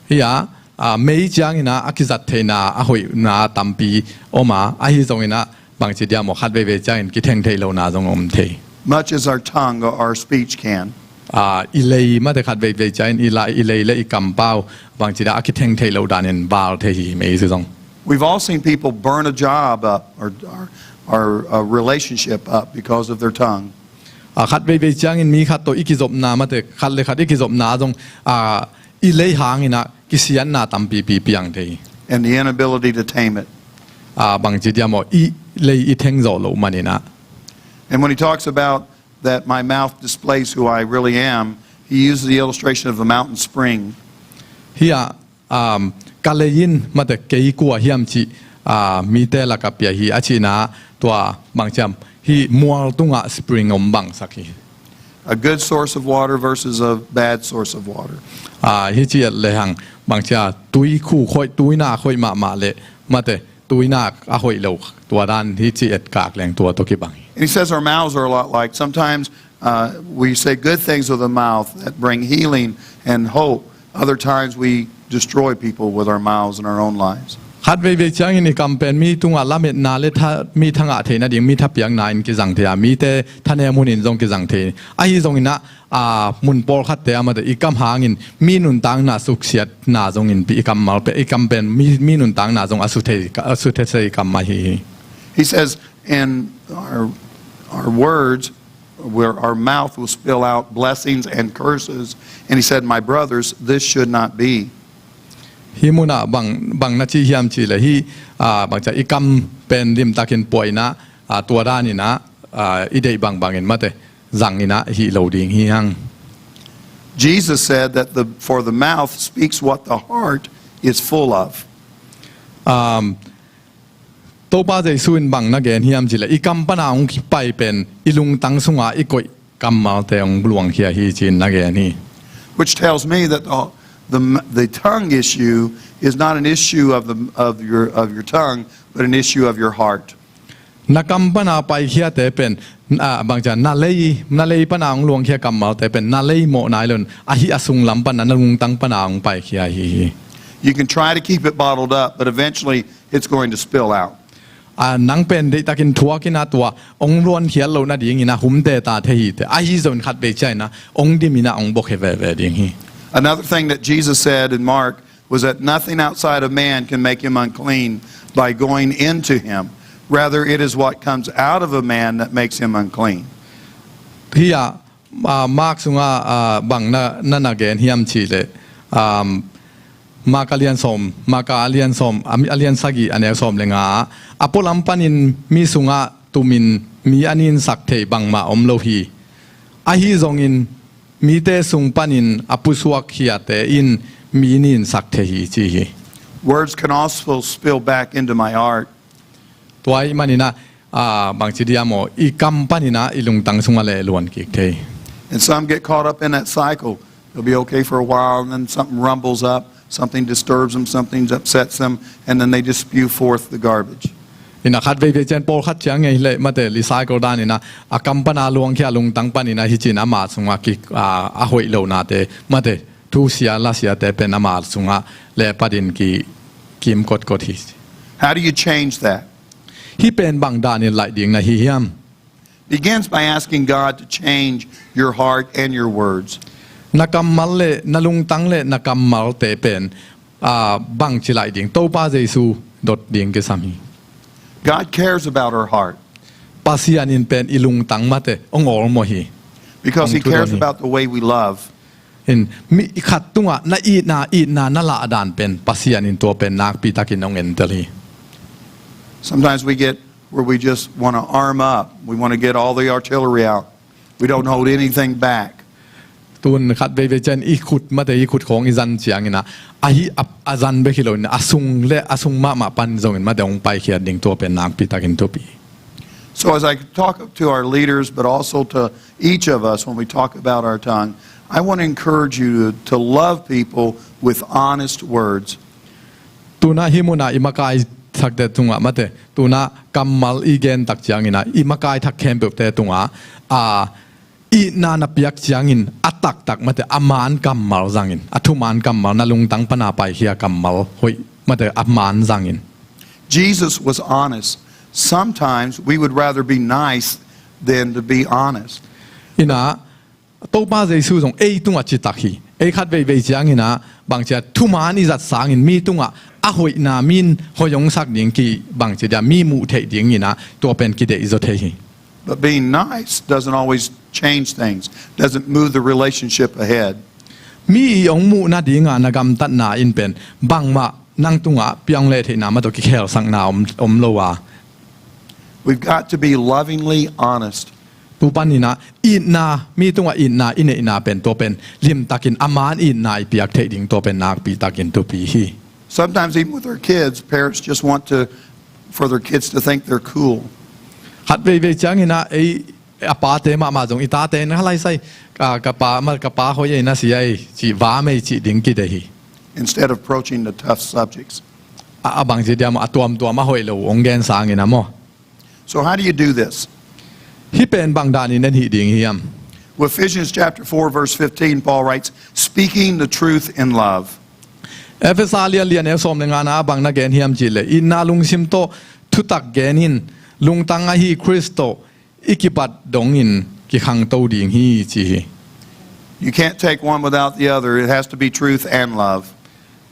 Hia, a, mei ciangina a kizat theina a hoihna tampi oma ahi zongina bangci diam aw khat veivei ciangin kitheng thei lona zong om thei. Much as our tongue or our speech can. A, i lei mate khat veivei ciangin i la, i lei le i kampau bangci dia a kitheng thei lo danin val thei hi mei zong. We've all seen people burn a job up or, or, or a relationship up because of their tongue. A, khat veivei ciangin mi khat tawh i kizopna mate khat le khat i kizopna zong, a, i lei hangina kisianna tampipi piang thei. And the inability to tame it. A, bangci diam aw i lei i theng zawh loh manina. And when he talks about that my mouth displays who I really am, he uses the illustration of a mountain spring. Hia, um, ka lei in mate kei kua hiam cih, a, mite laka pia hi a cihna tua bangciam hi mual tungah spring om bangsak hi. A good source of water versus a bad source of water. A, hi ci et lehang bangcia tui khu khoih, tuina khoih mahmah le mate tuina a hoih lo tua dan hi ci et kak leng tua tawh kibang hi. And he says our mouths are a lot like. Sometimes, uh, we say good things with the mouth that bring healing and hope. Other times we destroy people with our mouths and our own lives. Khat veivei ciangin i kam pen mi tungah lametna le tha, mi thangah theihna ding mi thapiakna in kizang thei a mite thanem hunin zong kizang thei. Ahi zongina a, mun pawlkhatte a mate i kam hangin mi nuntakna suksiatna zongin i kammal pe, i kam pen mi, mi nuntakna zong a su thei, a su thei se i kam ahi hi. He says, and our, our words, where our mouth will spill out blessings and curses. And he said, my brothers, this should not be. Hi muna bang, bang na ci hiam ci le hi, a, bangcia i kam pen limtakin puaina, a, tua danina, a, i deih bangbangin mate zangina hi lo ding hi hang. Jesus said that the, for the mouth speaks what the heart is full of. Um, Topa Jesu in bang na gen hiam ci le i kam pana hong kipai pen i lungtang sunga i koih kammalte hong luangkhia hi ci-in na gen hi. Which tells me that the, the, the tongue issue is not an issue of the, of your, of your tongue, but an issue of your heart. Na kam pana paikhiate pen, ah, bangcia, na lei, na lei pana hong luangkhia kammalte pen, na lei mawh nai lo in, ahi a sunglam pana, na lungtang pana hong paikhia hi hi. You can try to keep it bottled up, but eventually it's going to spill out. Ah, nang pen deihtakin thuak in a tua, hong luankhiat loh nadingin a humte ta thei hi te. Ahi zongin khatvei ciangin a, hong dim in a, hong buakhia veve ding hi. Another thing that Jesus said in Mark was that nothing outside of man can make him unclean by going into him. Rather, it is what comes out of a man that makes him unclean. Hi a, ah, Mark sungah, ah, bang na, na, na gen hiam cih leh, um, Mark a lian sawm, Mark a lian sawm, a, a lian sagih, a neu sawm le nga ah, a pualam panin mi sungah tumin mi a ninsak thei bangmah om lo hi. Ahi zongin mite sung panin a pusuakkhiate in mi ninsak thei hi ci hi. Words can also spill back into my heart. Tua ahih manin a, ah, bangci diam aw, i kam panin a i lungtang sungah le luan kik thei. And some get caught up in that cycle. They'll be okay for a while, and then something rumbles up, something disturbs them, something upsets them, and then they just spew forth the garbage. In a khat veivei ciang pawlkhat ciang ngei leh mate, recycle dan in a, a kam pana luangkhia lungtang panin a hi cin ama sungah ki, a, a hoih lonate mate, thusia lasiate pen ama sungah le patin ki, kim kotkot hi. How do you change that? Hih pen bang danin laih ding na hi hiam? Begins by asking God to change your heart and your words. Na kammal le, na lungtang le, na kammalte pen, ah, bangci laih ding, Topa Jesu dot ding kisam hi. God cares about our heart. Pasian in pen i lungtang mate hong awlmawh hi. Because he cares about the way we love. In, mi khat tungah na itna, itna na lahdan pen Pasian in tua pen nakpitakin hong entel hi. Sometimes we get where we just want to arm up. We want to get all the artillery out. We don't hold anything back. Tun khat veivei ciang i khut mate, i khut khawng i zan ciangin a, ahi a, a zan bek hi loin a sung le a sung mahmah pan zongin mate hong paikhiat ding tua pen nakpitakin thupi. So as I talk to our leaders, but also to each of us when we talk about our tongue, I want to encourage you to, to love people with honest words. Tuna hih muna i makai sakte tungah mate, tuna kammal i gen tak ciangin a, i makai thak khempeuhte tungah, a, itna na piak ciangin a taktak mate, a man kammal zangin, a thuman kammal, na lungtang pana paikhia kammal hoih mate, a man zangin. Jesus was honest. Sometimes we would rather be nice than to be honest. In a, Topa Jesu zong ei tungah citak hi. Ei khat veivei ciangin a, bangci a thuman i zat sangin mi tungah a hoihna min hoih hong sak ding ki, bangci dia mi muh theih dingin a, tua pen kideih zaw thei hi. But being nice doesn't always change things, doesn't move the relationship ahead. Mi i hong muh nadinga na gamtatna in pen bangmah nang tungah piang leh theihna mah tawh kikheelsakna om, om lo a. We've got to be lovingly honest. Tu panin a itna, mi tungah itna i neihna pen tua pen limtakin a man itna i piak theih ding tua pen nakpitakin thupi hi. Sometimes even with our kids, parents just want to, for their kids to think they're cool. Khat veivei ciangin a ei a pate mahmah zong i tate na halai sai, ka, ka pa, ma, ka pa hoih ei na si ai, ci va mei ci ding kideih hi. Instead of approaching the tough subjects. A, a bangci diam a tuamtuam a hoih lo hong gen sangin a maw. So how do you do this? Hih pen bang danin en hih ding hiam? Ephesians chapter four, verse fifteen, Paul writes, "Speaking the truth in love." Efesa lian lian neu sawm le ngana bang na gen hiam cih leh, itna lungsim tawh thutak gen in, lungtang ahi Khrist tawh i kipat dongin kikhangto ding hi ci hi. You can't take one without the other. It has to be truth and love.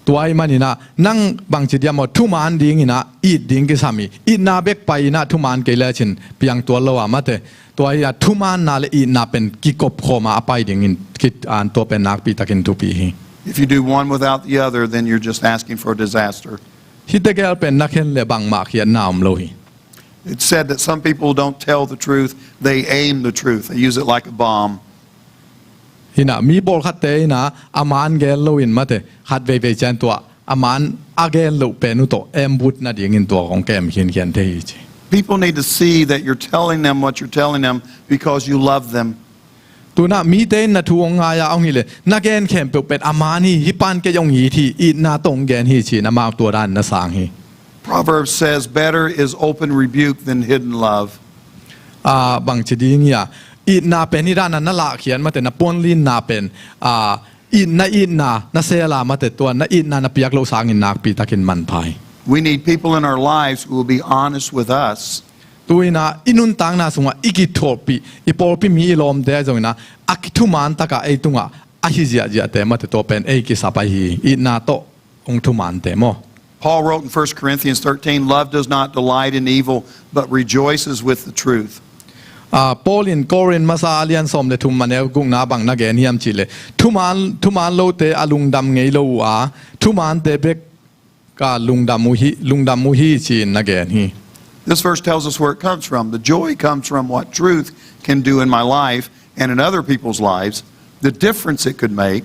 Tua ahih manin a, nang bangci diam aw, thuman dingin a it ding kisam hi. Itna bek pai in a thuman kei lecin piang tuan lo a mate. Tua hi a thumanna le itna pen kikop khawm a a pai dingin kit an tua pen nakpitakin thupi hi. If you do one without the other, then you're just asking for disaster. Hih tegel pen na khen le bangmah khiatna om lo hi. It's said that some people don't tell the truth, they aim the truth. They use it like a bomb. Hi na, mi pawlkhatte in a, a man gen loin mate, khat veivei ciang tua, a man a gen loh pen uh tawh, embut nadingin tua kong kem khinkhian thei hi ci. People need to see that you're telling them what you're telling them because you love them. Tuna mite in na thu hong ngai a hong hi le, na gen khempeuh pen a man hi, hih pan kei hong it hi, itna tawh hong gen hi ci-in amau tua dan na sang hi. Proverbs says, "Better is open rebuke than hidden love." Ah, bangci ding ia, itna pen i dana na lahkhian mate, na puanlinna pen, ah, itna, itna na sela mate, tua na itna na piak loh sangin nakpi takin manpha hi. We need people in our lives who will be honest with us. Tu-in ah i nuntakna sungah i kithuahpih, i pawlpi mi, i lawmte ahi zongin ah, a kithuman takah ei tungah a hi ziahziahte mate, tua pen ei kisap ahi hi. Itna tawh hong thumante maw. Paul wrote in First Corinthians thirteen, "Love does not delight in evil, but rejoices with the truth." Ah, Paul in Korin masa a lian sawm le thum, a neu gukna bang na gen hiam cihleh, thuman, thuman lote a lungdam ngei lo uh a, thumante bek ka lungdam uh hi, lungdam uh hi, ci-in na gen hi. This verse tells us where it comes from. The joy comes from what truth can do in my life and in other people's lives, the difference it could make.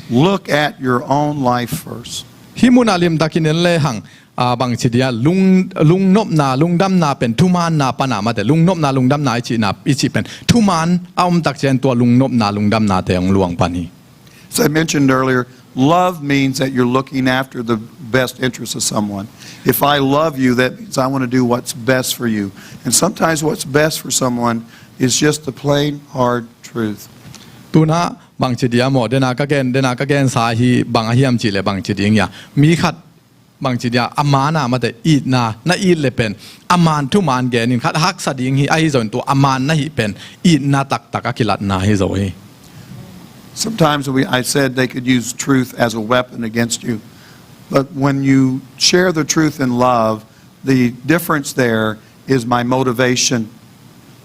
Look at your own life first. Hih munah limtakin en lehang, ah, bangci dia, lung, lungnopna, lungdamna pen thumanna pana mate, lungnopna, lungdamna i cihna, i cih pen thuman a om takciang tua lungnopna, lungdamnate hong luang pan hi. As I mentioned earlier, love means that you're looking after the best interests of someone. If I love you, that means I want to do what's best for you. And sometimes what's best for someone is just the plain, hard truth. Tu-in ah bangci dia maw, dena ka gen, dena ka gensa hi bang a hiam cihleh bangci ding ia, mi khat bangci dia, a man a mate itna na it leh pen, a man thuman genin khat haksa ding hi, ahi zongin tua a man na hih pen itna taktak a kilatna hi zo hi. Sometimes we, I said they could use truth as a weapon against you. But when you share the truth in love, the difference there is my motivation.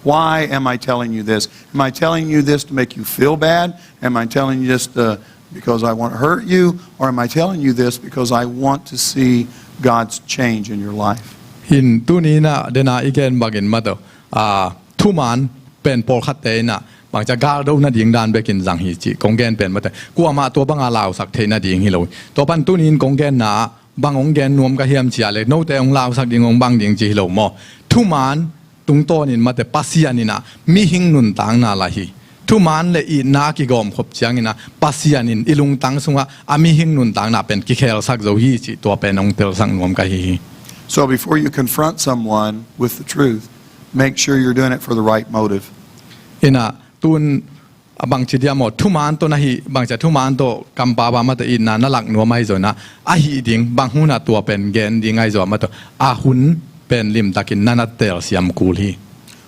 Why am I telling you this? Am I telling you this to make you feel bad? Am I telling you this to, because I want to hurt you? Or am I telling you this because I want to see God's change in your life? Hih tuni-in ah dena i gen bangin mate, ah, thuman pen pawlkhatte in ah bangci a galdo nading dan bekin zang hi cih kong gen pen mate, kuamah tua banga lausak theih nading hi lo. Tua pan tuni-in kong genna ah bang hong gen nuam ka hiam cihleh, note hong lausak ding, hong bang ding ci hi lo maw. Thuman tungtawnin mate, Pasian in ah mihing nuntakna la hi. Thuman le itna a kigawmkhop ciangin ah Pasian in i lungtang sungah a mihing nuntakna pen kikhelsak zo hi cih tua pen hong telsak nuam ka hi hi. So before you confront someone with the truth, make sure you're doing it for the right motive. In ah tun a bangci dia maw, thuman tawh na hih, bangci a thuman tawh kampau a mate itna na lak nuam ahi zongin ah, a hih ding bang hun ah tua pen gen ding ahi zong a mate, a hun pen limtakin na na telsiam kul hi.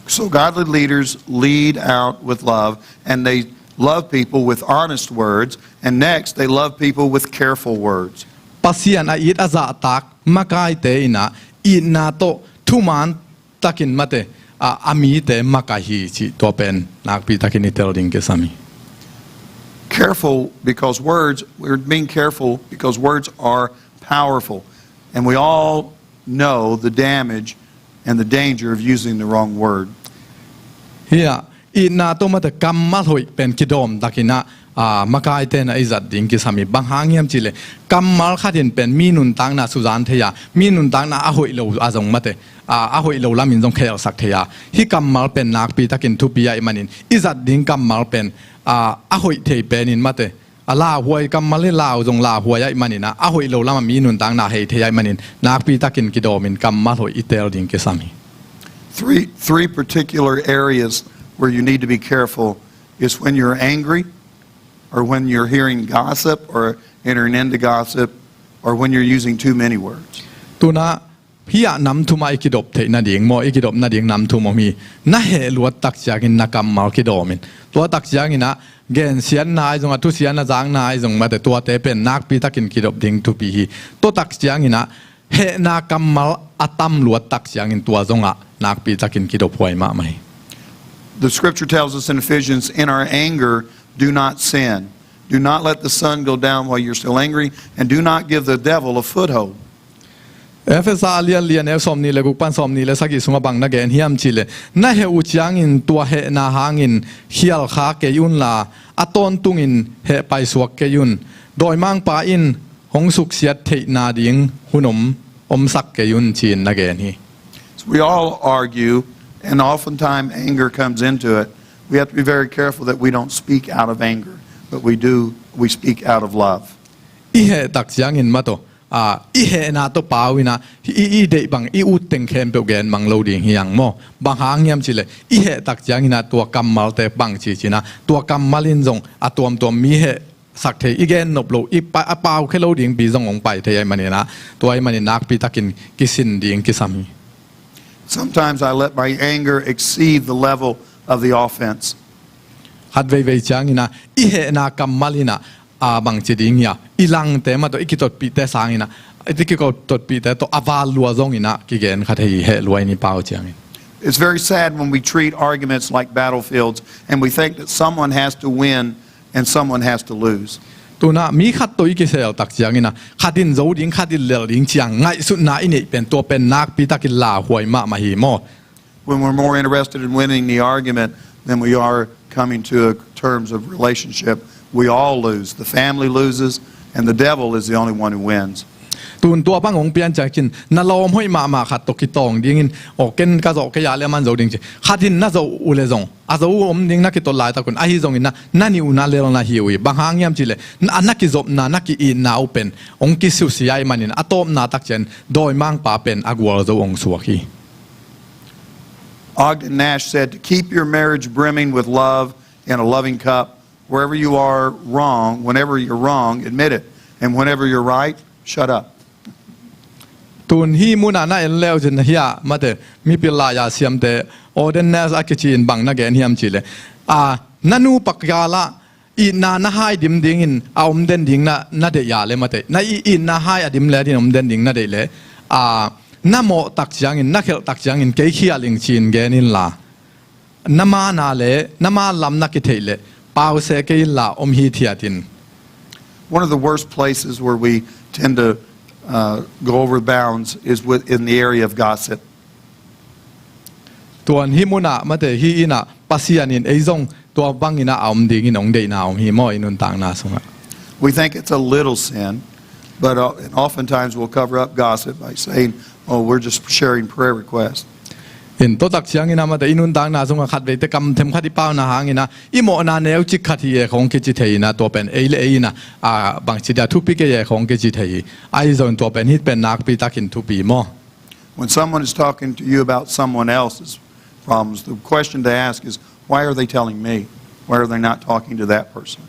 So godly leaders lead out with love, and they love people with honest words, and next, they love people with careful words. Pasian a it a zahtak makaite in ah itna tawh thuman takin mate, a, a mite makai hi cih tua pen nakpi takin i tel ding kisam hi. Careful, because words, we're being careful because words are powerful. And we all know the damage and the danger of using the wrong word. Hi ah, itna tawh mate kammal hoih pen kidawm takin ah, aa, makaite in ah i zat ding kisam hi. Bang hang hiam cihleh, kammal khat in pen mi nuntakna suzan thei a, mi nuntakna a hoih lo a zong mate, aa, a hoih lo lamin zong khelsak thei a. Hih kammal pen nakpi takin thupi ahih manin i zat ding kammal pen, aa, a hoih thei penin mate, a lauhuai kammal hi, lau zong lauhuai ahih manin ah, a hoih lo lamah mi nuntakna hei thei ahih manin nakpi takin kidawmin kammal hoih i tel ding kisam hi. Three, three particular areas where you need to be careful is when you're angry, or when you're hearing gossip or entering into gossip, or when you're using too many words. Tu-in ah hih ah nam thum ah i kidop theih nading maw, i kidop nading nam thum om hi. Na heh luat tak ciangin na kammal kidawmin, tua tak ciangin ah gensiatna ahi zong a, thusiatna zakna ahi zong mate, tuate pen nakpi takin kidop ding thupi hi. Tua tak ciangin ah hehna kammal a tam luat tak ciangin tua zong ah nakpi takin kidop huai mahmah hi. The scripture tells us in Ephesians, "In our anger, do not sin. Do not let the sun go down while you're still angry, and do not give the devil a foothold." Efesa a lian li, a neu sawmnih le guk pan sawmnih le sagih sungah bang na gen hiam cihleh, na heh uh ciangin tua hehna hangin khialkha kei unla, a tawntungin heh paisuak kei un. Dawimangpa in hong suksiat theihna ding hun om, omsak kei un, ci-in na gen hi. So we all argue, and oftentimes anger comes into it. We have to be very careful that we don't speak out of anger, but we do, we speak out of love. I heh tak ciangin mate, Ah, i hehna tawh pau in ah, i, i deih bang, i ut teng khempeuh gen mang lo ding hi hang maw. Bang hang hiam cih leh, i heh tak ciangin ah tua kammalte bang ci cih in ah, tua kammal in zong a tuamtuam mi hehsak thei, i gen nop loh, i pa-, a pau khia lo dingpi zong hong pai thei ahih manin ah, tua ahih manin nakpi takin kisin ding kisam hi. Sometimes I let my anger exceed the level of the offense. Khat veivei ciangin ah, i hehna kammal in ah, a bang ci ding hia, i langte mah tawh, i kitotpihte sangin ah, i kitotpihte tawh a val lua zongin ah, kigen kha thei hi, heh lua in i pau ciangin. It's very sad when we treat arguments like battlefields and we think that someone has to win and someone has to lose. Tu-in ah mi khat tawh i kisel tak ciangin ah, khat in zo ding, khat in lel ding ci-a ngaihsutna i neih pen, tua pen nakpi takin lauhuai mahmah hi maw. When we're more interested in winning the argument than we are coming to a terms of relationship, we all lose. The family loses, and the devil is the only one who wins. Tu-in tua bang hong pian ciangin, na lawm hoih mahmah khat tawh kitawng dingin, aw, ken ka zawh kei a leh aman zo ding ci. Khat in na zawh uh leh zong, a zo uh om ding na kitot laitak un, ahi zongin ah, na nih uh na lel na hi uh hi. Bang hang hiam cih leh, na, na kizopna, na ki-itna uh pen hong kisusia ahih manin, a tawpna tak ciang dawimangpa pen a gualzo hong suak hi. Ogden Nash said, "To keep your marriage brimming with love in a loving cup, wherever you are wrong, whenever you're wrong, admit it. And whenever you're right, shut up." Tu-in hih munah na en le uh cin hiah, mate, mipil lai-a siamte, Ogden Nash a kici in bang na gen hiam cih leh, a, na nupa kikal ah itna na hai dim dingin a om den ding na, na deih a leh, mate, na i-, itna hai a dim le ding om den ding na deih leh, a, na mawh tak ciangin, na khelh tak ciangin kei khial ing ci-in gen inla, na mana leh, na ma lam na kitheih leh, pause kei inla om hithiat in. One of the worst places where we tend to, uh, go over bounds is with, in the area of gossip. Tu-in hih munah, mate, hih in ah Pasian in ei zong tua bangin ah a om dingin hong deihna om hi maw, i nuntakna sungah. We think it's a little sin, but, uh, and oftentimes we'll cover up gossip by saying, "Oh, we're just sharing prayer requests." In tua tak ciangin ah, mate, i nuntakna sungah khat veite kam themkhat i pauna hangin ah, i mawhna neucik khat hi e khawng kici thei in ah, tua pen ei le ei in ah, a, bang ci dia, thupi kei e khawng kici thei hi. Ahi zongin tua pen, hih pen nakpi takin thupi maw. When someone is talking to you about someone else's problems, the question to ask is, "Why are they telling me? Why are they not talking to that person?"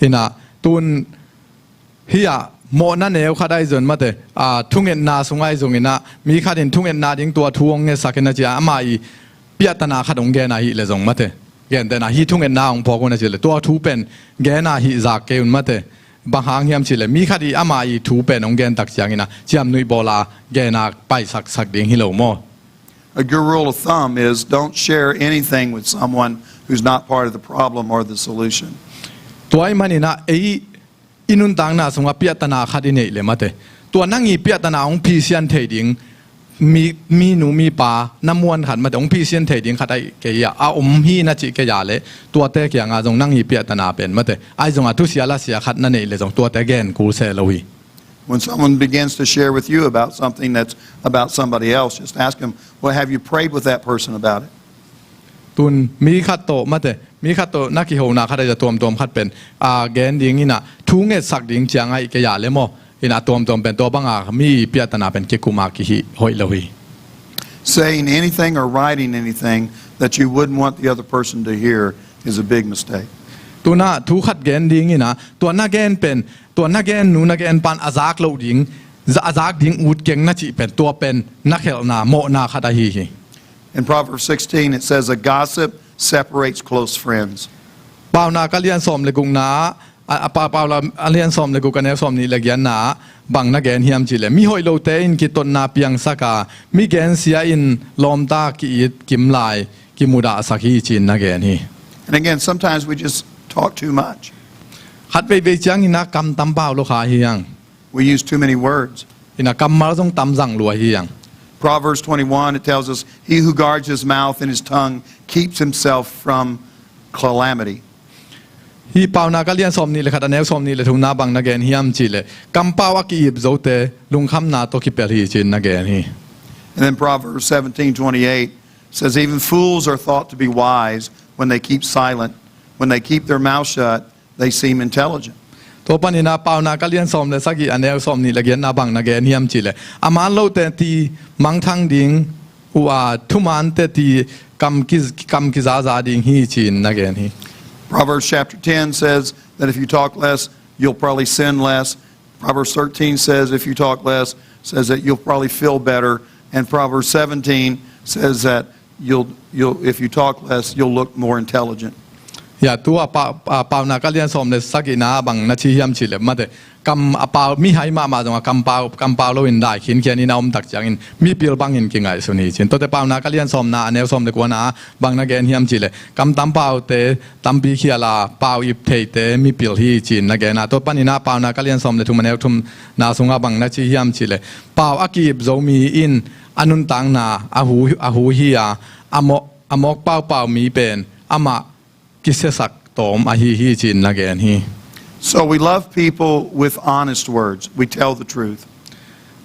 In ah, tu-in hiah mawhna neu khat ahi zongin, mate, a, thungetna sung ahi zongin ah, mi khat in thungetna ding tua thu hong ngetsak in ah ci-a, amah i piahtana khat hong gen ahih leh zong, mate, gentehna, hih thungetna hong phawk un ah ci leh, tua thu pen gen ahih zak kei un, mate. Bang hang hiam cih leh, mi khat i amah i thu pen hong gen tak ciangin ah ciamnuih bawl a gen a paisaksak ding hi lo maw. A good rule of thumb is don't share anything with someone who's not part of the problem or the solution. Tua ahih manin ah ei i nuntakna sungah piahtana khat i neih leh, mate, tua nang i piahtana hong phisian thei ding mi, minu mipa na muan khat, mate, hong phisian thei ding khat ahih kei a, a om hi na cih kei a leh, tuate kiangah zong nang i piahtana pen, mate, ahi zongah thusia lasia khat na neih leh zong tuate gen kul se lo hi. When someone begins to share with you about something that's about somebody else, just ask them, "Well, have you prayed with that person about it?" Tu-in mi khat tawh, mate, mi khat tawh na kihona khat ahi a, tuamtuam khat pen, a, gen dingin ah thu ngetsak ding ciang ahih kei a leh maw, in ah tuamtuam pen tua banga mi piahtana pen kikum a kihih hoih lo hi. Saying anything or writing anything that you wouldn't want the other person to hear is a big mistake. Tu-in ah thu khat gen dingin ah, tua na gen pen, tua na gen nu na gen pan a zak loh ding, za-, a zak ding ut keng na cih pen, tua pen na khelhna, mawhna khat ahi hi. In Proverbs sixteen, it says, "A gossip separates close friends." Paunak a lian sawm le gukna, a, a, Pa-, Paunak a lian sawm le guk, a neu sawmnih le giatna ah bang na gen hiam cih leh, mi hoih lote in kitotna piangsak a, mi gensia in lawmta ki-it kim lai kimudahsak hi, ci-in na gen hi. And again, sometimes we just talk too much. Khat veivei ciangin ah kam tam pau lo kha hi hang. We use too many words. In ah kammal zong tam zang lua hi hang. Proverbs twenty-one, it tells us, "He who guards his mouth and his tongue keeps himself from calamity." Hih Paunak a lian sawmnih le khat, a neu sawmnih le thumna bang na gen hiam cih leh, kampau a ki-ip zote lungkhamna tawh kipelh hi, ci-in na gen hi. And then Proverbs seventeen twenty-eight says, "Even fools are thought to be wise when they keep silent. When they keep their mouth shut, they seem intelligent." Tua panin ah Paunak a lian sawm le sagih a neu sawm nih le giatna bang na gen hiam cih leh, a man lote ti mangthang ding uh a, thumaante ti kam ki, kam kizaza ding hi ci-in na gen hi. Proverbs chapter ten says that if you talk less, you'll probably sin less. Proverbs thirteen says if you talk less, says that you'll probably feel better. And Proverbs seventeen says that you'll, you'll, if you talk less, you'll look more intelligent. Ya, tu a pa, a, Paunak a lian sawm le sagihna bang na ci hiam cih leh, mate, kam a pau, mihai mahmah zong a kam pau, kam pau loin dai khinkhian in a om tak ciangin mipil bangin kingaihsun hi ci-in. Tuate Paunak a lian sawmna a neu sawm le kuana bang na gen hiam cih leh, kam tam paute tampi khial a, pau ip theite mipil hi ci-in na gen a. Tua panin ah Paunak a lian sawm le thum a neu thumna sungah bang na ci hiam cih leh, pau a ki-ip zo mi in a nuntakna a hu, a hu hi a, a mawk, a mawk paupau mi pen amah kisiasak tawm ahi hi ci-in na gen hi. So we love people with honest words. We tell the truth.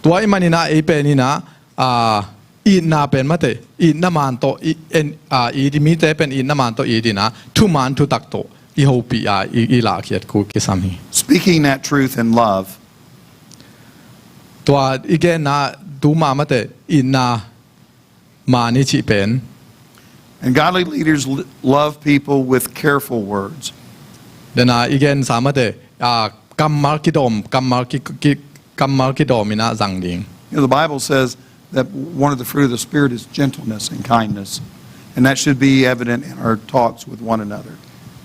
Tua ahih manin ah ei pen in ah, a, itna pen, mate, itna man tawh i, en, a, i, mite pen itna man tawh it in ah, thuman thutak tawh i hopih a, i, i lahkhiat kul kisam hi. Speaking that truth in love. Tua i genna tuma, mate, itna man i cih pen. And godly leaders l-, love people with careful words. Dena i gensa, mate, a, kammal kidawm, kammal ki, ki, kammal kidawm in ah zang ding. You know, the Bible says that one of the fruit of the Spirit is gentleness and kindness. And that should be evident in our talks with one another.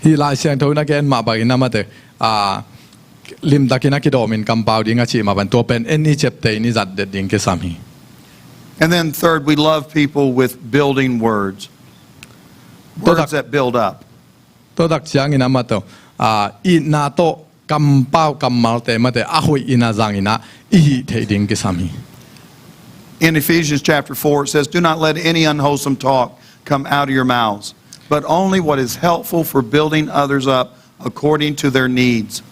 Hih Lai Siangtho in a gen mah bangin ah, mate, a, limtakin a kidawmin kampau ding a cih mah bang, tua pen en i ciapteh in i zatdet ding kisam hi. And then third, we love people with building words. Words that build up. Tua tak ciangin ah, mate, a, itna tawh kampau kammalte, mate, a hoih in a zang in ah i hih theih ding kisam hi. In Ephesians chapter four, it says, "Do not let any unwholesome talk come out of your mouths, but only what is helpful for building others up according to their needs."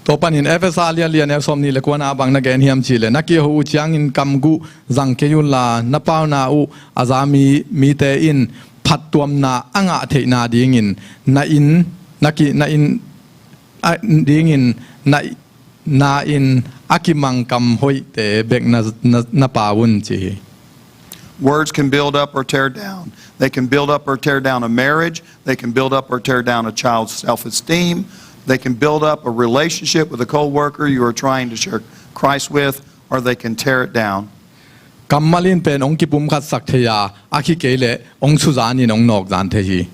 Tua panin Efesa lian li a neu sawm nih le kuana bang na gen hiam cih leh, na kiho uh ciangin kam guh zang kei unla, na pauna uh a za mi, mite in phattuamna a ngah theihna dingin na in, na ki, na in, a, dingin na, na in a kimang kam hoihte bek na, na, na pau un ci hi. Words can build up or tear down. They can build up or tear down a marriage. They can build up or tear down a child's self-esteem. They can build up a relationship with a co-worker you are trying to share Christ with, or they can tear it down. Kammal in pen hong kipumkhatsak thei a, a khit kei leh hong suzan in hong nawkzan thei hi.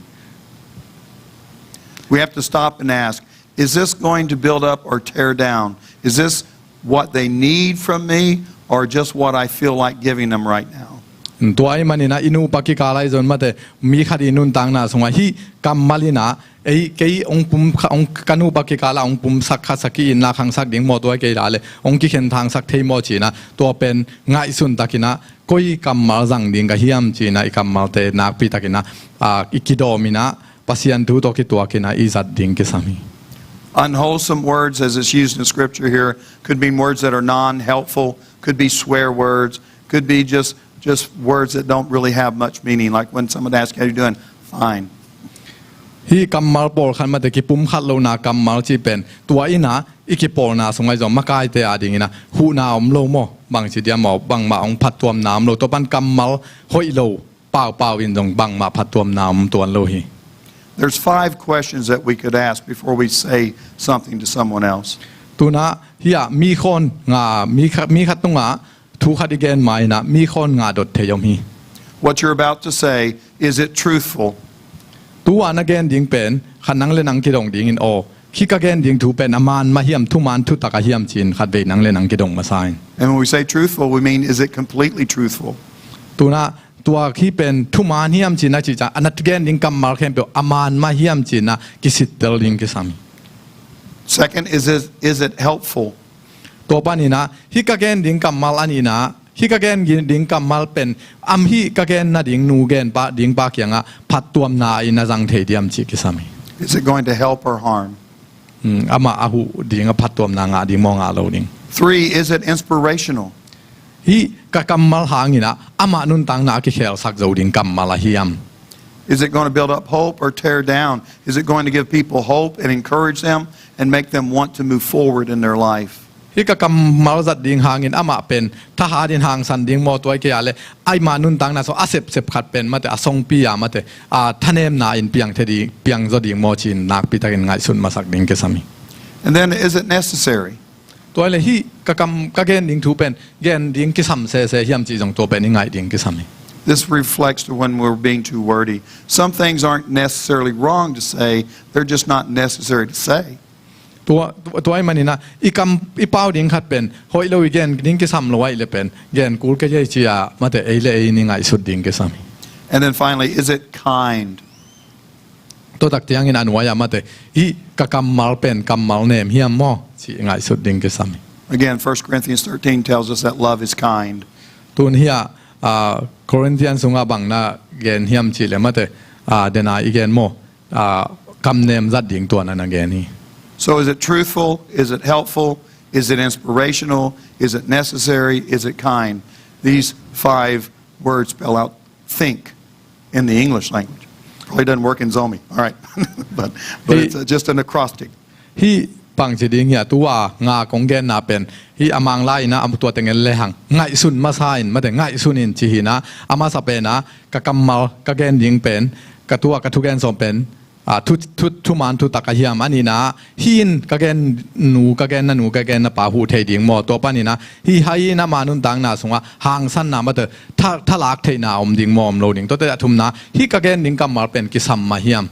We have to stop and ask, is this going to build up or tear down? Is this what they need from me, or just what I feel like giving them right now? Tua ahih manin ah i nupa kikal ah zong, mate, mi khat i nuntakna sungah hih kammal in ah, ei, kei hong pum kha, hong, ka nupa kikal ah hong pumsak khatsak, ki-itna khangsak ding maw, tua hi kei leh hong kikhenthangsak thei maw ci-in ah, tua pen ngaihsun takin ah, koi kammal zang ding ka hiam ci-in ah, i kammalte nakpi takin ah, a, i kidawm in ah, Pasian thu tawh kituak in ah i zat ding kisam hi. Unwholesome words, as it's used in Scripture here, could mean words that are non-helpful, could be swear words, could be just, just words that don't really have much meaning, like when someone asks you, "How you doing?" "Fine." Hih kammal pawlkhat, mate, kipumkhat lohna kammal cih pen, tua in ah i kipawlna sungah zong makaite a dingin ah huhna om lo maw, bangci diam maw, bangmah hong phattuamna om lo, tua pan kammal hoih lo paupau in zong bangmah phattuamna om tuan lo hi. There's five questions that we could ask before we say something to someone else. Tu-in ah, hih ah mi khawn nga, mi kha-, mi khat tungah thu khat i gen ma-in ah mi khawn nga dot thei om hi. What you're about to say, is it truthful? Tu-a na gen ding pen, khat nang le nang kidong dingin, aw, hih ka gen ding thu pen a man mah hiam, thuman thutak a hiam ci-in khatvei nang le nang kidong masa in. And when we say truthful, we mean, is it completely truthful? Tu-in ah, tua hih pen thuman hiam ci-in a cih ciang, a na gen ding kammal khempeuh a man mah hiam ci-in ah kisittel ding kisam hi. Second, is it, is it helpful? Tua panin ah, hih ka gen ding kammal a nihna, hih ka gen ding kammal pen, am hih ka gen nading nu gen pa, ding pa kiangah phattuamna in a zang thei diam cih kisam hi. Is it going to help or harm? Hmm, amah a huh ding a phattuamna ngah ding maw, ngah lo ding. Three, is it inspirational? Hih ka kammal hangin ah amah nuntakna a kikhelsak zo ding kammal a hiam? Is it going to build up hope or tear down? Is it going to give people hope and encourage them and make them want to move forward in their life? Hih ka kammal zat ding hangin amah pen thahat in hangsan ding maw, tua hi kei a leh ama nuntakna sung a sepsep khat pen mate a songpi a mate a thanemna in piang thei ding, piang zaw ding maw ci-in nakpi takin ngaihsut masak ding kisam hi. And then, is it necessary? Tua hi leh hih ka kam, ka gen ding thu pen gen ding kisam sese hiam cih zong tua pen i ngaih ding kisam hi. This reflects to when we're being too wordy. Some things aren't necessarily wrong to say, they're just not necessary to say. Tua, tua, tua ahih manin ah i kam, i pau ding khat pen hoih lo, i gen ding kisam lo ahih leh pen gen kul kei ei ci-a mate ei le ei in i ngaihsut ding kisam hi. And then finally, is it kind? Tua tak ciangin a nuai-ah mate hih ka kammal pen kammal nem hiam maw cih ngaihsut ding kisam hi. Again, First Corinthians thirteen tells us that love is kind. Tun hih ah, ah, Corinthian sungah bang na gen hiam cih leh mate, ah, dena i gen maw, ah, kam nem zat ding tua na na gen hi. So is it truthful? Is it helpful? Is it inspirational? Is it necessary? Is it kind? These five words spell out think in the English language. Probably doesn't work in Zomi. All right. But, but it's, uh, just an acrostic. Hih bangci ding hi a, tua nga kong genna pen hih a Manglai in ah a tua teng en lehang ngaihsun masa in mate ngaihsun in ci hi in ah, a masa pen ah ka kammal, ka gen ding pen, ka tua, ka thugen sawm pen, ah, thu, thu, thuman thutak a hiam, a nihna ah hih in ka gen nu, ka gen na nu, ka gen na pa huh thei ding maw, tua panin ah hih hai in ama nuntakna sungah hangsanna mate tha, thalak theihna om ding maw, om lo ding. Tuate a thumna, hih ka gen ding kammal pen kisam mah hiam.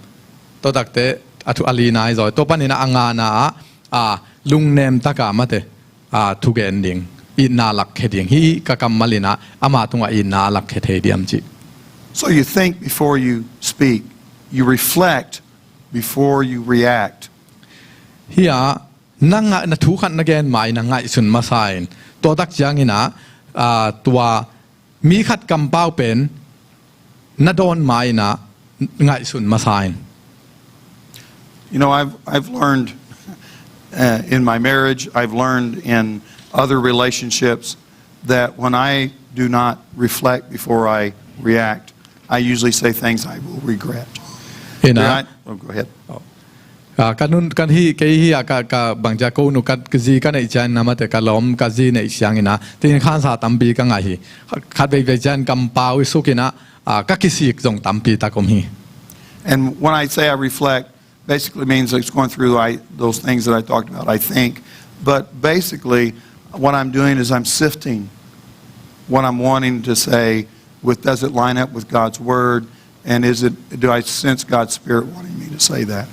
Tua takte a thu, a lina hi zaw. Tua panin ah a ngana ah, ah, lungnem taka mate, ah, thugen ding, itna lakkhia ding. Hih ka kammal in ah ama tungah itna a lakkhia thei diam cih. So you think before you speak. You reflect before you react. Hih ah na nga, na thu khat na gen ma-in ah ngaihsun masa in, tua tak ciangin ah, ah, tua mi khat kampau pen na dawn ma-in ah ngaihsun masa in. You know, I've, I've learned, uh, in my marriage, I've learned in other relationships that when I do not reflect before I react, I usually say things I will regret. Ina. Did I? Oh, go ahead. Oh. Ah, ka nun, ka hi, kei hi a, ka, ka bangcia ko nu ka, ka zi ka neih ciangin ah mate ka lawm ka zi neih ciangin ah, tin khansa tampi ka ngah hi. Khat veivei ciangin kampau i suk in ah, ah, ka kisik zong tampi tak om hi. And when I say I reflect, basically means it's going through I, those things that I talked about, I think. But basically, what I'm doing is I'm sifting what I'm wanting to say with, does it line up with God's word? And is it, do I sense God's Spirit wanting me to say that?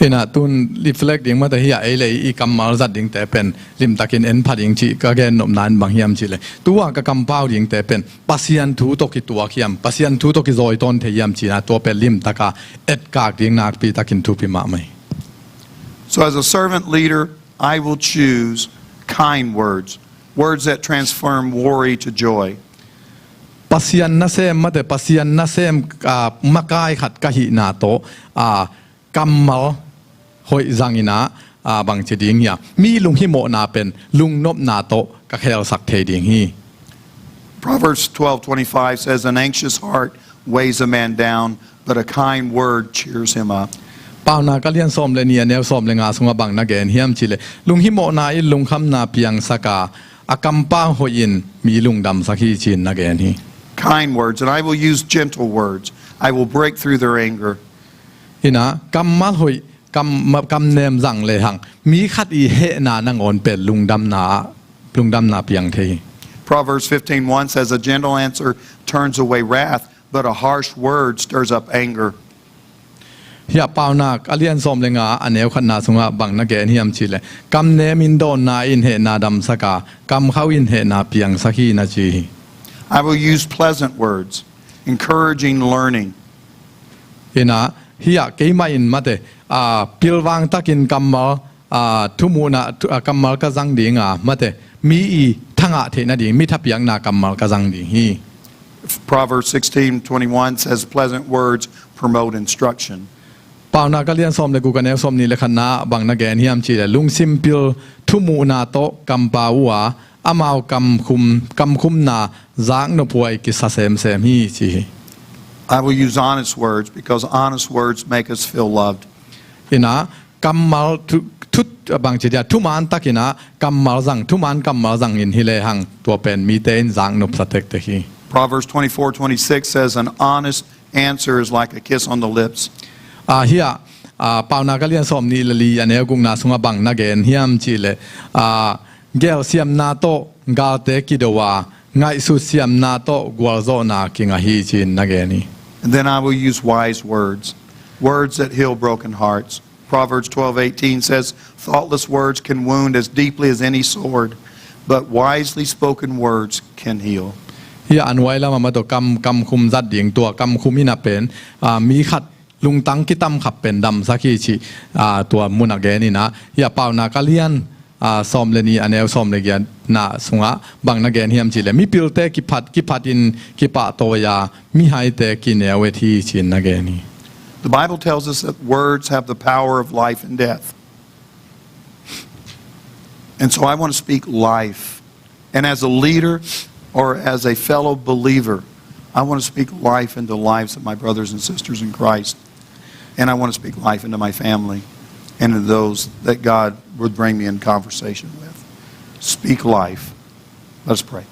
Ina tun reflect ding mate hi a, ei le ei i kammal zat dingte pen limtakin en pha ding cih ka gen nopna in bang hiam cih leh, tua ka kampau dingte pen Pasian thu tawh kituak hiam, Pasian thu tawh kizawi tawn thei hiam cih na tua pen limtaka etkak ding nakpi takin thupi mahmah hi. So as a servant leader, I will choose kind words, words that transform worry to joy. Pasian nasem mate, Pasian nasem, ah, makai khat ka hihna tawh, ah, kammal hoih zangin ah, ah, bangci ding hi a, mi lunghimawhna pen lungnopna tawh ka khelsak thei ding hi. Proverbs twelve twenty-five says, "An anxious heart weighs a man down, but a kind word cheers him up." Paunak a lian sawm le nih a neu sawm le nga sungah bang na gen hiam cih leh, lunghimawhna in lungkhamna piangsak a, a kampau hoih in mi lungdamsak hi ci-in na gen hi. Kind words, and I will use gentle words. I will break through their anger. Ina kammal hoih, kam, kam nem zang lehang mi khat i hehna nangawn pen lungdamna, lungdamna piang thei hi. Proverbs fifteen one says, "A gentle answer turns away wrath, but a harsh word stirs up anger." Hih a Paunak a lian sawm le nga a neu khatna sungah bang na gen hiam cih leh, kam nem in dawnna in hehna damsak a, kam khauh in hehna piangsak hi na ci hi. I will use pleasant words, encouraging learning. Ina, hih a keimah in mate, ah, pilvang takin kammal, ah, thumuhna, thu, ah, kammal ka zang ding a, mate, mi i thangah theihna ding, mi thapiakna kammal ka zang ding hi. Proverbs sixteen twenty-one says, "Pleasant words promote instruction." Paunak a lian sawm le guk a neu sawm nih le khatna bang na gen hiam cih leh, lungsim pil thumuhna tawh kampau uh a, amau kamkhum, kamkhumna zaknophuai kisa semsem hi ci hi. I will use honest words because honest words make us feel loved. Ina, kammal thu, thu, bangci dia, thuman takin a kammal zang, thuman kammal zangin hi lehang tua pen mite in zak nopsa tektek hi. Proverbs twenty-four twenty-six says, "An honest answer is like a kiss on the lips." Ah, hiah, ah, Paunak a lian sawmnih le li a neu gukna sungah bang na gen hiam cihleh, ah, gelsiamna tawh galte kido a, ngaihsut siamna tawh gualzawhna kingah hi ci-in na gen hi. And then I will use wise words, words that heal broken hearts. Proverbs twelve eighteen says, "Thoughtless words can wound as deeply as any sword, but wisely spoken words can heal." Hiah a nuai lamah mah tawh kam, kamkhum zat ding, tua kamkhum in a pen, ah, mi khat lungtang kitam khap pen damsak hi cih, ah, tua munah gen ina, hiah Paunak a lian, ah, sawm le nih a neu sawm le giatna sungah bang na gen hiam cihleh, mipilte kiphat, kiphatin kipahtawi a, mihaite kineu et hi ci-in na gen hi. The Bible tells us that words have the power of life and death. And so I want to speak life. And as a leader or as a fellow believer, I want to speak life into the lives of my brothers and sisters in Christ. And I want to speak life into my family and into those that God would bring me in conversation with. Speak life. Let us pray.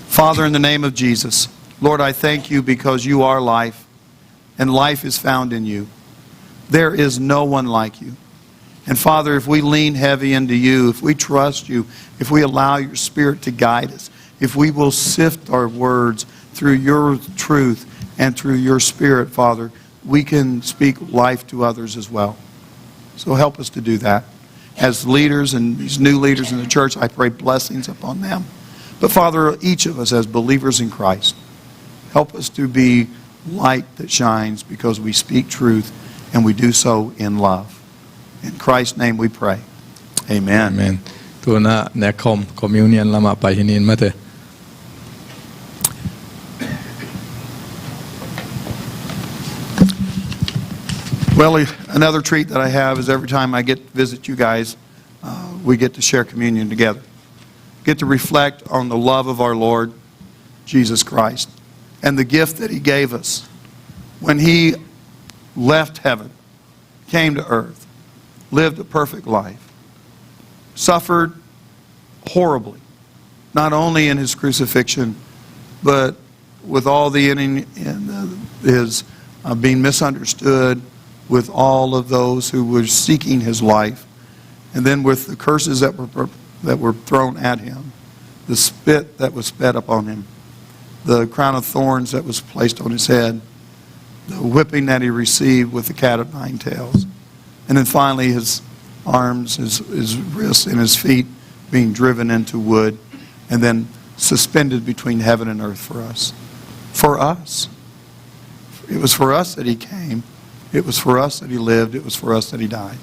Father, in the name of Jesus, Lord, I thank you because you are life. And life is found in you. There is no one like you. And Father, if we lean heavy into you, if we trust you, if we allow your Spirit to guide us, if we will sift our words through your truth and through your Spirit, Father, we can speak life to others as well. So help us to do that. As leaders and these new leaders in the church, I pray blessings upon them. But Father, each of us as believers in Christ, help us to be light that shines because we speak truth and we do so in love. In Christ's name we pray. Amen. Amen. Tuna nekhawm communion lamah pai hi ning mate. Well, another treat that I have is every time I get to visit you guys, uh, we get to share communion together. Get to reflect on the love of our Lord Jesus Christ and the gift that he gave us when he left heaven, came to earth, lived a perfect life, suffered horribly, not only in his crucifixion, but with all the in, in, uh, his, uh, being misunderstood, with all of those who were seeking his life, and then with the curses that were, that were thrown at him, the spit that was spat upon him, the crown of thorns that was placed on his head, the whipping that he received with the cat of nine tails, and then finally his arms, his, his wrists, and his feet being driven into wood, and then suspended between heaven and earth for us. For us. It was for us that he came. It was for us that he lived. It was for us that he died.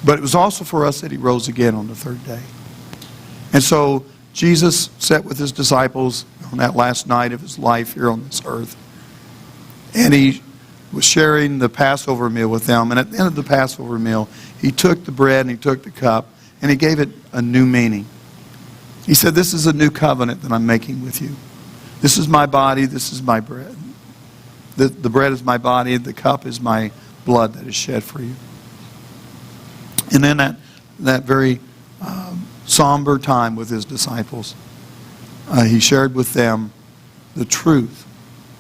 But it was also for us that he rose again on the third day. And so Jesus sat with his disciples on that last night of his life here on this earth. And he was sharing the Passover meal with them. And at the end of the Passover meal, he took the bread and he took the cup and he gave it a new meaning. He said, "This is a new covenant that I'm making with you. This is my body, this is my bread. The, the bread is my body, the cup is my blood that is shed for you." And in that, that very, um, somber time with his disciples, uh, he shared with them the truth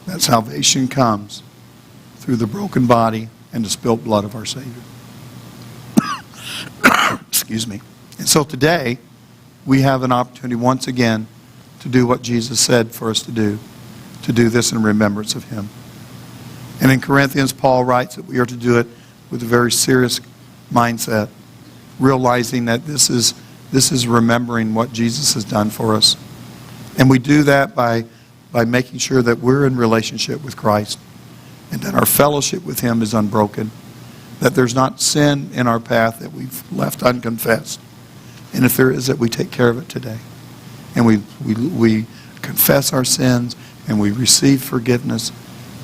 that salvation comes through the broken body and the spilt blood of our Savior. Excuse me. And so today, we have an opportunity once again to do what Jesus said for us to do, to do this in remembrance of him. And in Corinthians, Paul writes that we are to do it with a very serious mindset, realizing that this is, this is remembering what Jesus has done for us. And we do that by by making sure that we're in relationship with Christ and that our fellowship with him is unbroken, that there's not sin in our path that we've left unconfessed. And if there is, that we take care of it today. And we, we, we confess our sins and we receive forgiveness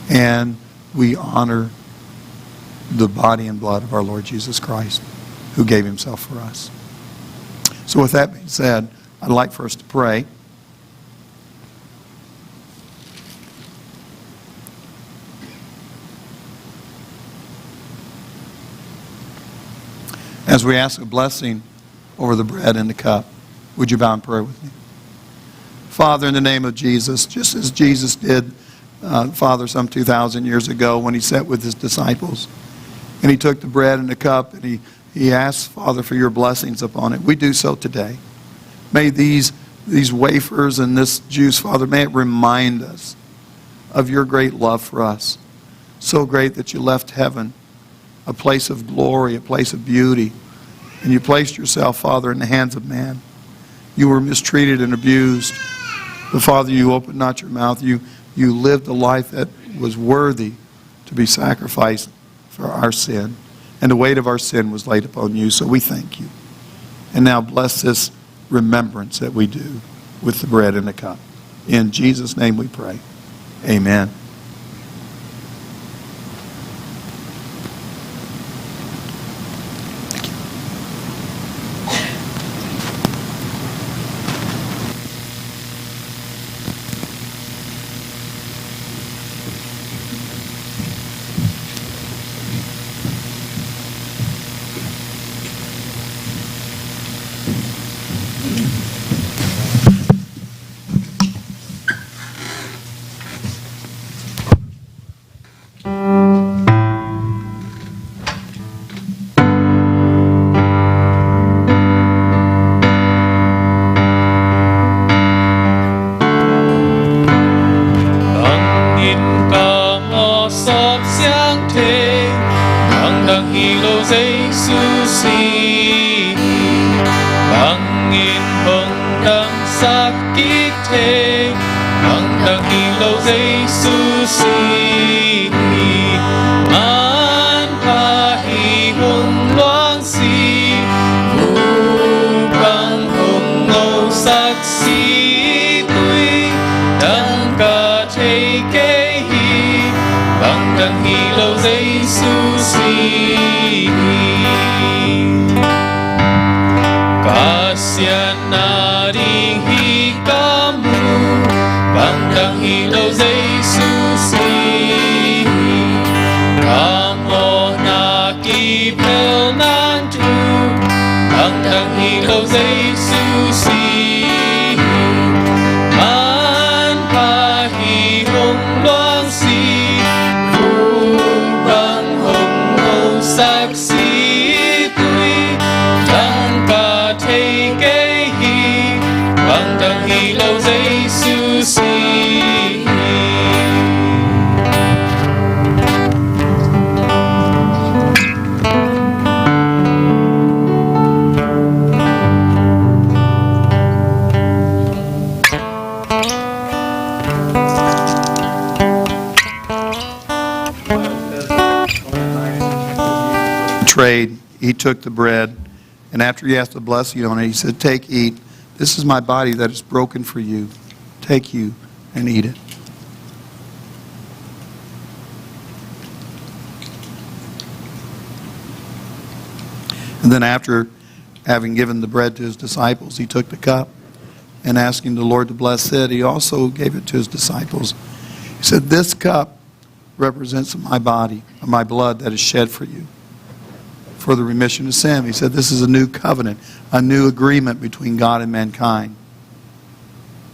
and we honor the body and blood of our Lord Jesus Christ, who gave himself for us. So with that being said, I'd like for us to pray. As we ask a blessing over the bread and the cup, would you bow in prayer with me? Father, in the name of Jesus, just as Jesus did, uh, Father, some two thousand years ago when he sat with his disciples, and he took the bread and the cup, and he, he asked, Father, for your blessings upon it. We do so today. May these, these wafers and this juice, Father, may it remind us of your great love for us. So great that you left heaven, a place of glory, a place of beauty, and you placed yourself, Father, in the hands of man. You were mistreated and abused. But Father, you opened not your mouth. You, you lived a life that was worthy to be sacrificed for our sin. And the weight of our sin was laid upon you. So we thank you. And now bless this remembrance that we do with the bread and the cup. In Jesus' name we pray. Amen. Bangin ka mawhsawm siang thei, bangdang hi lo Jesu si hi. Bangin hong damsak kik thei, bangdang hi lo Jesu si hi. Manpha hi hong luang si, vubang hong ngosak si tui, dangka thei kei hi, bangdang hi lo Jesu si hi. Ka siatna ding hi ka mu, bangdang hi lo Jesu si hi. Ka mawhna kiphel nang thu, bangdang hi lo Jesu si hi. Manpha hi hong luang si, vubang hong ngosak si tui, dangka thei kei hi, bangdang hi lo Jesu si hi. Betrayed, he took the bread, and after he asked a blessing on it, he said, "Take, eat. This is my body that is broken for you. Take you and eat it." And then after having given the bread to his disciples, he took the cup, and asking the Lord to bless it, he also gave it to his disciples. He said, "This cup represents my body, or my blood that is shed for you, for the remission of sin." He said, "This is a new covenant, a new agreement between God and mankind."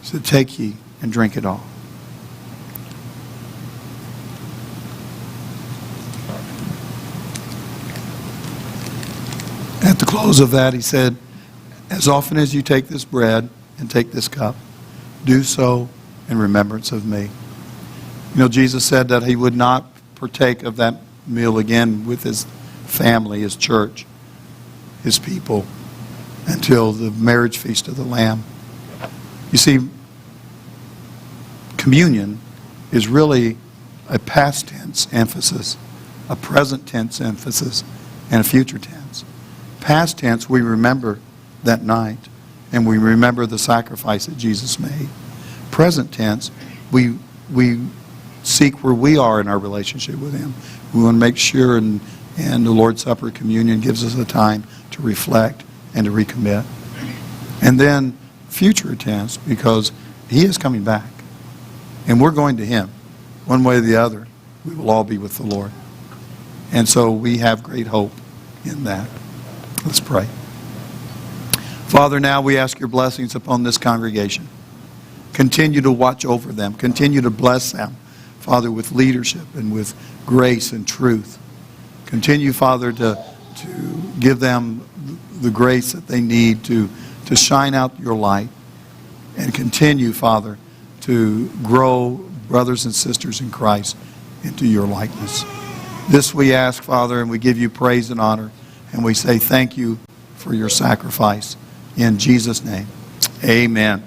He said, "Take ye and drink it all." At the close of that, he said, "As often as you take this bread and take this cup, do so in remembrance of me." You know, Jesus said that he would not partake of that meal again with his family, his church, his people, until the marriage feast of the Lamb. You see, communion is really a past tense emphasis, a present tense emphasis, and a future tense. Past tense, we remember that night, and we remember the sacrifice that Jesus made. Present tense, we, we seek where we are in our relationship with him. We want to make sure, and, and the Lord's Supper, communion gives us a time to reflect and to recommit. And then future tense, because he is coming back, and we're going to him one way or the other. We will all be with the Lord. And so we have great hope in that. Let's pray. Father, now we ask your blessings upon this congregation. Continue to watch over them. Continue to bless them, Father, with leadership and with grace and truth. Continue, Father, to, to give them the grace that they need to, to shine out your light. And continue, Father, to grow brothers and sisters in Christ into your likeness. This we ask, Father, and we give you praise and honor, and we say thank you for your sacrifice. In Jesus' name, amen.